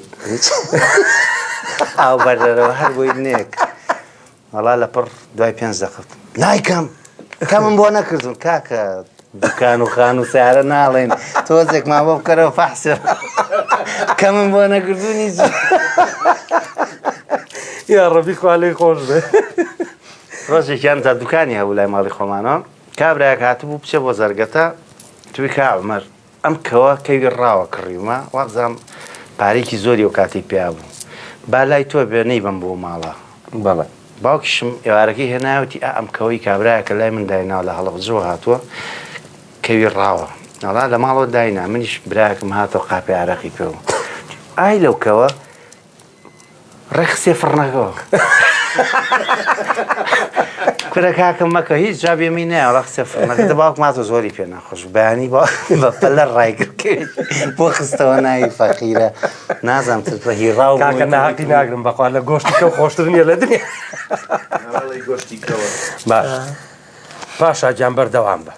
ئاو بەردەرەوە هەر بۆی نەیەکرد وەڵا لەپڕ دوای پێنج دەقە نایکەم کەمم بۆ نەکردون کاکە دوکان و خان و سیارە ناڵێن تۆزێکمان بۆ بکەرەوە فەحسە کەمم بۆ نەکردونی یا ڕەبی خوا لێی خۆش بێ. ڕۆژێکیان جا دوکانی هەبوو لای ماڵی خۆمانەوە کابرایەک هاتبوو بچێ بۆ زەرگەتە توی کا عومەر ئەم کەوە کەوی ڕاوە کڕیومە وابزانم پارەیەکی زۆری ئەو کاتەی پیا بوو با لای تۆ بێ نەیبەم بۆ ماڵە. بەڵێ. باوکیشم ئێوارەکەی هێنایە وتی ئا ئەم کەوەی کابرایەکە لای من دایناوە لە هەڵەبجەوە هاتووە کەوی ڕاوە ئەڵا لە ماڵەوە داینا منیش برایەکم هاتەوە قاپی ئارەقی پێ بوو ئای لەو کەوە ڕێکخستیە فڕنەکەوە. کورە کاکە مەکە هیچ جوابی ئەمەی نایە ڕەخسێ فڕنەکە دە باوکم هاتەوە زۆری پێ ناخۆش بوو. بەیانی با بە پەلە ڕایکرد بۆ خستەوە ناوی فەقیرە نازانم چ بە هی ڕاو کاکە ناهەقی ناگرم بەخوا لە گۆشتی کەو خۆشتر نییە لە دنیا. ناڵێی گۆشتی کەوە. باش پاشا گیان بەردەوام بە.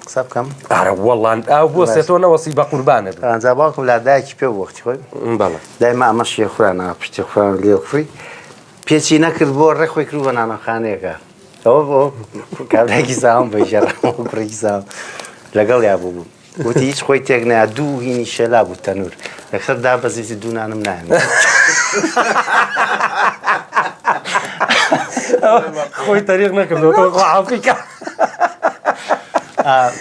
قسە بکەم؟ ئارە وەڵا ئاو بوەستێ تۆ نەوەستی بە قوربانت بم. ئەنجا باوکم لادایەکی پێ بوو وەختی خۆی. بەڵێ. دایمە ئەمە شێخورانە پشتی خوران لێ خوری پێچی نەکرد بۆ ڕێک خۆی کرد بە نانەخانەیەکە ئەوە بۆ کابراکی زاوم بۆی گێڕامەوە کوڕێکی زاوم لەگەڵ یا بوو وتی هیچ خۆی تێک نیا دوو هینی شێلا بوو تەنور لەسەر دابەزیتی دوو نانم نایەن خۆی تەریق نەکردەوە تۆ خوا عافی کە.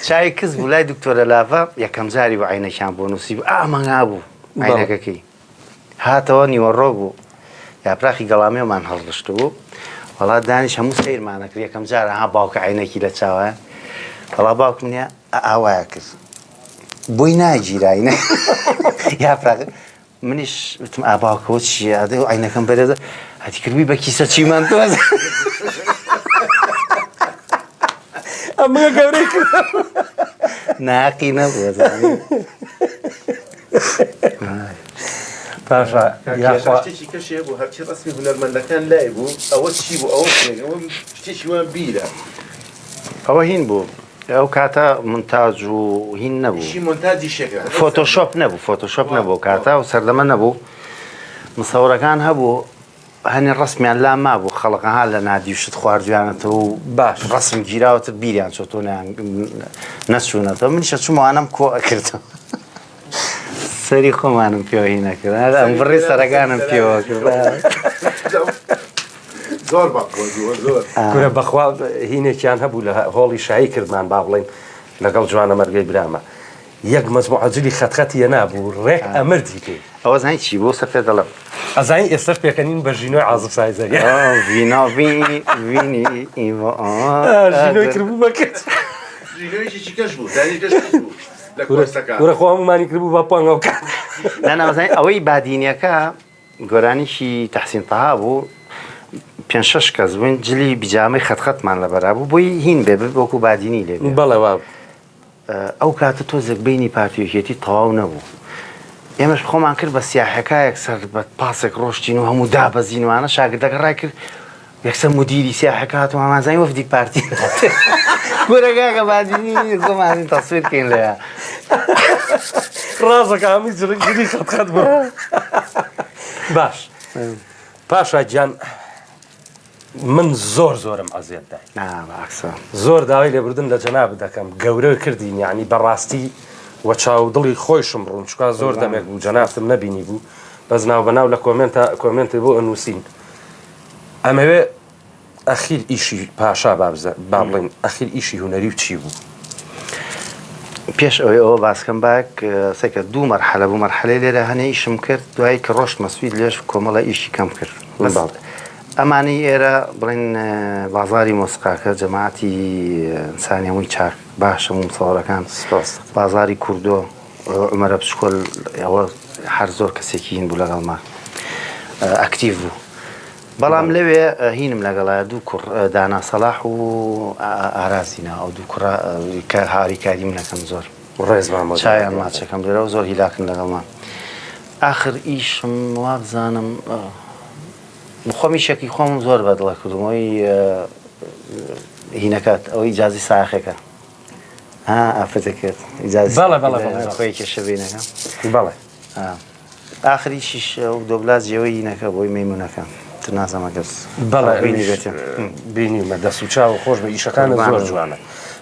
چای کز بوو لای دکتۆرە لاڤە یەکەم جاری بوو عینەکیان بۆ نووسی بوو ئامانگا بوو عینەکەکەی هاتەوە نیوەڕۆ بوو یاپراخی گەڵامێومان هەڵڕشتبوو وەڵا دانیش هەموو سەیرمانە کرد یەکەم جار ها باوکە عینەکی لە چاوە وەڵا باوکم نیە ئاوایە کرد بۆی ناگیراینە یاپراخ منیش وتم ئا باوکەوە چییە ئەدەی و عینەکەم بەرێزە هەتی کردبووی بە کیسە چیمان تۆز ئەمە گەورەی کرد ناقی نەبوو زانی پاشا یاخوا شتێکی کەشێ بوو هەرچی ڕسمی هونەرمەندەکان لای بوو ئەوە چی بوو ئەوە ئەوە شتێکی وان بیرە ئەوە هین بوو ئەو کاتە مونتاج و هین نەبوو. ئیشی مۆنتاجی شەکرە. فۆتۆشۆپ نەبوو فۆتۆشۆپ نەبوو ئەو کاتە ئەو سەردەمە نەبوو مسەورەکان هەبوو هەنێ ڕەسمیان لا مابوو خەڵک ها لە نادی و شت خواردویانەتەوە و باش ڕەسم گیراوەتە بیریان چۆتەوە نیان نەچوونەتەوە منیشە چووم ئەوانەم کۆ ئەکردەوە سەری خۆمانم پێوە هی نەکرد هەر ئەم بڕی سەرەکانم پێوە کرد زۆر بەقوە زۆر زۆر. کورە بەخوا هینێکیان هەبوو لە هۆڵی شایی کردمان با بڵێین لەگەڵ جوانەمەرگەی برامە یەک مەجموعە جلی خەت خەتی نابوو ڕێک ئەمردی پێی. ئەوە زانی چی بوو سەر پێت دەڵێم. ئەزانی ئێستەش پێکەنین بە ژینۆی عازف سایزەری. ڤینا ڤینی ڤینی ئیڤۆ ژینۆی کردبوو بە کچ. ژینۆیەکی کەش بوو دانی کەش بوو لە کۆرسەکە. کورە خۆ هەموومانی کردبوو بە پەنگ ئەو کات. نا نا ئەزانی ئەوەی بادینیەکە گۆرانیی تەحسین تەها بوو، پێنج شەش کەس بووین، جلی بیجامەی خەت خەتمان لەبەرا بوو، بۆی هین بێ وەکوو بادینی لێ بێ. بەڵێ وا بوو. ئەو کاتە تۆزێک بەینی پارتی و یەکێتی تەواو نەبوو. ئێمەش خۆمان کرد بە سیاحەکا یەکسەر بە پاسێک ڕۆشتین و هەموو دابەزین وانە شاگردەکە ڕای کرد یەکسەر مودیری سیاحەکە هات و هەمانزانی وەفدی پارتی کورە کاکە بادینی نییە خۆمان تەسویر کەین لەیا. ڕازەکە هەمووی جلی جلی خەت خەت بوو. باش پاشا گیان. من زۆر زۆرم ئەزیەت دای. نا بەعەکسە. زۆر داوای لێبوردن لە جەنابت دەکەم گەورە کردین یانی بەڕاستی وە چاوو دڵی خۆیشم ڕوون چکا زۆر دەمێک بوو جەنابتم نەبینی بوو بەس ناوبەناو لە کۆمێنتا کۆمێنتی بۆ ئەنووسین ئەمەوێ ئەخیر ئیشی پاشا با بڵێین ئەخیر ئیشی هونەری و چی بوو؟ پێش ئەوەی ئەوە باسکەم باک سەکە دوو مەرحەلە بوو مەرحەلەی لێرە هەنێ ئیشم کرد دوایی کە ڕۆشتمە سوید لێش کۆمەڵە ئیشی کەم کرد بەس ئەمانەی ئێرە بڵێن بازاری مۆسیقاکە جەماعەتی ئینسانی هەمووی چاک باشە هەموو مسەوەرەکان بازاری کوردۆ عومەرە بچکۆل ئەوە هەر زۆر کەسێکی هین بوو لەگەڵما ئەکتیڤ بوو بەڵام لەوێ هینم لەگەڵایە دوو کوڕ دانا سەڵاح و ئارازی نا ئەو دوو کوڕە کە هاریکاری منەکەن زۆر ڕێزمان بۆ چایان ماچەکەم لێرە و زۆر هیلاکن لەگەڵمان ئاخر ئیشم وابزانم خۆم ئیشێکی خۆم زۆر بەدڵە کردم ئەوی هینەکات ئەوەی ئیجازی ساخێکە ها ئافرەتەکەت ئیجازی بەڵێ بەڵێ بەڵێ خۆی کێشە بینەکە بەڵێ ئاخریشیش ئەو دۆبلاجی ئەوەی هینەکە بۆی مەیمونەکە تر نازانم ئەگەر بەڵێ بینی ئەویش بێتێ بینیومە دەست و چاو خۆش بە ئیشەکانت قوربانت زۆر بم. جوانە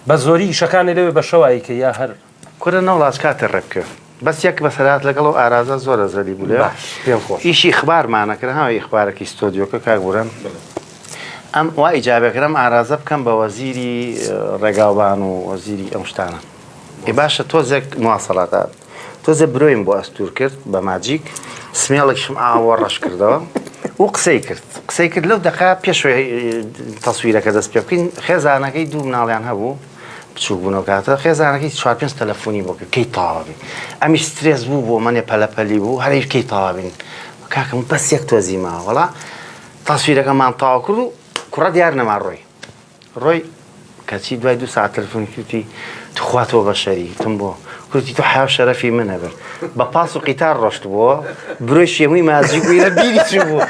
بە زۆری ئیشەکانی لەوێ بە شەوایی کە یا هەر کورە نەوڵا چ کاتێ ڕێ بکە بەس یەک بەسەرهات لەگەڵ ئەو ئارازا زۆر ئەزەلی بوو لێ باش پێم خۆش ئیشی ئیخبارمانە کرد ها ئیخبارەکەی ستۆدیۆکە کاک بوران ئەم وا ئیجابێ کرد ئەم ئارازە بکەم بە وەزیری ڕێگاوبان و وەزیری ئەم شتانە ئێ باشە تۆزێک مواسەڵاتە تۆزێ برۆیم بۆ ئەستوور کرد بە ماجیک سمێڵێکیشم ئاوە ڕەش کردەوە و قسەی کرد قسەی کرد لەو دەقە پێش تەسویرەکە دەست پێ بکەین خێزانەکەی دوو مناڵیان هەبوو بچوک بوون ئەو کاتە خێزانەکەی چوار پێنج تەلەفۆنی بۆ کرد کەی تەواو بین ئەمیش سترێس بوو بۆ مەنێ پەلەپەلی بوو هەرەی کەی تەواو بین کاکەم بەس یەک تۆزی ماوە وەڵا تەسویرەکەمان تەواو کرد و کوڕە دیار نەما ڕۆی ڕۆی کەچی دوای دوو ساعت تەلەفۆنی کردی توخوا تۆ بەشەری تم بۆ کوتی تۆ حیا و شەرەفی منە بن بە پاس و قیتار ڕۆشت بۆ برۆی شێموی ماجی بووی لە بیری چوو بوو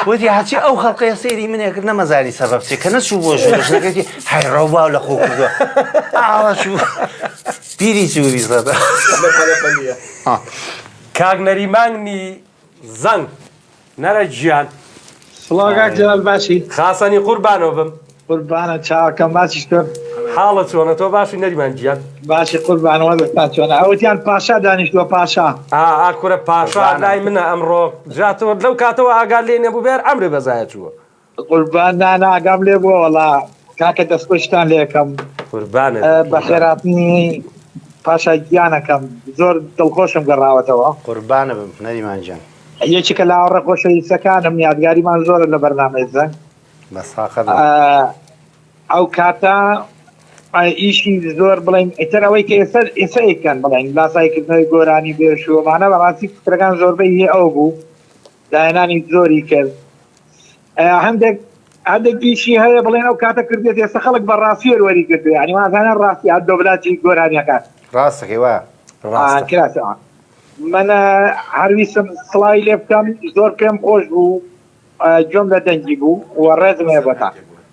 وتی هەرچی ئەو خەڵقەیە سەیری منێ کرد نەمەزانی سەبەب چیە کە نەچوو بۆ ژوور ژنەکەی هەی ڕەوباو لە خۆ کردووە ئاوا چوو بیری چوو بیسەدە کاک نەریمانی زەنگ نەرە گیان. سڵاو کاک جەلال باشی؟ خاسەنی قوربانەوە بم. قوربانە چاکەم باشی تۆ؟ حاڵت چۆنە تۆ باشی نەریمان گیان؟ باشی قوربان وەزعتان چۆنە؟ ئەوتیان پاشا دانیشتووە پاشا. ئا ئا کورە پاشا لای منە ئەمڕۆ جا تۆ لەو کاتەوە ئاگات لێ نەبوو بێ هەر عەمرێ بەزایە چووە. قوربان نا نا ئاگام لێ بووە وەڵا کاکە دەستخۆشتان لێ ئەکەم. قوربانت بم قوربان. بەخێرهاتنی پاشا گیانەکەم زۆر دڵخۆشم گەڕاوەتەوە. قوربانت بم نەریمان گیان. یەکێکە لە هاوڕێ خۆشەویستەکانم یادگاریمان زۆرە لە بەرنامەی زەنگ بەساقەت بم. ئەو کاتە ئیشی زۆر بڵێن ئیتر ئەوەی کە ئێستا ئێستا ئەیکەن بڵێن لاسایکردنەوەی گۆرانی بێش و ئەمانە بەڕاستی فکرەکان زۆربەی هی ئەو بوو داهێنانی زۆری کرد هەندێک هەندێک ئیشی هەیە بڵێن ئەو کاتە کردێت ئێستا خەڵک بە ڕاستی وەری کردو یعنی وازانە ڕاستی هەر دۆبلاجی گۆرانیەکان ڕاستەکەی وایە ڕاستە کراسە من هەر ویستم سڵاوی لێ بکەم زۆر پێم خۆش بوو گوێم لە دەنگی بوو و ڕێزم هەیە بۆتان.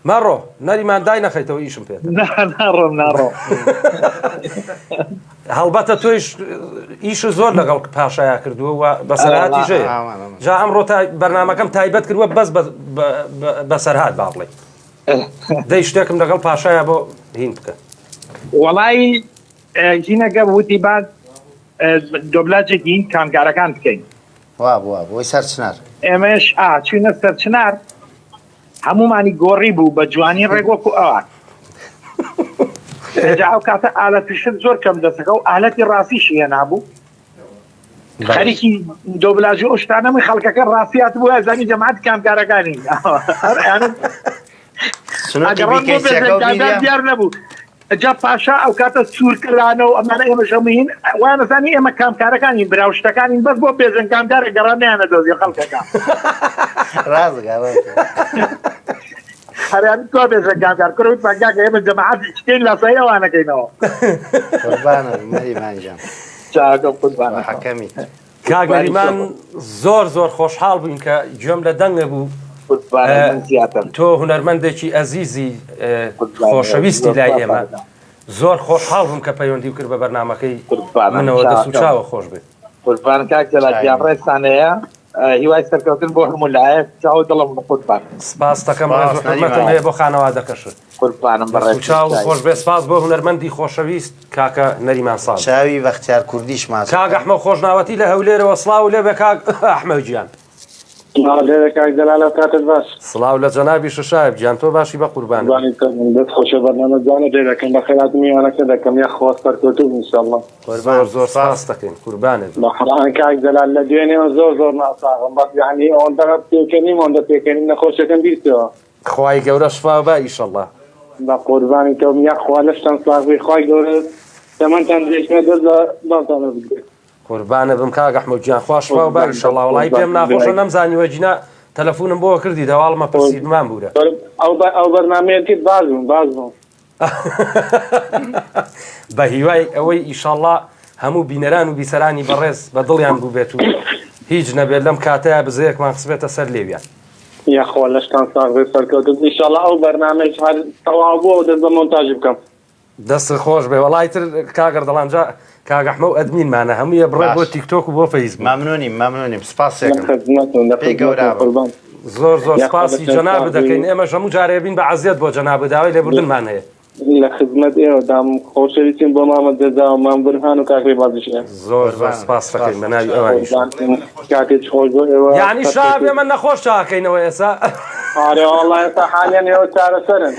مەڕۆ نەریمان دای نەخەیتەوە ئیشم پێتە. نا ناڕۆم ناڕۆم. هەڵبەتە تۆیش ئیش زۆر لەگەڵ پاشایا کردووە و بەسەرهاتیش هەیە جا ئەمڕۆ تا بەرنامەکەم تایبەت کردووە بەس بەسەرهات با بڵێ دەی شتێکم لەگەڵ پاشایا بۆ هین بکە. وەڵایی ژینەکە وتی با دۆبلاجێکی کامکارەکان بکەین. وابوو وابوو ئەوەی سەر چنار. ئێمەش ئا چوینە سەر چنار هەموومانی گۆڕی بوو بە جوانی ڕێک وەکو ئەوان. ئینجا ئەو کاتە ئالەتی شت زۆر کەم دەسەکە و ئالەتی ڕاستیشی هێنابوو. خەریکی دۆبلاژ و ئەو شتانە بووین خەڵکەکە ڕاستی هاتبوو وایزانی جەماعەت کامکارەکانین. هەر ئەیانوت سنوقی ئەگەڕان بۆ بیکەیسەکە و بێژەن کامکار بیریان. دیار نەبوو. جا پاشا ئەو کاتە سوورکرانە و ئەمانە ئێمەش هەمووین وانەزانی ئێمە کامکارەکانین برا و شتەکانین بەس بۆ بێژەن کامکارە گەڕان نەیانەدۆزی خەڵکەکە ڕاستگا ڕاستە. هەریان تۆ بێژەن کامکار کورە وتمان کاکە ئێمە جەماعەتی شتین لاسایی ئەوانەکەینەوە قوربانت بم نەریمان گیان. چاکەم قوربانت. حەکەمی. کاک نەریمان زۆر زۆر خۆشحاڵ بووین کە گوێم لە دەنگە بوو تۆ هونەرمەندێکی ئەزیزی خۆشەویستی لای ئێمە زۆر خۆشحاڵ بووم کە پەیوەندی کرد بە بەرنمەکەی منەوە دەست و چاوە خۆش بێت قوربان کاک جەلال گیان ڕێزتان هەیە. هیوای سەرکەوتن بۆ هەموو لایەک چاو دڵم قوربان. سپاست دەکەم ڕێز و حورمەتم هەیە بۆ خانەوادەکەشت. قوربانم بەڕێز دەست و چاوت خۆش بێ سپاس بۆ هونەرمەندی خۆشەویست کاکە نەریمان ساڵح. چاوی بەختیار کوردیش ماچ کاک ئەکەم. ئەحمە خۆشناوەتی لە هەولێرەوە سڵاوو لێبێ کاک ئەحمە گیان. سڵاو لێبێ کاک جەلال ئەو کاتت باش. سڵاو لە جەنابیشت شایب گیان تۆ باشی بەقوربانت بم. قوربانی تۆ بم دەست خۆش بەرنامە جوانە لێ دەکەم بەخێرهاتن میوانەکە دەکەم یاخوا سەرکەوتوو بن انشاللە. زۆر زۆر سپاست دەکەین قوربانت بم. بەقورئان کاک جەلال لە دوێنێوە زۆر زۆر ناساغم بەس یەعنی ئەوەندە پێکەنیم ئەوەندە پێکەنیم نەخۆشیەکەم بیرچەوە. خوای گەورە شفا با ئیشەڵا. بەقوربانی تۆ بم یاخوا لەشتان ساغ بی خوای گەورە تەمەنتان درێژ کات دەست بە باوتانەوە بگرێت. قوربانت بم کاک ئەحمەد گیان خوا شفاو با ئیشەڵا وەڵایی پێم ناخۆشە نەمزانیوە گینا تەلەفونم بۆ کردیت هەواڵمە پرسی بمانبورە. ئەو بەرنامەیە کرد باش بووم باش بووم. بە هیوای ئەوەی ئیشەڵا هەموو بینەران و بیسەرانی بەڕێز بە دڵیان بووبێت و هیچ نەبێت لەم کاتەیا بزەیەکمان خسبێتە سەر لێویان. یاخوا لەشتان ساغ بێت سەرکەوتوو بن ئیشەڵا ئەو بەرنامەیش هەر تەواو بووە دەست بە مۆنتاژی بکەم. دەستت خۆش بێ وەڵا ئیتر کاک ئەردەڵان جا کاک ئەحمە و ئەدمینمانە هەموویە بڕێ بۆ باش تیک تۆک و بۆ فەیسبوک. مەمنونیم مەمنونیم لە سپاسێکم خزمەتم لە پێی خزمەتم گەورە بم. قوربان. زۆر زۆر یاخوا سپاسی لەشتان جەنابت ساغ بی. دەکەین ئێمەش هەموو جارێ بین بە عەزیەت بۆ جەنابت داوای لێبوردنمان هەیە. لە خزمەت ئێوە دام خۆشەویستیم بۆ مامە جەزا و مام بورهان و کاک ڕێبازیش هەیە. زۆر زۆر قوربانت سپاس سپاس دەکەین بە ناوی ئەوانیشەوە. قوربانتم کاتێکی خۆش بۆ ئێوە یانی شا سەرکەوتوو ئێمە نەخۆش چاکەینەوە ئێسا. ئارێ وەڵا ئێستا حالیان ئێوە چارەسەرن.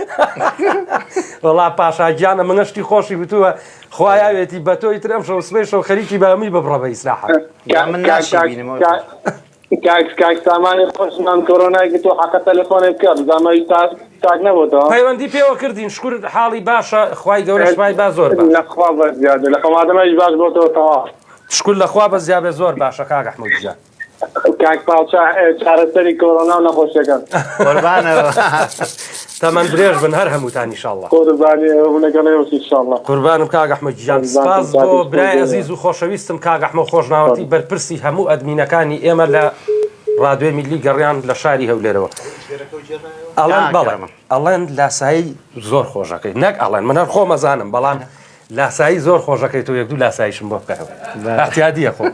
وەڵا پاشا گیان ئەمنە شتی خۆشی وتووە خوا یاوێتی بە تۆ ئیتر ئەمشەو سبەی شەو خەریکی بە هەمووی ببڕە بە ئیسراحەت. یا من کاک ناشی کاک بینم کاک کاک کاک سامانی خۆشمان کۆرۆنای گرتووە حەقە تەلەفۆنێک بکە بزانم ئەویش چاک نەبۆتەوە. پەیوەندی پێوە کردین شکور حاڵی باشە خوای گەورە شفای با زۆر باش. لەخوا بەس زیادە لەخوا مادەم ئەویش باش بۆتەوە تەواو. شکور لەخوا بەس زیابێ زۆر باشە کاک ئەحمەد گیان. کاک پاڵچا چارەسەری کۆرۆنا و نەخۆشیەکان. قوربانە تەمەن درێژ بن هەر هەمووتان ئیشاڵڵا. قوربانی ئێوە بم لەگەڵ ئێوەش ئیشاڵڵا. قوربانم کاک ئەحمەد گیان سپاس بۆ برای ئەزیز و خۆشەویستم کاک ئەحمەد خۆشناوەتی بەرپرسی هەموو ئەدمینەکانی ئێمە لە ڕادیۆی میللی گەڕیان لە شاری هەولێرەوە ئەڵێن بەڵێ ئەڵێن لاسایی زۆر خۆشەکەی نەک ئەڵێن من هەر خۆمەزانم بەڵام لاسایی زۆر خۆشەکەی تۆ یەک دوو لاساییشم بۆ بکەرەوە ئەعتیادیە خۆ.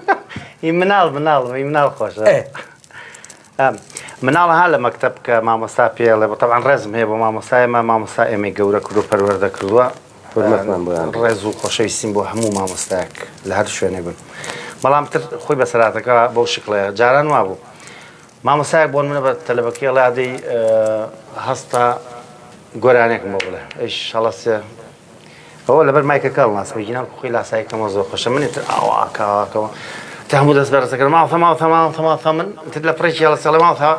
ئی مناڵ مناڵ ئی مناڵ خۆشە. مناڵ ها لە مەکتەب کە مامۆستا پێڵێ بە تەبعەن ڕێزم هەیە بۆ مامۆستا ئێمە مامۆستا ئێمەی گەورە کردو پەروەردە کردووە حورمەتمان بۆیان بێ. ڕێز و خۆشەویستیم بۆ هەموو مامۆستایەک لە هەر شوێنێ بن بەڵام تر خۆی بەسەراتەکە بەو شکڵەیە جاران وابوو مامۆستایەک بۆ نمونە بە تەلەبەکەی ئەڵێ ئادەی هەستە گۆرانێکم بۆ بڵێ ئەیش هەڵەسێ ئەوە لەبەر مایکەکە هەڵناسم گینا وەکو خۆی لاسایی کەمەوە زۆر خۆشە من ئیتر ئاوا ئاکا ئاکەوە تا هەموو دەست بەرزەکەن ماوثە ماوثە ماوثە ماوثە من ئیتر لە پڕێکی هەڵەسێڵێ ماوثە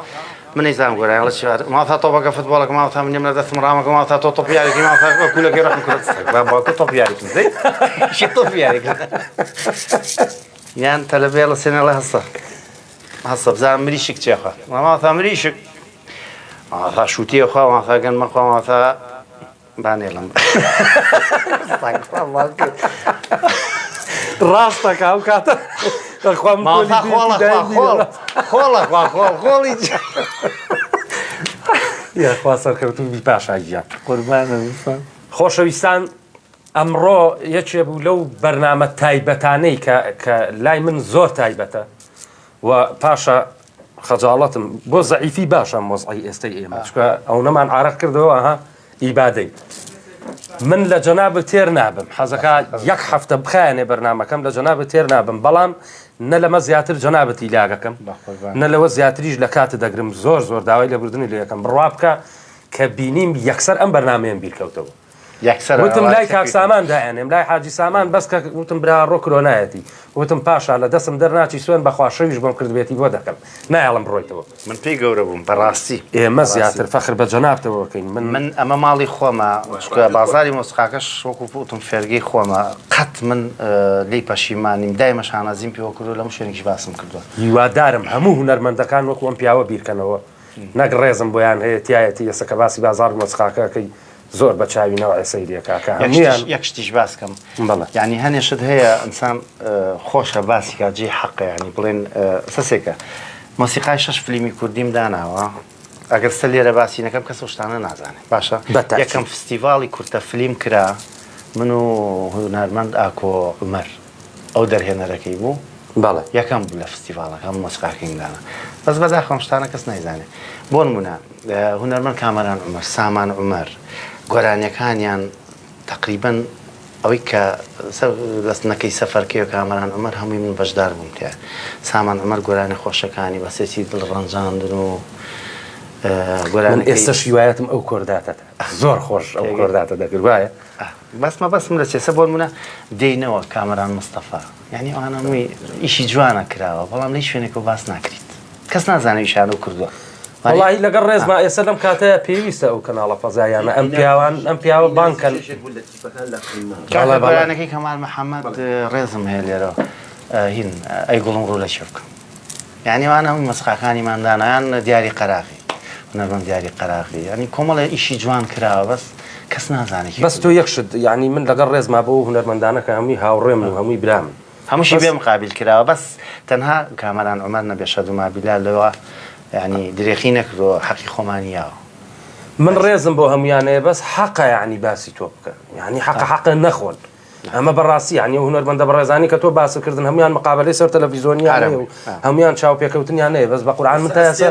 من نەیزانم گۆرانی هەڵە چی ماوثە تۆپەکە فتبۆڵەکە ماوثە من لە دەستم ڕامەکە ماوثە تۆ تۆپ یاریکی ماوثە کولەکەی ڕەحم کرد با باوکە تۆپ یاریکم زەی شی تۆپ یاریکم یان تەلەبێ هەڵەسێنێ ئەڵێ هەستە هەستە بزانم مریشک چێخە ماوثە مریشک ماوثە شووتیە خوا ماوثە گەنمە خوا ماوثە با نێڵم. ڕاستەکە ئەو کاتە دەخوا من پۆلی مامۆستا دووی خۆڵە خوا ئیبتیدایی خۆڵ نییە. خۆڵە خوا خۆڵ خۆڵی چ؟ یاخوا سەرکەوتوو بی پاشا گیان. قوربانت بم. خۆشەویستان ئەمڕۆ یەکێ بوو لەو بەرنامە تایبەتانەی کە کە لای من زۆر تایبەتە و پاشا خەجاڵەتم بۆ زەعیفی باشە ئەم وەزعەی ئێستەی ئێمە چونکە ئەونەمان عارەق کردەوە ئەها ئیبادەی من لە جەنابت تێر نابم حەزەکە یەک هەفتە بخایەنێ بەرنامەکەم لە جەنابت تێر نابم بەڵام نە لەمە زیاتر جەنابت ئیلاگەکەم نە لەوە زیاتریش لە کاتت دەگرم زۆر زۆر داوای لێبوردنی لێ ئەکەم بڕوا بکە کە بینیم یەکسەر ئەم بەرنامەیەم بیرکەوتەوە یەکسەر وتم ئەوە لای کاک سەپیت. سامان دایەنێم لای حاجی سامان بەس کە وتم برا ڕۆ کرۆنایەتی وتم پاشا لە دەسم دەرناچی سوێن بەخوا شەویش بۆم کردبێتی بۆ دەکەم نایەڵم بڕۆیتەوە. من پێی گەورە بووم بەڕاستی. ئێمە زیاتر فەخر بە جەنابتەوە ئەکەین من. من ئەمە ماڵی خۆمە چونکە بازاری مۆسیقاکەش وەکو وتم فێرگەی خۆمە قەت من لێی پەشیمان نیم دایمە شانازیم پێوە کردووە لە هەموو شوێنێکیش باسم کردووە. هیوادارم هەموو هونەرمەندەکان وەکو ئەم پیاوە بیرکەنەوە نەک ڕێزم بۆیان هەیە تایەتی ئێستا کە باسی بازاڕی مۆسیقاکە ئەکەی زۆر بە چاوی نەوعێ سەیری ئەکا کە هەموویان یەک شتیش باس کەم بەڵێ. یانی هەنێ شت هەیە ئینسان خۆشە باسی کا جێی حەقە یانی بڵێن سەسێکە مۆسیقای شەش فلیمی کوردیم داناوە ئەگەر سە لێرە باسی نەکەم کەس ئەو شتانە نازانێ باشە بەتاکید. یەکەم فستیڤاڵی کورتە فلیم کرا من و هونەرمەند ئاکۆ عومەر ئەو دەرهێنەرەکەی بوو. بەڵێ. یەکەم بوو لە فستیڤاڵەکە هەموو مۆسیقاکەیم دانا بەس بەداخەوە ئەم شتانە کەس نایزانێ بۆ نمونە هونەرمەند کامەران عومەر سامان عومەر گۆرانیەکانیان تەقریبەن ئەوەی کە لەسنەکەی سەفەرکەی و کامەران عومەر هەمووی من بەشدار بووم تیا سامان عومەر گۆرانی خۆشەکانی بەسێتی دڵ ڕەنجاندن و من گۆرانەکەی ئێستەش هیوایەتم ئەو کۆرداتەتە زۆر خۆش ئەو کۆرداتە دەکرد وایە؟ بەس مەبەستم لە چێسە بۆ نمونە دێینەوە کامەران مستەفا یعنی ئەوانە هەمووی ئیشی جوانە کراوە بەڵام لە هیچ شوێنێکەوە باس ناکریت کەس نازانێ ئیشیان ئەو کردووە. وەڵاهی لەگەڵ ڕێزما ئێستا لەم کاتەیا پێویستە ئەو کەناڵە فەزایانە ئەم پیاوان ئەم پیاوە بانگ کەن. کاکە گۆرانەکەی کەمال محەمەد ڕێزم هەیە لێرەوە هین ئەی گوڵم ڕوو لە چێ بکەم یعنی ئەوانە هەمووی مەسخاکانیمان دانا یان دیاری قەراغی هونەرمەند دیاری قەراغی یعنی کۆمەڵێ ئیشی جوان کراوە بەس کەس نازانێ کێ بەس تۆ یەک شت یعنی من لەگەڵ ڕێزما بۆ هونەرمەندانە کە هەمووی هاوڕێمن و هەمووی برامن هەمووشی بێ مقابیل کراوە بەس تەنها کامەران عومەر نەبێ شەدوما بیلا لەوە یعنی درێخی نەکردووە حەقی خۆمانی یاوە. من ڕێزم بۆ هەموویان هەیە بەس حەقە یعنی باسی تۆ بکەن یعنی حەقە حەقە نەخۆن ئەمە بەڕاستی یعنی ئەو هونەرمەندە بەڕێزانی کە تۆ باست کردن هەموویان مقابەلەی سەر تەلەفیزۆنیان هەیە و هەموویان چاوپێکەوتنیان هەیە بەس بە قورعان من تا ئێستا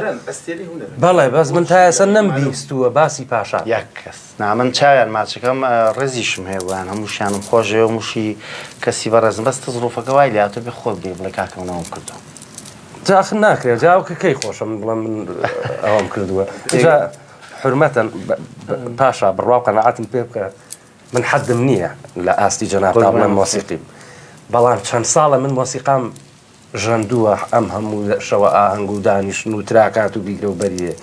بەڵێ بەس من تا ئێستا نەمبیستووە باسی پاشا یەک کەس نا من چاویان ماچەکەم ڕێزیشم هەیە بۆیان هەمووشیانم خۆشەوێ و هەمووشی کەسی بەڕێزن بەس تزڕوفەکە وای لێهاتووە بێ خۆت بێی بڵێ کاکە من ئەوەم کردووە. جا ئەخر ناکرێ جا ئەو کە کەی خۆشە من بڵێم من ئەوەم کردووە جا حورمەتەن پاشا بڕوا و قەناعەتم پێ بکە من حەدم نییە لە ئاستی جەنابتا بڵێم مۆسیقیم بەڵام چەند ساڵە من مۆسیقام ژەندووە ئەم هەموو شەوە ئاهەنگ و دانیشتن و تراکات و بیگرە و بەریێ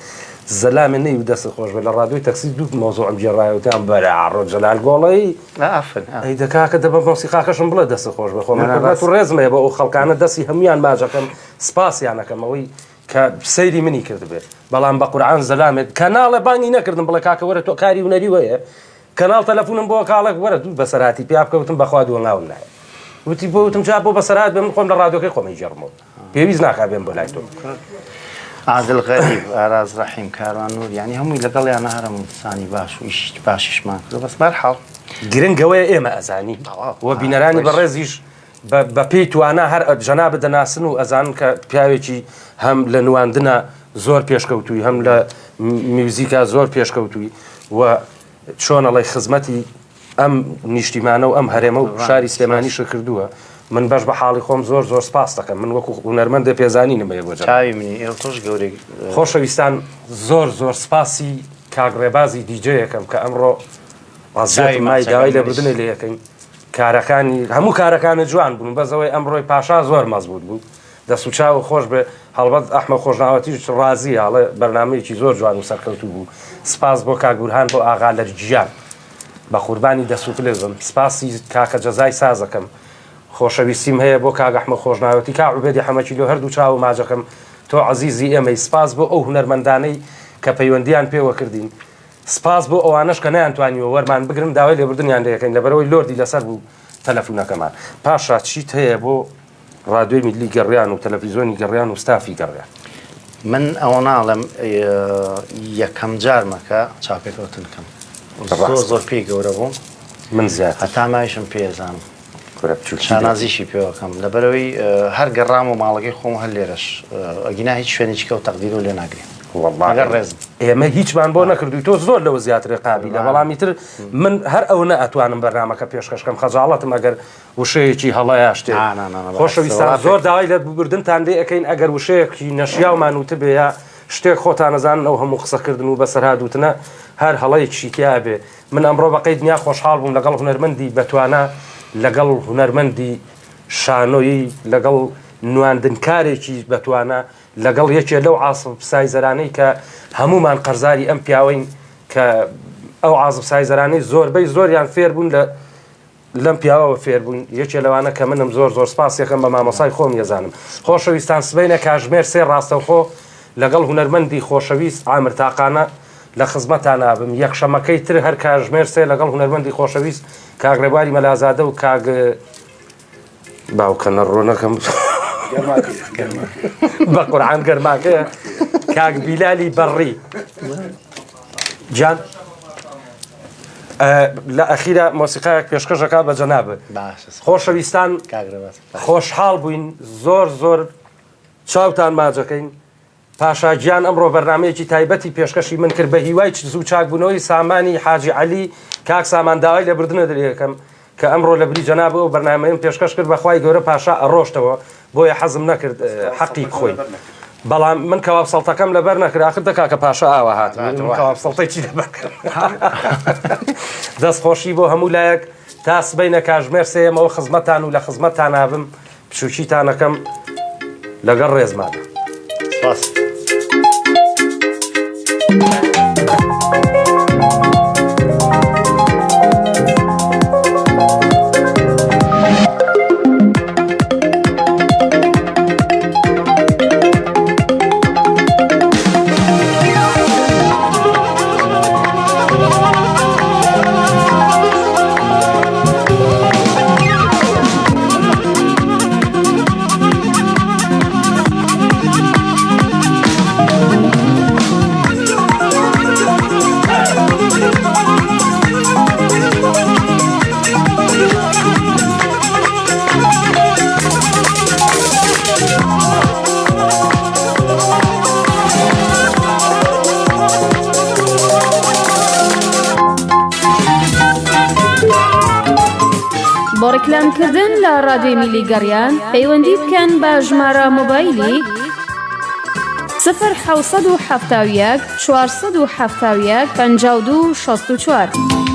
زەلامێ نەی و دەستت خۆش بێت لە ڕادیۆی تەکسی دوو مەوزوعم گێڕایەوە وتیان بەرە ئاڕۆ جەلال گۆڵەی ئافرین ئا. ئەی دە کاکە دە بە مۆسیقاکەشم بڵێ دەستت خۆش بێ خۆ من حورمەت و ڕێزم هەیە بۆ ئەو خەڵکانە دەستی هەموویان ماچەکەم سپاسیان ئەکەم ئەوەی کە سەیری منی کردبێ بەڵام بە قورعان زەلامێک کەناڵێ بانگی نەکردم بڵێ کاکە وەرە تۆ کاری هونەری وەیە کەناڵ تەلەفونم بۆ کاڵێک وەرە دوو بەسەرهاتی پیا بکە وتم بەخوا دووەنگاوم نایە وتی بۆ وتم جا بۆ بەسەرهات بێ من خۆم لە ڕادیۆکەی خۆم ئەیگێڕمەوە پێویست ناکا بێم بۆ لای تۆ. عادل غەریب، ئاراز ڕەحیم، کاروان نور یانی هەمووی لەگەڵیانە هەر هەموو کەسانی باش و ئیشی باشیشمان کردووە بەس بەرحاڵ. گرنگ ئەوەیە ئێمە ئەزانین و بینەرانی بەڕێزیش بە پێی توانا هەر جەنابت دەناسن و ئەزانن کە پیاوێکی هەم لە نواندنە زۆر پێشکەوتووی هەم لە میوزیکا زۆر پێشکەوتووی و چۆن ئەڵێی خزمەتی ئەم نیشتیمانە و ئەم هەرێمە و شاری سلێمانیشە کردووە من بەش بە حاڵی خۆم زۆر زۆر سپاس دەکەم من وەکو هونەرمەندێ پێزانینم هەیە بۆ جەناب. چاوی منی ئێو تۆش گەورەی. خۆشەویستان زۆر زۆر سپاسی کاک ڕێبازی دیجەیەکەم کە ئەمڕۆ ڕازیەتم مای داوای لێبوردنی لێ ئەکەین کارەکانی هەموو کارەکانە جوان بوون بەس ئەوەی ئەمڕۆی پاشا زۆر مەزبوت بوو دەست و چاوت خۆش بێ هەڵبەت ئەحمە خۆشناوەتیش ڕازیە ئەڵێ بەرنامەیەکی زۆر جوان و سەرکەوتوو بوو سپاس بۆ کاک بورهان بۆ ئاغا لەرگیان بە قوربانی دەست و پلێ بم سپاسی کاکە جەزای سازەکەم خۆشەویستیم هەیە بۆ کاک ئەحمە خۆشناوەتی کا عوبێدی حەمەکیلۆ هەردوو چاو و ماجەکەم تۆ عەزیزی ئێمەی سپاس بۆ ئەو هونەرمەندانەی کە پەیوەندیان پێوە کردین سپاس بۆ ئەوانەش کە نەیانتوانیوە وەرمان بگرن داوای لێبوردنیان لێ ئەکەین لەبەرئەوەی لۆردی لەسەر بوو تەلەفونەکەمان پاشا چیت هەیە بۆ ڕادیۆی میللی گەڕیان و تەلەفیزۆنی گەڕیان و ستافی گەڕیان. من ئەوە ناڵێم یەکەم جارمە کە چاوپێکەوتن کەم زۆر زۆر پێی گەورە بووم من زیاتر هەتا مایشم پێ ئەزانم کورە بچوکی شانازیشی پێوەکەم لەبەرەوەی هەر گەڕام و ماڵەکەی خۆم هەر لێرەش ئەگینا هیچ شوێنێکی کەو تەقدیرو لێ ناگرێ وەڵڵا لەگەڵ ڕێزم. ئێمە هیچمان بۆ نەکردووی تۆ زۆر لەوە زیاتر قابیلە بەڵام ئیتر من هەر ئەونە ئەتوانم بەرنامەکە پێشکەش کەم خەجاڵەتم ئەگەر وشەیەکی هەڵە یا شتێک نا نا نا نا بەڕاستی خۆشەویستان وەڵا زۆر پێک داوای لە بوردنتان لێ ئەکەین ئەگەر وشەیەکی نەشیاومان وتبێ یا شتێک خۆتان ئەزانن ئەو هەموو قسەکردن و بەسەرهات وتنە هەر هەڵەیەکیشی تیا بێ من ئەمڕۆ بەقەی دنیا خۆشحاڵ بووم لەگەڵ هونەرمەندی بەتوانا لەگەڵ هونەرمەندی شانۆیی لەگەڵ نواندنکارێکی بەتوانا لەگەڵ یەکێ لەو عاسف سایزەرانەی کە هەموومان قەرزاری ئەم پیاوەین کە ئەو عازف سایزەرانەی زۆربەی زۆریان فێر بوون لە لەم پیاوەوە فێر بووین یەکێ لەوانە کە منم زۆر زۆر سپاس یەکەم بە مامۆسای خۆم یەزانم خۆشەویستان سبەینە کاژمێر سێ ڕاستەوخۆ لەگەڵ هونەرمەندی خۆشەویست عامر تاقانە لە خزمەتان ئابم یەکشەمەکەی تر هەر کاژمێر سێ لەگەڵ هونەرمەندی خۆشەویست کاک ڕێبواری مەلازادە و کاک باوکە نەڕۆ نەکەم بە قورعان گەرماکەیە کاک بیلالی بەڕی جان. لە ئەخیرا مۆسیقایەک پێشکەشەکە بە جەنابت خۆشەویستان خۆشحاڵ بووین زۆر زۆر چاوتان ماجەکەین پاشا گیان ئەمڕۆ بەرنامەیەکی تایبەتی پێشکەشی من کرد بە هیوای زوو چاکبوونەوەی سامانی حاجی عەلی کاک سامان داوای لێبوردنت لێ ئەکەم کە ئەمڕۆ لە بری جەناب ئەو بەرنامەیەم پێشکەش کرد بەخوای گەورە پاشا ئەڕۆشتەوە بۆیە حەزم نەکرد حەقی بخۆین بەڵام من کەواب سەڵتەکەم لەبەر نەکرد ئاخر دە کاکە پاشا ئاوا هات من کەواب سەڵتەی چی لەبەر کرد دەست خۆشی بۆ هەموو لایەک تا سبەینە کاژمێر سێیەمەوە خزمەتان و لە خزمەتتانابم بچووکیتانەکەم لەگەڵ ڕێزمانە. سپاس. بۆ ڕیکلامکردن لە ڕادیۆی میلی گەڕیان پەیوەندی بکەن بە ژمارە مۆبایلی 0 771 471 52 64.